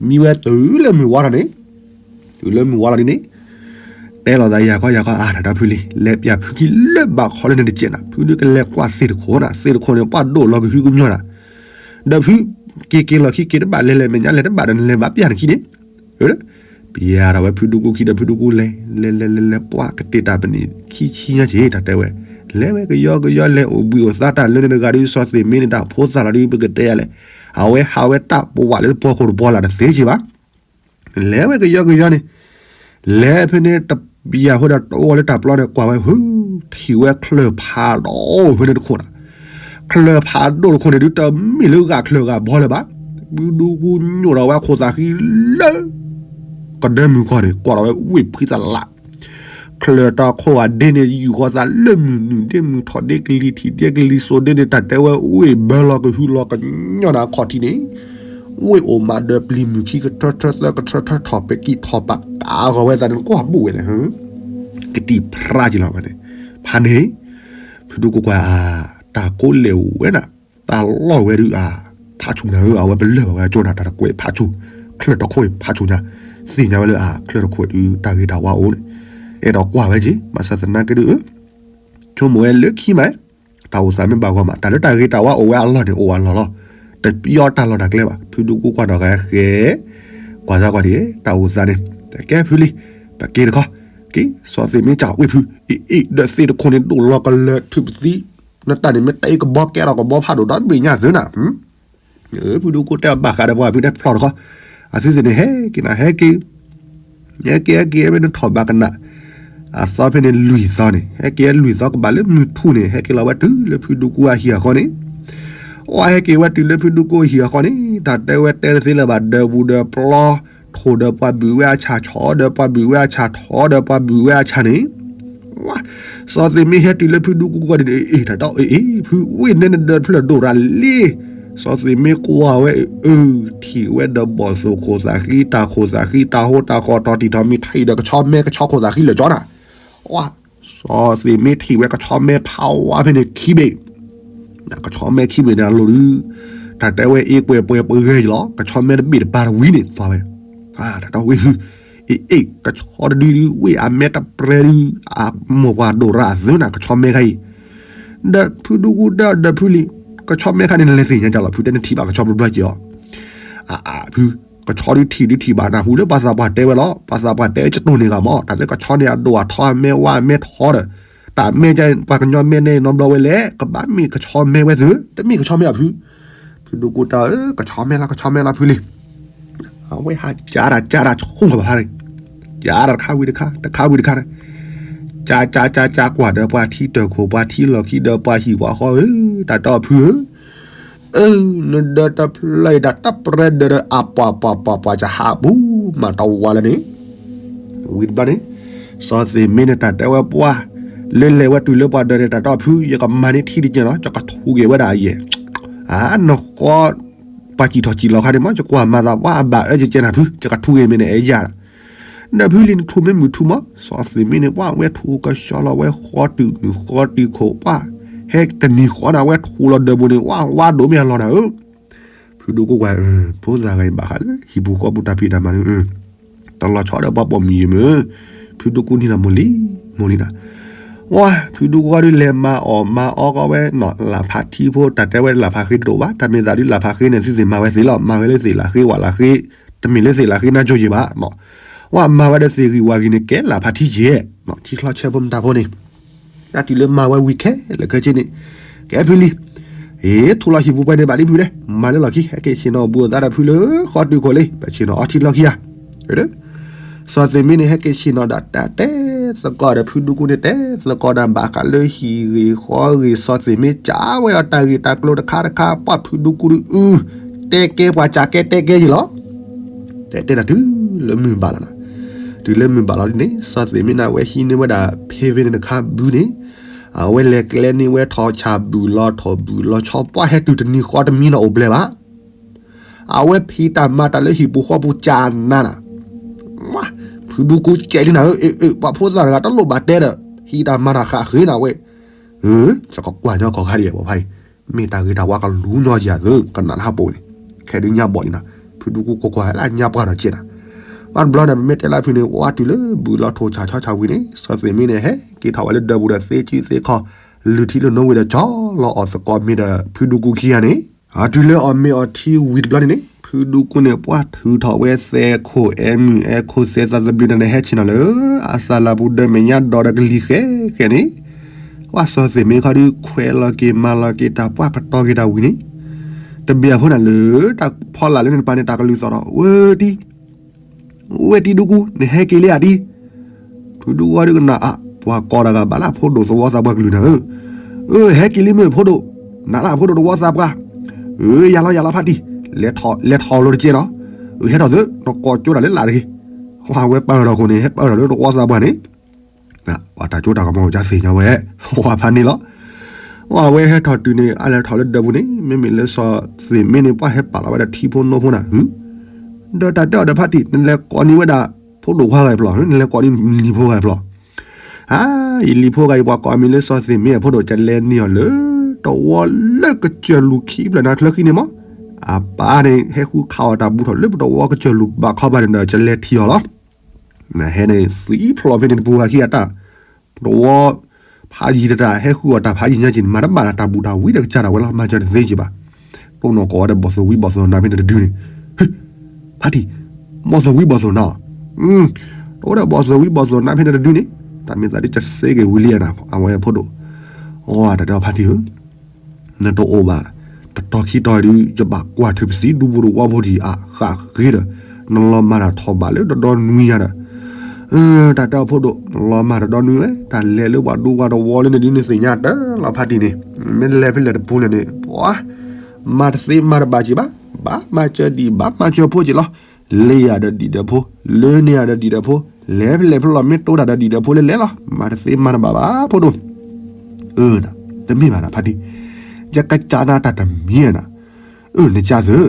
မံဝဲတုၤလၢမုၢ်ဝါထီၣ်န့ၣ်, တုၤလၢမုၢ်ဝါလီၤဒ်န့ၣ် တဲလီၤသးယၤခီယၤခီ အါတၢ်ဒီဖုလံ, လဲၤပျၢ်ဖုခံလၢဘၣ်ခီလၢန့ၣ်တစဲးနၤ, ဖုဒုးကလဲၤကွၢ်သ့ၣ်တခိၣ်နၤ, သ့ၣ်တခိၣ်န့ၣ် ပှၤဒိၣ်လီၤကဟုကညီၢ်နၤ, ဒီးဖု က့ၤက့ၤလီၢ်ခံက့ၤတဘၣ်လဲၤလဲၤမဲာ်ညါလဲၤတဘၣ်ဒီး နလဲၤဘၣ်ပျၢ်နခံန့ၣ်, ပျၢ်ဒီးဝဲဖုဒူကူခံဒီးဖုဒူကူလဲၤ လဲၤလဲၤလဲၤလဲၤ ပှၤကတ့ၢ်တၢ်ပနံာ်ခံဆံညါက့ၤ တၢ်တဲဝဲ, လဲၤဝဲကယီကယီလဲၤအိၣ်ဘှံးအိၣ်သါတၢ်လၢန့ၣ်တဂၤဒီး စီၤသ့ၣ်မ့န့ၣ် တၢ်ဖိသၣ်လီၤဒုး ပကတဲယၤလဲၣ်, အဝဲဟးဝဲတၢ်ပဝးလၢတပီခိၣ်တပီလၢ်တသ့က့ၤဘၣ် လဲၤဝဲကယီကယီန့ၣ်, လဲၤဖဲန့ၣ်တပျၢ်ဃိဒီး တအိၣ်လၢတၢ်ပျီန့ၣ် ကွၢ်ဝဲဟု, ထံၣ်ဝဲချၢၣ်ဖးဒိၣ်ဖဲန့ၣ်တခိၣ်နၤ, ချၢၣ်ဖးဒိၣ်တခိၣ်န့ၣ်ဒုး တမ့ၢ်လၢဂၤချၢၣ်ဂၤဘီလၢၤဘၣ်, ဖုဒူကူညိၣ်ဒီးဝဲအခိၣ်သးဃံလၢ ကဒၢမုၢ်ကီၢ်န့ၣ် ကွၢ်ဒီးဝဲဝ့ၢ်ဖှံသလး ချၢၣ်တၢ်ခိၣ်ဂၤဒ့န့ၣ် ယူၢ်ဃီသးလၢမုၢ်နုာ်ဒ့မုၢ်ထီၣ်ဒ့ကလံၤထံးဒ့ကလံၤစိးဒ့န့ၣ် တၢ်တဲဝဲဝ့ၢ်ဘၢလီၤကဟုလီၤကညီၢ်နၤခီၣ်ထံးန့ၣ်, ဝ့ၢ်အိၣ်မးဒီးပျံၤမုၢ်ခံကထၢထၢသၢကထၢထၢထီၣ်ပကံၢ်ထီၣ်ပာ်ကးဂီၤဝဲသးန့ၣ် ကွၢ်ဘူးဝဲလဲၣ်, ကတံၢ်ဖြါက့ၤလီၤဝဲန့ၣ်, ဖးန့ၣ်, ဖုဒူကူကွၢ်အါ, တၢ်ကိးလဲၣ်အိၣ်ဝဲနၤ, တၢ်လီၢ်ဝဲဒုးအါ, ဖးဆူၣ်နၤဧၢ အဝဲပလၢၢ်ဘၣ်ဝဲကၠိနၤ တၢ်တကွဲးဖးဆူၣ်, ချၢၣ်တခိၣ်အံၤဖးဆူၣ်ညါ, သ့ၣ်ညါဝဲလၢအါ ချၢၣ်တခိၣ်အံၤဒုး တၢ်ဂ့ၤတၢ်ဝါအိၣ်န့ၣ်, အဲၣ်ဒိးကွၢ်ဝဲက့ၤ ဘၣ်ဆၣ်သနာ်က့ဒုး ဆိကမိၣ်ဝဲလၢခံမး, တၢ်အိၣ်သးမ့ၢ်ဘၣ်ဂီၢ်မး တၢ်လၢတၢ်ဂ့ၤတၢ်ဝါအိၣ်ဝဲအလီၢ်န့ၣ် အိၣ်အလီၢ်လီၤ, တပျီတၢ်လီၢ်တၢ်ကျဲဘၣ် ဖုဒူကူကွၢ်ဒီးဂဲၤဃဲ, ကွၢ်စၢ်ကွၢ်ဒံး တၢ်အိၣ်သးန့ၣ်, တကဲဖုလံ, ပက့ၤတခီ, က့ၤစီၤသ့ၣ်မ့ၢ်ကၢ်ဝ့ၢ်ဖု, အ့ၣ်အ့ၣ် ဒီးသ့ၣ်တခိၣ်န့ၣ် ဒိၣ်လီၤကလၢၤထုးပသံ, နတၢ်န့ၣ်မ့ၢ်တၢ်အ့ၣ်ကဘီကဲထီၣ်ကဘီဖးဒိၣ်ဒီးဘ့ၣ်ညါသုနၤ ဖုဒူကူတဲဘၣ်ဃးဒီးပှၤဖုတဲဖျီၣ်တခီ, အသုသ့ၣ်န့ၣ် ဟဲက့ၤနၤဟဲက့ၤ, ဟဲက့ၤဟဲက့ၤဝဲနထီၣ်ဘၣ်ကနၣ်, အသီဖဲန့ၣ်လွံၢ်သီန့ၣ် ဟဲက့ၤလွံၢ်သီကဘၣ်လၢမုၢ်ထူၣ်န့ၣ် ဟဲက့ၤလီၤဝဲတုၤလၢဖုဒူကူအဟံၣ်အဃီန့ၣ်, အဝဲဟဲက့ၤဝဲတုၤလၢဖုဒူကူအဟံၣ်အဃီန့ၣ် တၢ်တဲဝဲတဲတသ့လၢၤဘၣ် ဒၢးပူၤဒၢးပျီ, ထိၣ်ဒီးပှၤဘုၣ်ဝဲအဆၣ် ဆီဒီးပှၤဘုၣ်ဝဲအဆၣ် ထိဒီးပှၤဘုၣ်ဝဲအဆၣ်န့ၣ်, စီၤသ့ၣ်မ့ၢ်ဟဲတုၤလၢဖုဒူကူကိးဂၤဒဲးန့ၣ် အ့ တၢ်တီအ့ အ့ ဖု ဝ့ၢ်နဲနဒၢတဖျၢၣ်ဒိၣ်ရၤလံ. စီၤသ့ၣ်မ့ၢ်ကွၢ်ဝဲ အၢ ထံၣ်ဝဲဒီးဘီၣ်သိၣ်ခိၣ်သးဃံ တၢ်ခိၣ်သးဃံ တၢ်ဟိတၢ်ဃီ ထီၣ်တံၢ်ထီၣ်မံၤ ထံၣ်ဒီးကဆီမဲ ကဆီခိၣ်သးဃံလၢာ်ကၠီနၤ. ဝါ စီၤသ့ၣ်မ့ၢ်ထံၣ်ဝဲကဆီမဲဖးဝါဖဲန့ၣ်ခံဘ့ၣ်, ကဆီမဲခံဘ့ၣ်န့ၣ်အလိၤဒုး တၢ်တဲဝဲအ့ကွဲၤပှဲၤပှဲၤဂဲၤယလီၤ ကဆီမဲတဘ့ၣ်တပၤတဝံၤန့ၣ် ကွၢ်ဝဲ တၢ်တီဝ့ၢ်ဖု အ့ အ့ ကဆီတဒုဒုး ဝ့ၢ်အမဲတပြဲဒုး အမိၢ်ပှၢ်ဒိၣ်ရၤအသုနၤ ကဆီမဲခါအံၤ ဒီးဖုဒူကူဒီး ဒီးဖုလံၤ ကဆီမဲခါန့ၣ် နလဲၤသ့ၣ်ညါကလီၤ ဖုတဲနထံၣ်ဘၣ်ကဆီဘျီဘျီက့ၤအီၤ, အ အ ဖု ကဆီဒုးထံၣ်ဒုးထံၣ်ဘၣ်နၢ်ဟူလၢပှၤသးပှၢ်တဲဝဲလီၤ ပှၤသးပှၢ်တဲဝဲကတိၢ်န့ၣ်ဂ့ၤမး တၢ်လၢကဆီန့ၣ်အဒိၣ်အထီအမဲဝါအမဲထီဒီး, တၢ်မဲကပှၤကညီမဲန့ၣ်နီတဘျီဝဲလဲၣ် ကဘၣ်မ့ၢ်ကဆီမဲဝဲသု တမ့ၢ်ကဆီမဲအဖု, ဖုဒူကူတၢ်အၢ ကဆီမဲလီၤ ကဆီမဲလီၤဖုလံၤ အဝဲဟးကၢ်တၢ်ကၢ်တၢ်ဆူၣ်ကဘၣ်ဖးန့ၣ်, ကၢ်တၢ်တခါဝံၤတခါ တခါဝံၤတခါန့ၣ်, ကၢ်ကၢ်ကၢ်ကၢ်ကွၢ်ဒီးပှၤထံတၢၢ်ခိၣ် ပှၤထံလီၢ်ခံဒီးပှၤဟံၣ်ပှၤဃီဧၢ, တၢ်တီဖုဧၢ, အၢ နဒၢတဖျၢၣ်အံၤဒၣ်တၢ်ပြဲဒၢးဒီး အပှၤပှၤပှၤပှၤ ကဟးပူၤမၤတဝါလၢန့ၣ် ဝံၤတဘျီန့ၣ်, စီၤသ့ၣ်မ့ၢ်န့ၣ်တၢ်တဲဝဲပှၢ်, လၢလဲၤဝဲတုၤလၢပှၤဒၢးန့ၣ် တၢ်တီဖု ယကမၤန့ၢ်ထံတကဲးနီၤ ယကထူက့ၤဝဲဒၣ်အယဲၢ်, အါ နဃီ ပှၤစံၣ်ထီၣ်စံၣ်လီၤခါန့ၣ်မး ယကွၢ်မၤသးပှၢ်အဘၣ်အၢကကဲနၤဖု ယကထူက့ၤမ့ၢ်န့ၣ်အဲယၤဒီး, ဒီးဖုလံၤနထူမ့ၢ်မုၢ်ထူမး စီၤသ့ၣ်မ့ၢ်န့ၣ် ပှၢ်ဝဲထူကဆှီလီၤဝဲဃီတုၤမုၢ်ဃီတုၤခိၣ်ပှၢ်, ဟဲတနံၤဃီန့ၣ် အဝဲထူလီၤဒၢးပူၤန့ၣ် ဝါဝါဒိၣ်မ့ၢ်အလီၢ်နၤဧၢ, ဖုဒူကူကွၢ်, ဖိသၣ်ဂၤအံၤဘၣ်ဃးလၢ ဟံၣ်ပူၤဃီပူၤတၢ်ဖံးတၢ်မၤန့ၣ်, တလီၤဆီဒီးပှၤပိာ်မုၣ်ယံၤမုၢ်, ဖုဒူကူန့ၣ်ဒီးမိၢ်လံၤ, မိၢ်လံၤနၤ, ဝါ ဖုဒူကူဝဲဒုးလဲၤမၤအီၣ်မၤအီကီဝဲနီၤ လၢ်ဖးထံဖိ တၢ်တဲဝဲလၢ်ဖးဃ့တဒိၣ်ဘၣ် တၢ်မ့ၢ်သးဒုးလၢ်ဖးဃ့န့ၣ် သုသ့ၣ်မၤဝဲသ့ၣ်လီၤ မၤဝဲလၢသ့ၣ်လၢ်ဃ့ဝဲလၢ်ဃ့, တမ့ၢ်လၢသ့ၣ်လၢ်ဃ့နါကၠိယံၤဘၣ်, ဝါ မၤဝဲဒီးသ့ၣ်ဂံၢ်ဝါဂံၢ်န့ၣ် ကဲလၢ်ဖးထံယဲၢ်, ထံချီဆၢဖိမတၤဖိန့ၣ် တၢ်တုၤလၢမၤဝဲဝံၤခဲလၢာ်ခဲဆ့န့ၣ်, ကဲဖုလံၤ, အ့ ထူလီၤဟံၣ်ပူၤပှဲၤန့ၣ်ဘၣ်ဒ်ဖုလဲၣ် မၤလၢလီၢ်ခံ ဟဲက့ၤဆ့ၣ်နီၤဘူးအသးဒီးဖုလၢဃီတုၤခိၣ်လံ ပဆ့ၣ်နီၤအီထံလီၢ်ခံဧါ, စီၤသ့ၣ်မ့ၢ်န့ၣ် ဟဲက့ၤဆ့ၣ်နီၤဒီးတၢ်တဲသကိးဒီးဖုဒူကူန့ၣ် တဲသကိးဒီးဘၣ်ဃးလၢဟံၣ်ဂ့ၢ်ဃီဂ့ၢ် စီၤသ့ၣ်မ့ၢ်ကးဝဲအီၤတၢ်ဂ့ၢ်တၢ်ကျိၤတခါတခါ ပှၢ်ဖုဒူကူဒုးအု တဲကဲပှၤကးကဲတဲကဲယံၤလီၤ တဲတဲဒၣ်တုၤလၢမုၢ်ဘၣ်လီၤနၤ, တုၤလၢမုၢ်ဘၣ်လီၤဒ်န့ၣ် စီၤသ့ၣ်မ့ၢ်န့ၣ်အဝဲဟံးန့ၢ်ဝဲဒၣ်ဖဲဖဲန့ၣ်တခါဘုန့ၣ်, အဝဲလဲၤကျဲန့ၢ်ဝဲထီၣ်ဆၣ်ဘုၣ်လီၤထီၣ်ဘုၣ်လီၤဆီ ပှၢ်ဟဲတုၤတနံၤဃီတမံၤနီၣ်အိၣ်ဘျဲၣ်ဘၣ်, အဝဲဖံးတၢ်မၤတၢ်လၢဟံၣ်ပူၤဃီပူၤကၢ်နၤနၤ, ဖုဒူကူကဲးလံနၤဧၢ, ပှၤဖိသၣ်တဂၤတလိၣ်ဘၣ်တဲဒီး ဟံးတၢ်မၤတၢ်ဃးဃ့နၤဝဲ, ယကကွၢ်ညီခီၣ်ခါဒံးပှၤဖးအံၤ, မ့ၢ်တၢ်ဂ့ၤတၢ်ဝါကလူၤညီယၤသု ကနၣ်လၢဟးပိာ်န့ၣ်, ခဲဒုးညါဘီၣ်လံနၤ, ဖုဒူကူကွၢ်ကွၢ်လၢညါပှၢ်ဒီးကဲနၤ, ဘၣ်တဘျီန့ၣ် ပမ့ၢ်တဲလၢဖုန့ၣ် ဝါတုၤလၢဘုၣ်လီၤထိၣ်ဆၣ်ဆီဆၣ်ဝံၤန့ၣ် စီၤသ့ၣ်မ့ၢ်န့ၣ် ဟဲက့ၤထီၣ်ဝဲလၢဒၢးပူၤဒီးသ့စုသ့ခီၣ်, လုၢ်ထံလုၢ်နိဝံၤဒီး ကၠီလီၤအီၣ်သကိးမ့ၤဒီး ဖုဒူကူခံဂၤန့ၣ်, အတုၤလၢအီၣ်မ့ၤအီၣ်ထံဝံၤတဘျီန့ၣ်န့ၣ် ဖုဒူကူန့ၣ် ပှၢ်ထုးထီၣ်ဝဲသဲခိၣ်အဲမုၢ်အဲခိၣ်သဲသးသဘျုးန့ၣ် ဟဲဆ့ၣ်နီၤလၢ အသးလၢပူၤဒၢးမဲာ်ညါဒီးကလံၤဃဲဃဲန့ၣ်, ပှၢ်စီၤသ့ၣ်မ့ၢ်ခီဒုး ခွဲးလီၤက့ၤမၤလီၤက့ၤတၢ်ပှၢ်ကတီၤက့ၤတၢ်ဝံၤန့ၣ်, တဘ့ၣ်အဖိန့ၣ်လၢ တၢ်ဖီလာ်လၢန့ၣ်တပၤန့ၣ် တၢ်ကလုၢ်သီၣ်ဒီး ဝဲတံ ဝဲတံဒူကူ နဟဲက့ၤလံဧါတံ, ဖုဒူကူဒုးကနၣ်အါ ပှၤကိးတဂၤဘၣ်လၢအဖိဒိၣ်သဝီသးပှၢ်ကလုၢ်နၤဧၢ, အၢ ဟဲက့ၤလံမ့ၢ်ဖိဒိၣ်, နးလၢအဖိဒိၣ်သဝီသးပှၢ်, အၢ ယၤလီၤယၤလီၤဖါတံၢ်, လဲၤထီၣ်လဲၤထီၣ်လိၤတကဲနီၤ, အၢ ဟဲထီၣ်သု နကိးကၠိတၢ်လၢလာ်တဂ့ၤ, ဝဲပာ်ထီၣ်ခိၣ်န့ၣ် ဟဲပာ်ထီၣ်လၢသဝီသးပှၢ်န့ၣ် ပှၤတၢ်ကၠိတၢ်ကမီၤကသ့ၣ်ညါဝဲ, ဝဲဖးန့ၣ်လီၤ. ဝဲဟဲထီၣ်တုၤန့ၣ် အလဲၤထီၣ်လၢဒၢးပူၤန့ၣ် မ့မ့ၢ်လၢစီၤသ့ၣ်မ့ၢ်န့ၣ် ပှၢ်ဟဲပာ်လီၤဝဲဒၣ်ထံဖိနိဖိနၤ, ဒီးတၢ်တဲအီၤဒီးဖါတံၢ် နလဲၤကိးန့ၢ်ဝဲဒၣ် ဖိဒိၣ်ခွါဂၤအံၤပျီ, နလဲၤကိးန့ၢ်လံၤဖိဂၤအံၤပျီ, အါ ယလံၤဖိဂၤအံၤ ပှၤကိးအမံၤလၢစီၤသ့ၣ်မ့ၢ်အဖိဒိၣ် ကလဲၤန့ၢ်အီၤလၢ တဝီလၢကစၢၢ်လူၤခံဖျၢၣ်နၤချၢဃံန့ၣ်မး, အပၢ်န့ၣ် ဟဲဃုခးအီၤတၢ်ဘူးထီၣ်လၢပတဝီကစၢၢ်လူၤဘးခီဘၣ်န့ၣ်ဒီး ကလဲၤထံၣ်အီၤလီၤ. နဟဲန့ၣ် သံဖျိးဖဲန့ၣ်တပူၤဂၤခံဂၤတၢ်, ပတဝီ ဖးယံၤတတၢ် ဟဲဃုအီၤတၢ်ဖးယံၤညါက့ၤန့ၣ် မၤတဘၣ်နၤတၢ်ဘူးတၢ်ဝံတကစၢ်ဒၣ်ဝဲလီၤ မၤစၢၤတသ့က့ၤဘၣ်. တိၢ်နီၣ်ကိးဝဲဒီးဘီၣ်သိၣ်ဝံဘီၣ်သိၣ်နါဖဲန့ၣ်တဒုန့ၣ်, ဖါတံၢ်, ဘီၣ်သိၣ်ဝံဘီၣ်သိၣ်နါ, တအိၣ်ဒီးဘီၣ်သိၣ်ဝံဘီၣ်သိၣ်နါဖဲန့ၣ်တဒုန့ၣ်, တၢ်မ့ၢ်သးဒ်ကစ့က့ၤဝံၤလံနၤ အဝဲဖိဒိၣ်, အတၢ်တဲအီၤဖါတံၢ်ဧၢ နတအိၣ်ဘၣ်, တတီၤခံတီၤဒုး ယဘၣ်ကွၢ်ထုးပသံဒူပူၤတဝီဖိဒံးအဃၣ်ဃ့ဒီး, နလီၤမၢ်တၢ်ထီၣ်ဘးလၢတဒီနွံယၤဒီး, တၢ်တဲအီၤဖိဒိၣ် နလီၤမၢ်တဒီနွံဝဲ တၢ်လဲၤလၢပှၤဒူပှၤတဝီလၢန့ၣ်ဒုး နသ့ၣ်ညါတၢ်လီၤဖါတံၢ်န့ၣ်, မ့ၢ်လဲၤဖဲလဲၣ်တပူၤလဲၣ်န့ၣ် ပှၤ မၤတသ့မၤတဘၣ်က့ၤဘၣ်, ဘၣ်မၤစၢၤဒံးဘၣ်မၤစၢၤဖိက့ၤလီၤ, လ့ယၤဒီးဒံးဒီးဖိ, လၢန့ၢ်ယၤဒီးဒံးဒီးဖိ, လဲၤဖဲလဲၣ်ဖဲလဲၣ် မ့ၢ်တိၢ်တၢ်ဒီးဒံးဒီးဖိလဲလဲလီၤ, မၤတသ့မၤတဘၣ်ဘၣ်ဖိဒိၣ်, အၢ, တမ့ၢ်ဘၣ်နၤဖါတံၢ်, ယကစၢ်နၤတၢ်တမံၤနၤ, အၢ နကၢ်သၢ,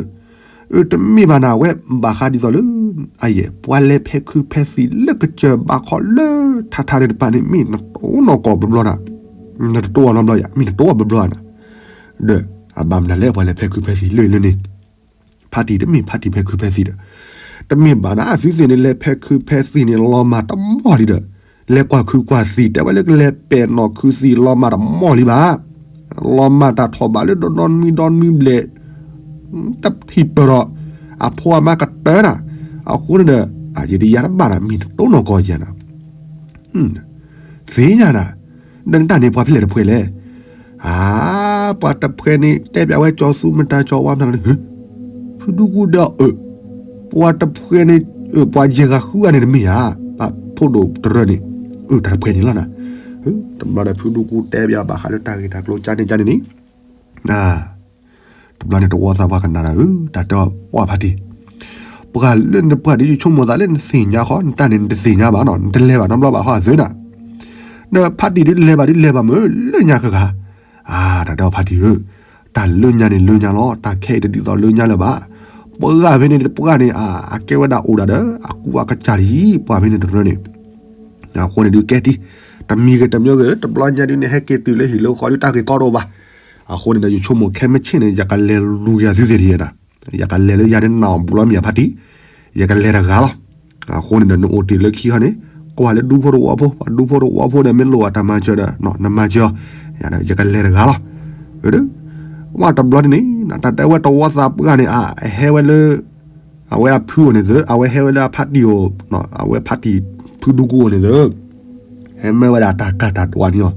အၢ တမ့ၢ်ဘၣ်နၤ အဝဲဘၣ်ဃးဒ်သိးလၢ အယဲၢ် ပှၤလဲၤဖဲးခုးဖဲးသံးလၢကစၢၢ်ဘးခီလၢထးထးန့ၣ်တပၤန့ၣ် မ့ၢ်နတိၢ်နီၢ်ကီၢ်ဘျီဘျီနၤ, နတတိၢ်အီၤနီတဘျီယၤ မ့ၢ်နတိၢ်အီၤဘျီဘျီနၤ, ဒီးအဘၣ်မနုၤလဲၣ် ပှၤလဲၤဖဲးခုးဖဲးသံးလၢလၢန့ၣ် ဖါတံၢ်တမ့ၢ်ဖါတံၢ်ဖဲးခုးဖဲးသံးဒီး, တမ့ၢ်ဘၣ်နၤ သုသ့ၣ်န့ၣ် လဲၤဖဲးခုးဖဲးသံးန့ၣ် လီၤမၢ်တမီၢ်လံဒီး, လဲၤကွၢ်ခုးကွၢ်သံး တဲဝဲလၢကလဲၤပဲာ်နီၣ်ခုးသံး လီၤမၢ်တမီၢ်လံဘၣ်, လီၤမၢ်တၢ်ထီၣ်ဘးလၢဒီဒီနွံဒီနွံဘျဲၣ် တထံၣ်ပၢၢ်ဒီး အဖိအမါကတၢၢ်နၤ, အဃိန့ၣ်ဒီး အယံၤဒ်ယၤတဘၣ်နၤ မ့ၢ်နတိၢ်နီၢ်ကီၢ်ယၤနၤ သ့ၣ်ညါနၤ, ဒီးနတၢ်န့ၣ်ပှၤဖဲလဲၣ်တဖှဲလဲၣ်, အါ, ပှၤတဖှဲန့ၣ် တဲပၠးဝဲကၠီၤသူမတၤကၠီၤဝါမတၤန့ၣ်, ဖုဒူကူဒီးအၢ, ပှၤတဖှဲန့ၣ်, ပှၤယဲၢ်ဂၤဃုဂၤန့ၣ်တမ့ၢ်ဧါ, ပှၤဖိဒိၣ်တရၢန့ၣ်, အၢ တၢ်တဖှဲန့ၣ်လီၤနၤ, တဘျီဒီးဖုဒူကူတဲပၠးဘၣ်ဃးလၢတၢ်ဂ့ၢ်တၢ်ကျိၤကန့ၣ်ကန့ၣ်န့ၣ် တဘျီန့ၣ် တဝီသးပှၢ်ကနၣ်ဒီး တၢ်တဲအီၤ ပှၤဖါတံၢ်, ပှၤလၢနပှၤဒ်ယဆိကမိၣ်သးလၢနသ့ၣ်ညါဃီ နတၢ်န့ၣ်နတသ့ၣ်ညါဘၣ်နီၤ နတလဲၤဘၣ်နီတဘျီဘၣ်ဃီအသုနၤ, ဒီးဖါတံၢ်ဒ်လဲၤဘၣ်ဒ်လဲၤဘၣ်မ့ၢ်လၢညါကဂၤ, အါ တၢ်တဲအီၤဖါတံၢ်ဧၢ, တၢ်လၢညါန့ၣ်လၢညါလီၤ တၢ်ခဲအံၤတဒ်သိးလၢညါလၢၤဘၣ်, ပှၤဂၤဖဲန့ၣ်ပှၤန့ၣ် အကဲဝဲဒၣ်အိၣ်ဒၣ်ဒီး အကူအကစၢ်လံ ပှၤဖဲန့ၣ်တရၢန့ၣ် အဃိန့ၣ်ဒုးကဲတံၢ်, တမံၤဂ့ၤတမံၤဂ့ၤ တဘျီညါဒုးန့ၣ် ဟဲက့ၤတုၤလၢဟံၣ်လၢဃီဒုးတၢ်ဂ့ၢ်ကီတအိၣ်ဘၣ်, အဃိန့ၣ်ဒီးယဆိကမိၣ်ခဲမုၢ်ဆ့ၣ်န့ၣ် ယကလဲၤလူၤယၤသုသ့ၣ်တယဲနၤ, ယကလဲၤလၢယၤဒ်နၢ်အီၣ်ဘူးလီၤမ့ၢ်ယၤဖါတံၢ်, ယကလဲၤတဂၤလီၤ, အဃိန့ၣ်ဒီးနအိၣ်တ့ၢ်လၢခံခီန့ၣ်, ကွၢ်လၢဒူဖိတဝီဖိ, ဒူဖိတဝီဖိဒီးမ့ၢ်လိၣ်ဘၣ်တၢ်မၤစၢၤဒီး နမၤစၢၤအီၤ, ယကလဲၤတဂၤလီၤ, ဝဲတဘျီန့ၣ်န့ၣ် တၢ်တဲဝဲတဝီသးပှၢ်န့ၣ် အဟဲဝဲလၢ အဝဲအဖုအိၣ်န့ၣ်သ့, အဝဲဟဲဝဲလၢအဖါတံၢ်အိၣ်, အဝဲဖါတံၢ်ဖုဒူကူအိၣ်န့ၣ်သ့, ဟဲမၢဝဲဒၣ်တၢ်ကၢ်တၢ်ဒွးန့ၢ်အီၤ,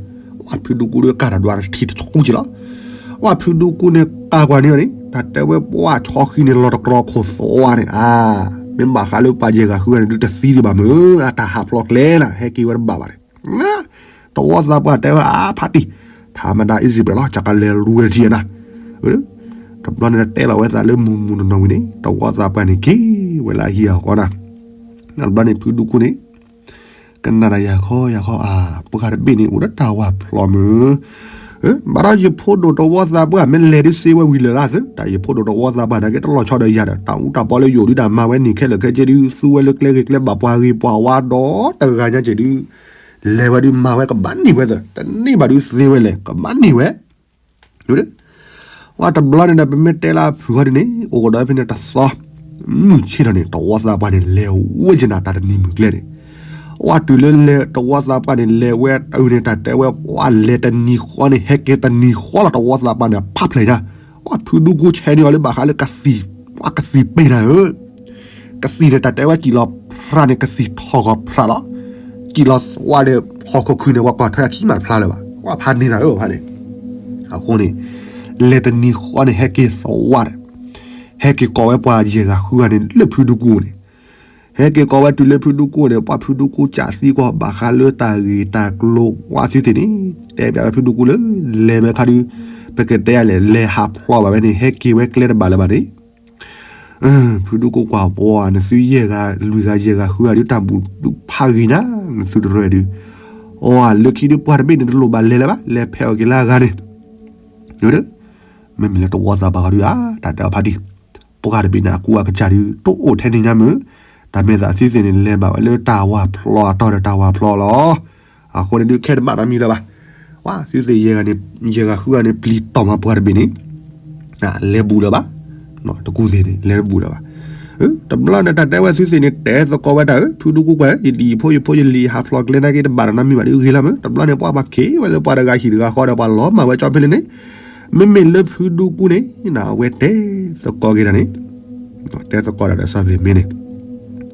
ဝဲဖုဒူကူဒီးကၢ်တၢ်ဒွးထံၣ်တဆူက့လီၤ, ဝဲဖုဒူကူန့ၣ်ကၢ်ကွၢ်န့ၢ်အီၤန့ၣ် တၢ်တဲဝဲပှၤဆီဃံန့ၣ်လီၤတကြီခိၣ်သွါန့ၣ်, မ့ၢ်ဘၣ်ဃးလၢပှၤယဲၢ်ဂၤဃုဂၤန့ၣ်ဒုးတသံဒံးဘၣ်မ့ၢ်, အတၢ်ဟးဖျိးကျဲနၤ ဟဲက့ၤဝဲတဘၣ်ဘၣ်န့ၣ် တဝီသးပှၢ်တဲဝဲအါဖါတံၢ်, ထါမတၤအံၤစံးပှဲၤလီၤ ကကလဲၤလူၤဝဲတထံၣ်နၤ, တဘျီန့ၣ်တဲလီၤဝဲသးလၢမုၢ်မုၢ်နီၢ်နီၢ်ဝံၤန့ၣ် တဝီသးပှၢ်န့ၣ်က့ၤဝဲလၢအဟံၣ်အဃီနၤ, တဘျီန့ၣ်ဖုဒူကူန့ၣ် ကနၣ်တၢ်ယၤခီယၤခီအါ, ပှၤတဘ့ၣ်န့ၣ်အိၣ်ဒီးတၢ်ဝၢ်ဖျိးမ့ၢ် ဘၣ်ဒီးယဖိဒိၣ်တဝီသးပှၢ်မ့ၢ်လဲၤဒုးစ့ဝဲဝံၤလၢာ်လၢသု, တၢ်ယဖိဒိၣ်တဝီသးပှၢ်နာ်က့တလီၤဆီဒီးယၤဒီး တၢ်အူတၢ်ပီလၢယအိၣ်ဒုးတၢ်မၤဝဲန့ၣ်ခဲလၢာ်ခဲဆ့ဒုး သူဝဲလၢကျဲဂ့ၤကျဲဘၣ်ပှၤဂ့ၤပှၤဝါဒီးတဂၤညါက့ၤဒုး လဲၤဝဲဒုးမၤဝဲကဘၣ်န့ၢ်ဝဲသ့, တန့ၢ်ဘၣ်ဒုးသ့ဝဲလဲၣ် ကဘၣ်န့ၢ်ဝဲ ဝဲတဘျီန့ၣ်ဒီး ပမ့ၢ်တဲလၢအဖုဂီၢ်ဒ်န့ၣ် အိၣ်ကဒီးဖဲန့ၣ်တသီ မုၢ်ဆ့ၣ်ထီၣ်န့ၣ် တဝီသးပှၢ်န့ၣ် လဲၤဝဲကနၤတၢ်တနံၤမုၢ်ကျဲန့ၣ်, ဝဲတုၤလၢလဲၤတဝီသးပှၢ်န့ၣ် လဲၤဝဲတအုန့ၣ် တၢ်တဲဝဲ ဝဲလဲၤတနံၤဃီန့ၣ် ဟဲက့ၤတနံၤဃီလီၤ တဝီသးပှၢ်န့ၣ် ဖးဖျဲၣ်ညါ, ဝဲဖုဒူကူဆဲးန့ၢ်အီၤလၢဘၣ်ဃးလၢ ဝဲကသံၣ်ပ့ၤနၤဧၢ ကသံၣ်န့ၣ် တၢ်တဲဝဲစံၣ်လီၤဖြးန့ၣ် ကသံၣ်ထီၣ်ဂီၤဖြးလီၤ, စံၣ်လီၤသွါဒီး ဟီၣ်ခိၣ်ခုၣ်န့ၣ် ပှၤကွၢ်ထွဲအခံမးတဖျါလၢၤဘၣ်, ဝဲဖးန့ၢ်နၤဧၢဖးန့ၣ်, အဃိန့ၣ် လဲၤတနံၤဃီန့ၣ် ဟဲက့ၤသွါဒီး ဟဲက့ၤကိးဝဲပှၤယဲၢ်ဂၤဃုဂၤန့ၣ် လၢဖုဒူကူန့ၣ်, ဟဲက့ၤကိးဝဲတုၤလၢဖုဒူကူန့ၣ် ပှၤဖုဒူကူစးသံကွၢ်ဘၣ်ဃးလၢတၢ်ဂ့ၢ်တၢ်ကျိၤဝဲသုသ့ၣ်န့ၣ်, တဲပၠးဝဲဖုဒူကူလၢ လဲၤဝဲခါဒုး ပကတဲယၤလဲၣ် လဲၤဟးဖျိးဘၣ်ဝဲန့ၣ် ဟဲက့ၤဝဲကျဲတဘၣ်လၢၤဘၣ်န့ၣ် ဖုဒူကူကွၢ်ပှၤ နသုယဲၢ်ဂၤ လွံၢ်ဂၤ ယဲၢ်ဂၤ ဃုဂၤဒုး တၢ်ဘူၣ်ဒုးဖးဂ့ၤညါ နသုတရၢဒုး, အိၣ်လၢခံဒုး ပှၤတဘ့ၣ်န့ၣ် တလိၣ်ဘၣ်လဲၤလၢၤဘၣ် လဲၤဖဲအီၣ်က့ၤလၢအဂၤန့ၣ်, မ့မ့ၢ်လၢတဝီသးပှၢ်ဃီဒုး အါ တၢ်တဲအီၤဖးတံၢ်, ပှၤတဘ့ၣ်န့ၣ် အကူအကစၢ်ဒုး တအိၣ်ထဲန့ၣ်ညါမ့ၢ်, တၢ်မ့ၢ်သးသုသ့ၣ်န့ၣ် လဲၤဘၣ်ဝဲလၢတၢ်ဝၢ်ဖျိးအတီၢ်ဒီးတၢ်ဝၢ်ဖျိးလီၤ. အဃိန့ၣ်ဒုး ခဲတဘၣ်နီတမံၤလၢၤဘၣ်. ပှၤသုသ့ၣ်ယဲၢ်ဂၤန့ၣ် ယဲၢ်ဂၤဃုဂၤန့ၣ် ပျံၤတီၢ်မးပှၤတဘ့ၣ်န့ၣ် လဲၤဘူၣ်လၢၤဘၣ်, တကူၣ်သ့ၣ်န့ၣ် လဲၤတဘူၣ်လၢၤဘၣ်. တဘျီန့ၣ် တၢ်တဲဝဲသုသ့ၣ်န့ၣ် တဲသကိးဝဲတၢ်ဧၢ, ဖုဒူကူကွၢ် ယဒ်ယဖိယဖိယလံၤဟးဖျိးကျဲနာ်က့ တဘၣ်နီတမံၤဘၣ်ဒုးဂ့ၤလီၤမ့ၢ်, တဘျီန့ၣ် ပှၤပှၤက့ၤဝဲလၢပှၤတဂၤဟံၣ်တဂၤဃီဒီး ပှၤလီၤမၢ်ဝဲကၠီဖဲလဲၣ်န့ၣ်, မ့မ့ၢ်လၢဖုဒူကူန့ၣ် အဝဲတဲသကိးက့ၤတၢ်န့ၣ် တဲသကိးတၢ်ဒီးစီၤသ့ၣ်မ့န့ၣ်,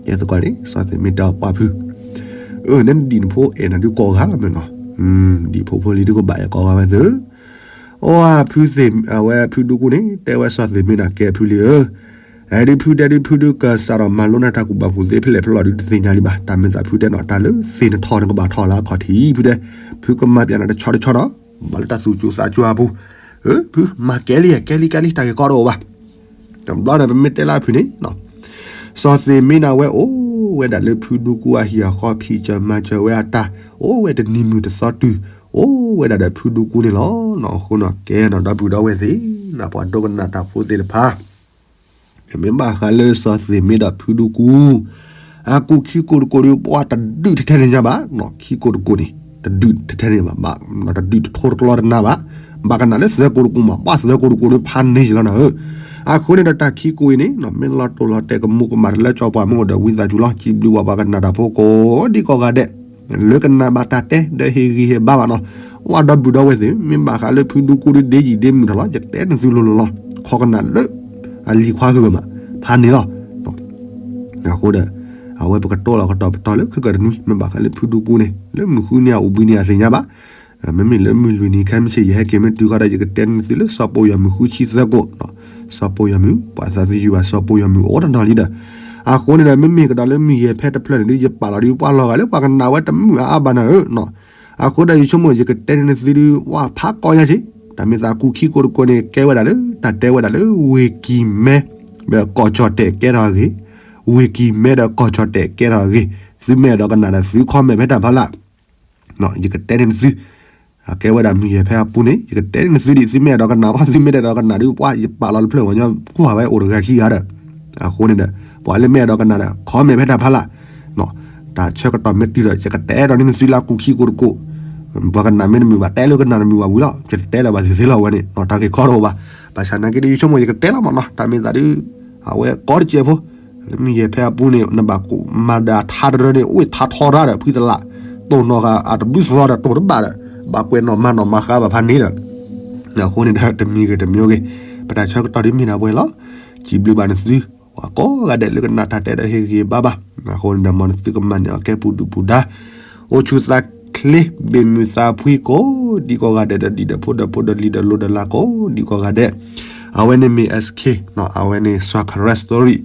တဲသကိးန့ၣ် စီၤသ့ၣ်မ့တဲအီၤပှၤဖု, အၢ နဒ်နဖိအဲၣ်နၤဒုးကိးဂၤလီၤမ့ၢ်နီၤ, ဒ်ဖိဖိလံၤဒုးကဘၣ်အဲၣ်ကိးဂၤဝဲသု, အဝဲဖုဒူကူန့ၣ် တဲဝဲစီၤသ့ၣ်မ့န့ၣ် ကဲဖုလံၤဧၢ, အဲဒုးဖုတဲဒုး ဖုဒုးကစးထီၣ်မၤလိနၤတၢ်ကူၣ်ဘၣ်ကူၣ်သ့ဖဲလဲၣ်ဖဲလဲၣ်ဒုးတသ့ၣ်ညါလံဘၣ်, တၢ်မ့ၢ်သးဖုတဲနီၤ တၢ်လၢသ့ၣ်နထီၣ်နကဘၣ်ထီၣ်လၢအခီၣ်ထံးဖုတဲ, ဖုကမၤပျးနၤတဆီတဆီနီၤ, ဘၣ်လၢတၢ်သူၣ်စူၤသးစူၤအပူၤ, ဖုမၤကဲလံ ကဲလံ ကဲလံ တၢ်ဂ့ၢ်ကီတအိၣ်ဘၣ်. တဘျီန့ၣ် ပမ့ၢ်တဲလၢဖုန့ၣ် စီၤသ့ၣ်မ့န့ၣ် အဝဲအိၣ် အိၣ်ဝဲဒၣ်လၢဖုဒူကူအဟံၣ်အဃီ ဖံးစၢၤမၤစၢၤဝဲအတၢ် အိၣ်ဝဲတနံၤမုၢ်တသီတုၤ အိၣ်ဝဲဒၣ်ဒီးဖုဒူကူန့ၣ်လီၤ. အဃိန့ၣ် ကဲနီၤ ဒီပုၢ်ဒီဝဲၢ်သ့ၣ် ပှၤဒိကနၣ်တၢ်ဖိသ့ၣ်တဖၣ် မ့ၢ်ဘၣ်ဃးလၢစီၤသ့ၣ်မ့ဒီးဖုဒူကူ အကူၣ်ခံကိးတကိးဒီး ပှၤတဒုးထဲထဲန့ၣ်ညါဘၣ်, ခံကိးတကိးန့ၣ် တဒုးထဲထဲန့ၣ်ဘၣ်, တဒုးတထိတကျီတနၤဘၣ်, ဘၣ်ကနၣ်လၢသၢကိးတကိးမး ပှၤသၢကိးတကိးဒီးဖးန့ၢ်ယလီၤနၤဧၢ. အဃိန့ၣ်ဒီးတၢ်ခံကိးအံၤန့ၣ် မ့ၢ်လီၤတိၢ်လီၤတဲာ်ကမူကမၣ်တၢ်လၢကၠီပှၤမ့ၢ်အိၣ်ဒီး ဝံသးစူၤလီၤ စံးဘျုးဝဲပှၤကနၣ်တၢ်ဖိကိးဒံကိးဂၤဒဲး လၢကနၣ်ဘၣ်တၢ်တဲဒီးဟ့ၣ်ဂံၢ်ဟ့ၣ်ဘါဘၣ်နီၤ. ဝဲဒီပုၢ်ဒီဝဲၢ်သ့ၣ် မ့ၢ်ဘၣ်ဃးလၢဖုဒူကူဒုးဒ့ယံာ်ဒ့မုၢ်ထီၣ်လီၤ ယကတဲနသုလိၤလိၤလီၤ. ခီကနၣ်လၢ အလံၤခွါဂၢၢ်မး ဖးန့ၢ်လီၤ. အဃိဒီး အဝဲပကတိၤလီၤကတီၤပတီၤလၢခဲကတနွံ မ့ၢ်ဘၣ်ဃးလၢဖုဒူကူန့ၣ် လၢမုၢ်ဃုနံၤအအိၣ်ဘှံးနံၤအသ့ၣ်ညါဘၣ်. မ့မ့ၢ်လၢမုၢ်လွံၢ်နံၤခဲမုၢ်ဆ့ၣ် ယဟဲက့ၤမ့ၢ်တုၤဃီဒီး ယကတဲနသုလၢစီၤပီယီၤမုၢ်ဃုဆံသၢကိး စီၤပီယီၤမုၢ် ပှၤသးသယုၢ်ဘၣ် စီၤပီယီၤမုၢ်အိၣ်တနီၤလံဒီး အဃိန့ၣ်ဒီးမ့မ့ၢ်ကဒီးလၢမုၢ်ယဲၢ်ဖဲတဖျၢၣ်န့ၣ်ဒုး ယပာ်လီၤဒုးပှၤလီၤဂာ်လၢပှၤကနၣ်ဝဲတမုာ်အါအါဘၣ်နၤဧၢနီၤ. အဃိဒီးယဆိကမိၣ် ယကတဲန့ၢ်နသုဒုး ဝဲဖးကီညါက့ၤ တၢ်မ့ၢ်သးကူၣ်ခံကိးတကိးန့ၣ် ကဲဝဲဒၣ်လၢ တၢ်တဲဝဲဒၣ်လၢ ဝ့ၢ်ကံၤမဲ ဒီးကီၢ်ကၠီၣ်တဲာ်ကဲထီၣ်အဂ့ၢ်, ဝ့ၢ်ကံၤမဲဒီးကီၢ်ကၠီၣ်တဲာ်ကဲထီၣ်အဂ့ၢ်, သုမ့ၢ်အဲၣ်ဒိးကနၣ်ဒီးသု comment ဖဲတၢ်ဖီလာ် ယကတဲန့ၢ်နသု, အကဲဝဲဒၣ်မုၢ်ယဲၢ်ဖဲအပူၤန့ၣ် ယကတဲန့ၢ်နသုဒံး သုမ့ၢ်အဲၣ်ဒိးကနၣ်ဘၣ် သုမ့ၢ်တအဲၣ်ဒိးကနၣ်ဒုး ပှၤယပာ်လီၤတဖျၢၣ်ဝဲညီ ကွၢ်ဝဲအိၣ်တဂၤခံဂၤဒီး အဃိန့ၣ်ဒီး ပှၤလၢမ့ၢ်အဲၣ်ဒိးကနၣ်ဒီး comment ဖဲတၢ်ဖီလာ် တၢ်ဆၢကတီၢ်မ့ၢ်တုၤဒီး ယကတဲဒီးန့ၢ်နသုလၢကူၣ်ခံကိးတကိး, ပှၤကနၣ်မ့ၢ်တမုာ်ဘၣ် တဲလၢကနၣ်တမုာ်ဘၣ်ဝံၤလီၤ ယတတဲလၢၤဘၣ်သ့ၣ်သ့ၣ်လီၤဝဲန့ၣ် တၢ်ဂ့ၢ်ခီတအိၣ်ဘၣ်. ဘၣ်ဆၣ်နာ်က့ဒီး ယဆိကမိၣ်ယကတဲလီၤမးနီၤ တၢ်မ့ၢ်သးဒုး အဝဲကီတစဲးဖိ လၢမုၢ်ယဲၢ်ဖဲအပူၤန့ၣ် နဘၣ်မၤဒၣ်ထါတရၢန့ၣ် အိၣ်ထါထီရၣ်ဒီး ဖှံသလး တိၢ်နီၢ်ဃာ်အတဘျုးသီဒီး တိၢ်တဘၣ်ဒီး ဘၣ်ကွဲးနီၣ်မၤနီၣ်မၤဃါဘၣ်ဖးန့ၣ်ဒီး အဃိန့ၣ်ဒီး တမံၤဂ့ၤတမံၤဂ့ၤ ပတၢ်ဆၢကတီၢ်ဒ်မ့ၢ်ဒၣ်ဝဲလီၤ. စံးဘျုးဘၣ်နသု ပှၤကိးဂၤဒဲးလၢကနၣ်တၢ်တဲဒီးဟ့ၣ်ဂံၢ်ဘါဘၣ်. အဃိန့ၣ်ဒီး မ်နသုကမၤန့ၢ်အီၤကဲပူၤဒုၣ်ပူၤဒါ အိၣ်ဆူၣ်သးချ့ ဘၣ်မုာ်သးဖှံကိးဒံကိးဂၤဒဲးဒီး ဒ်ဒီးဖိဒီးဖိဒီးလံၤဒီးလိၤဒီးလၤကိးဒံကိးဂၤဒဲး. အဝဲန့ၣ်မ့ၢ် SK အဝဲန့ၣ် စီၤခရၢ story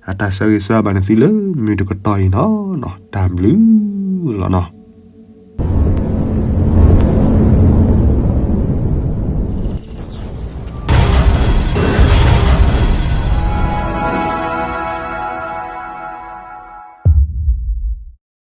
အတၢ်ဆၢဂ့ၤဆၢဝါဘၣ်နသုလၢမုၢ်တကတီၢ်အံၤနီၤ တၢ်ဘျုးလီၤနီၤ.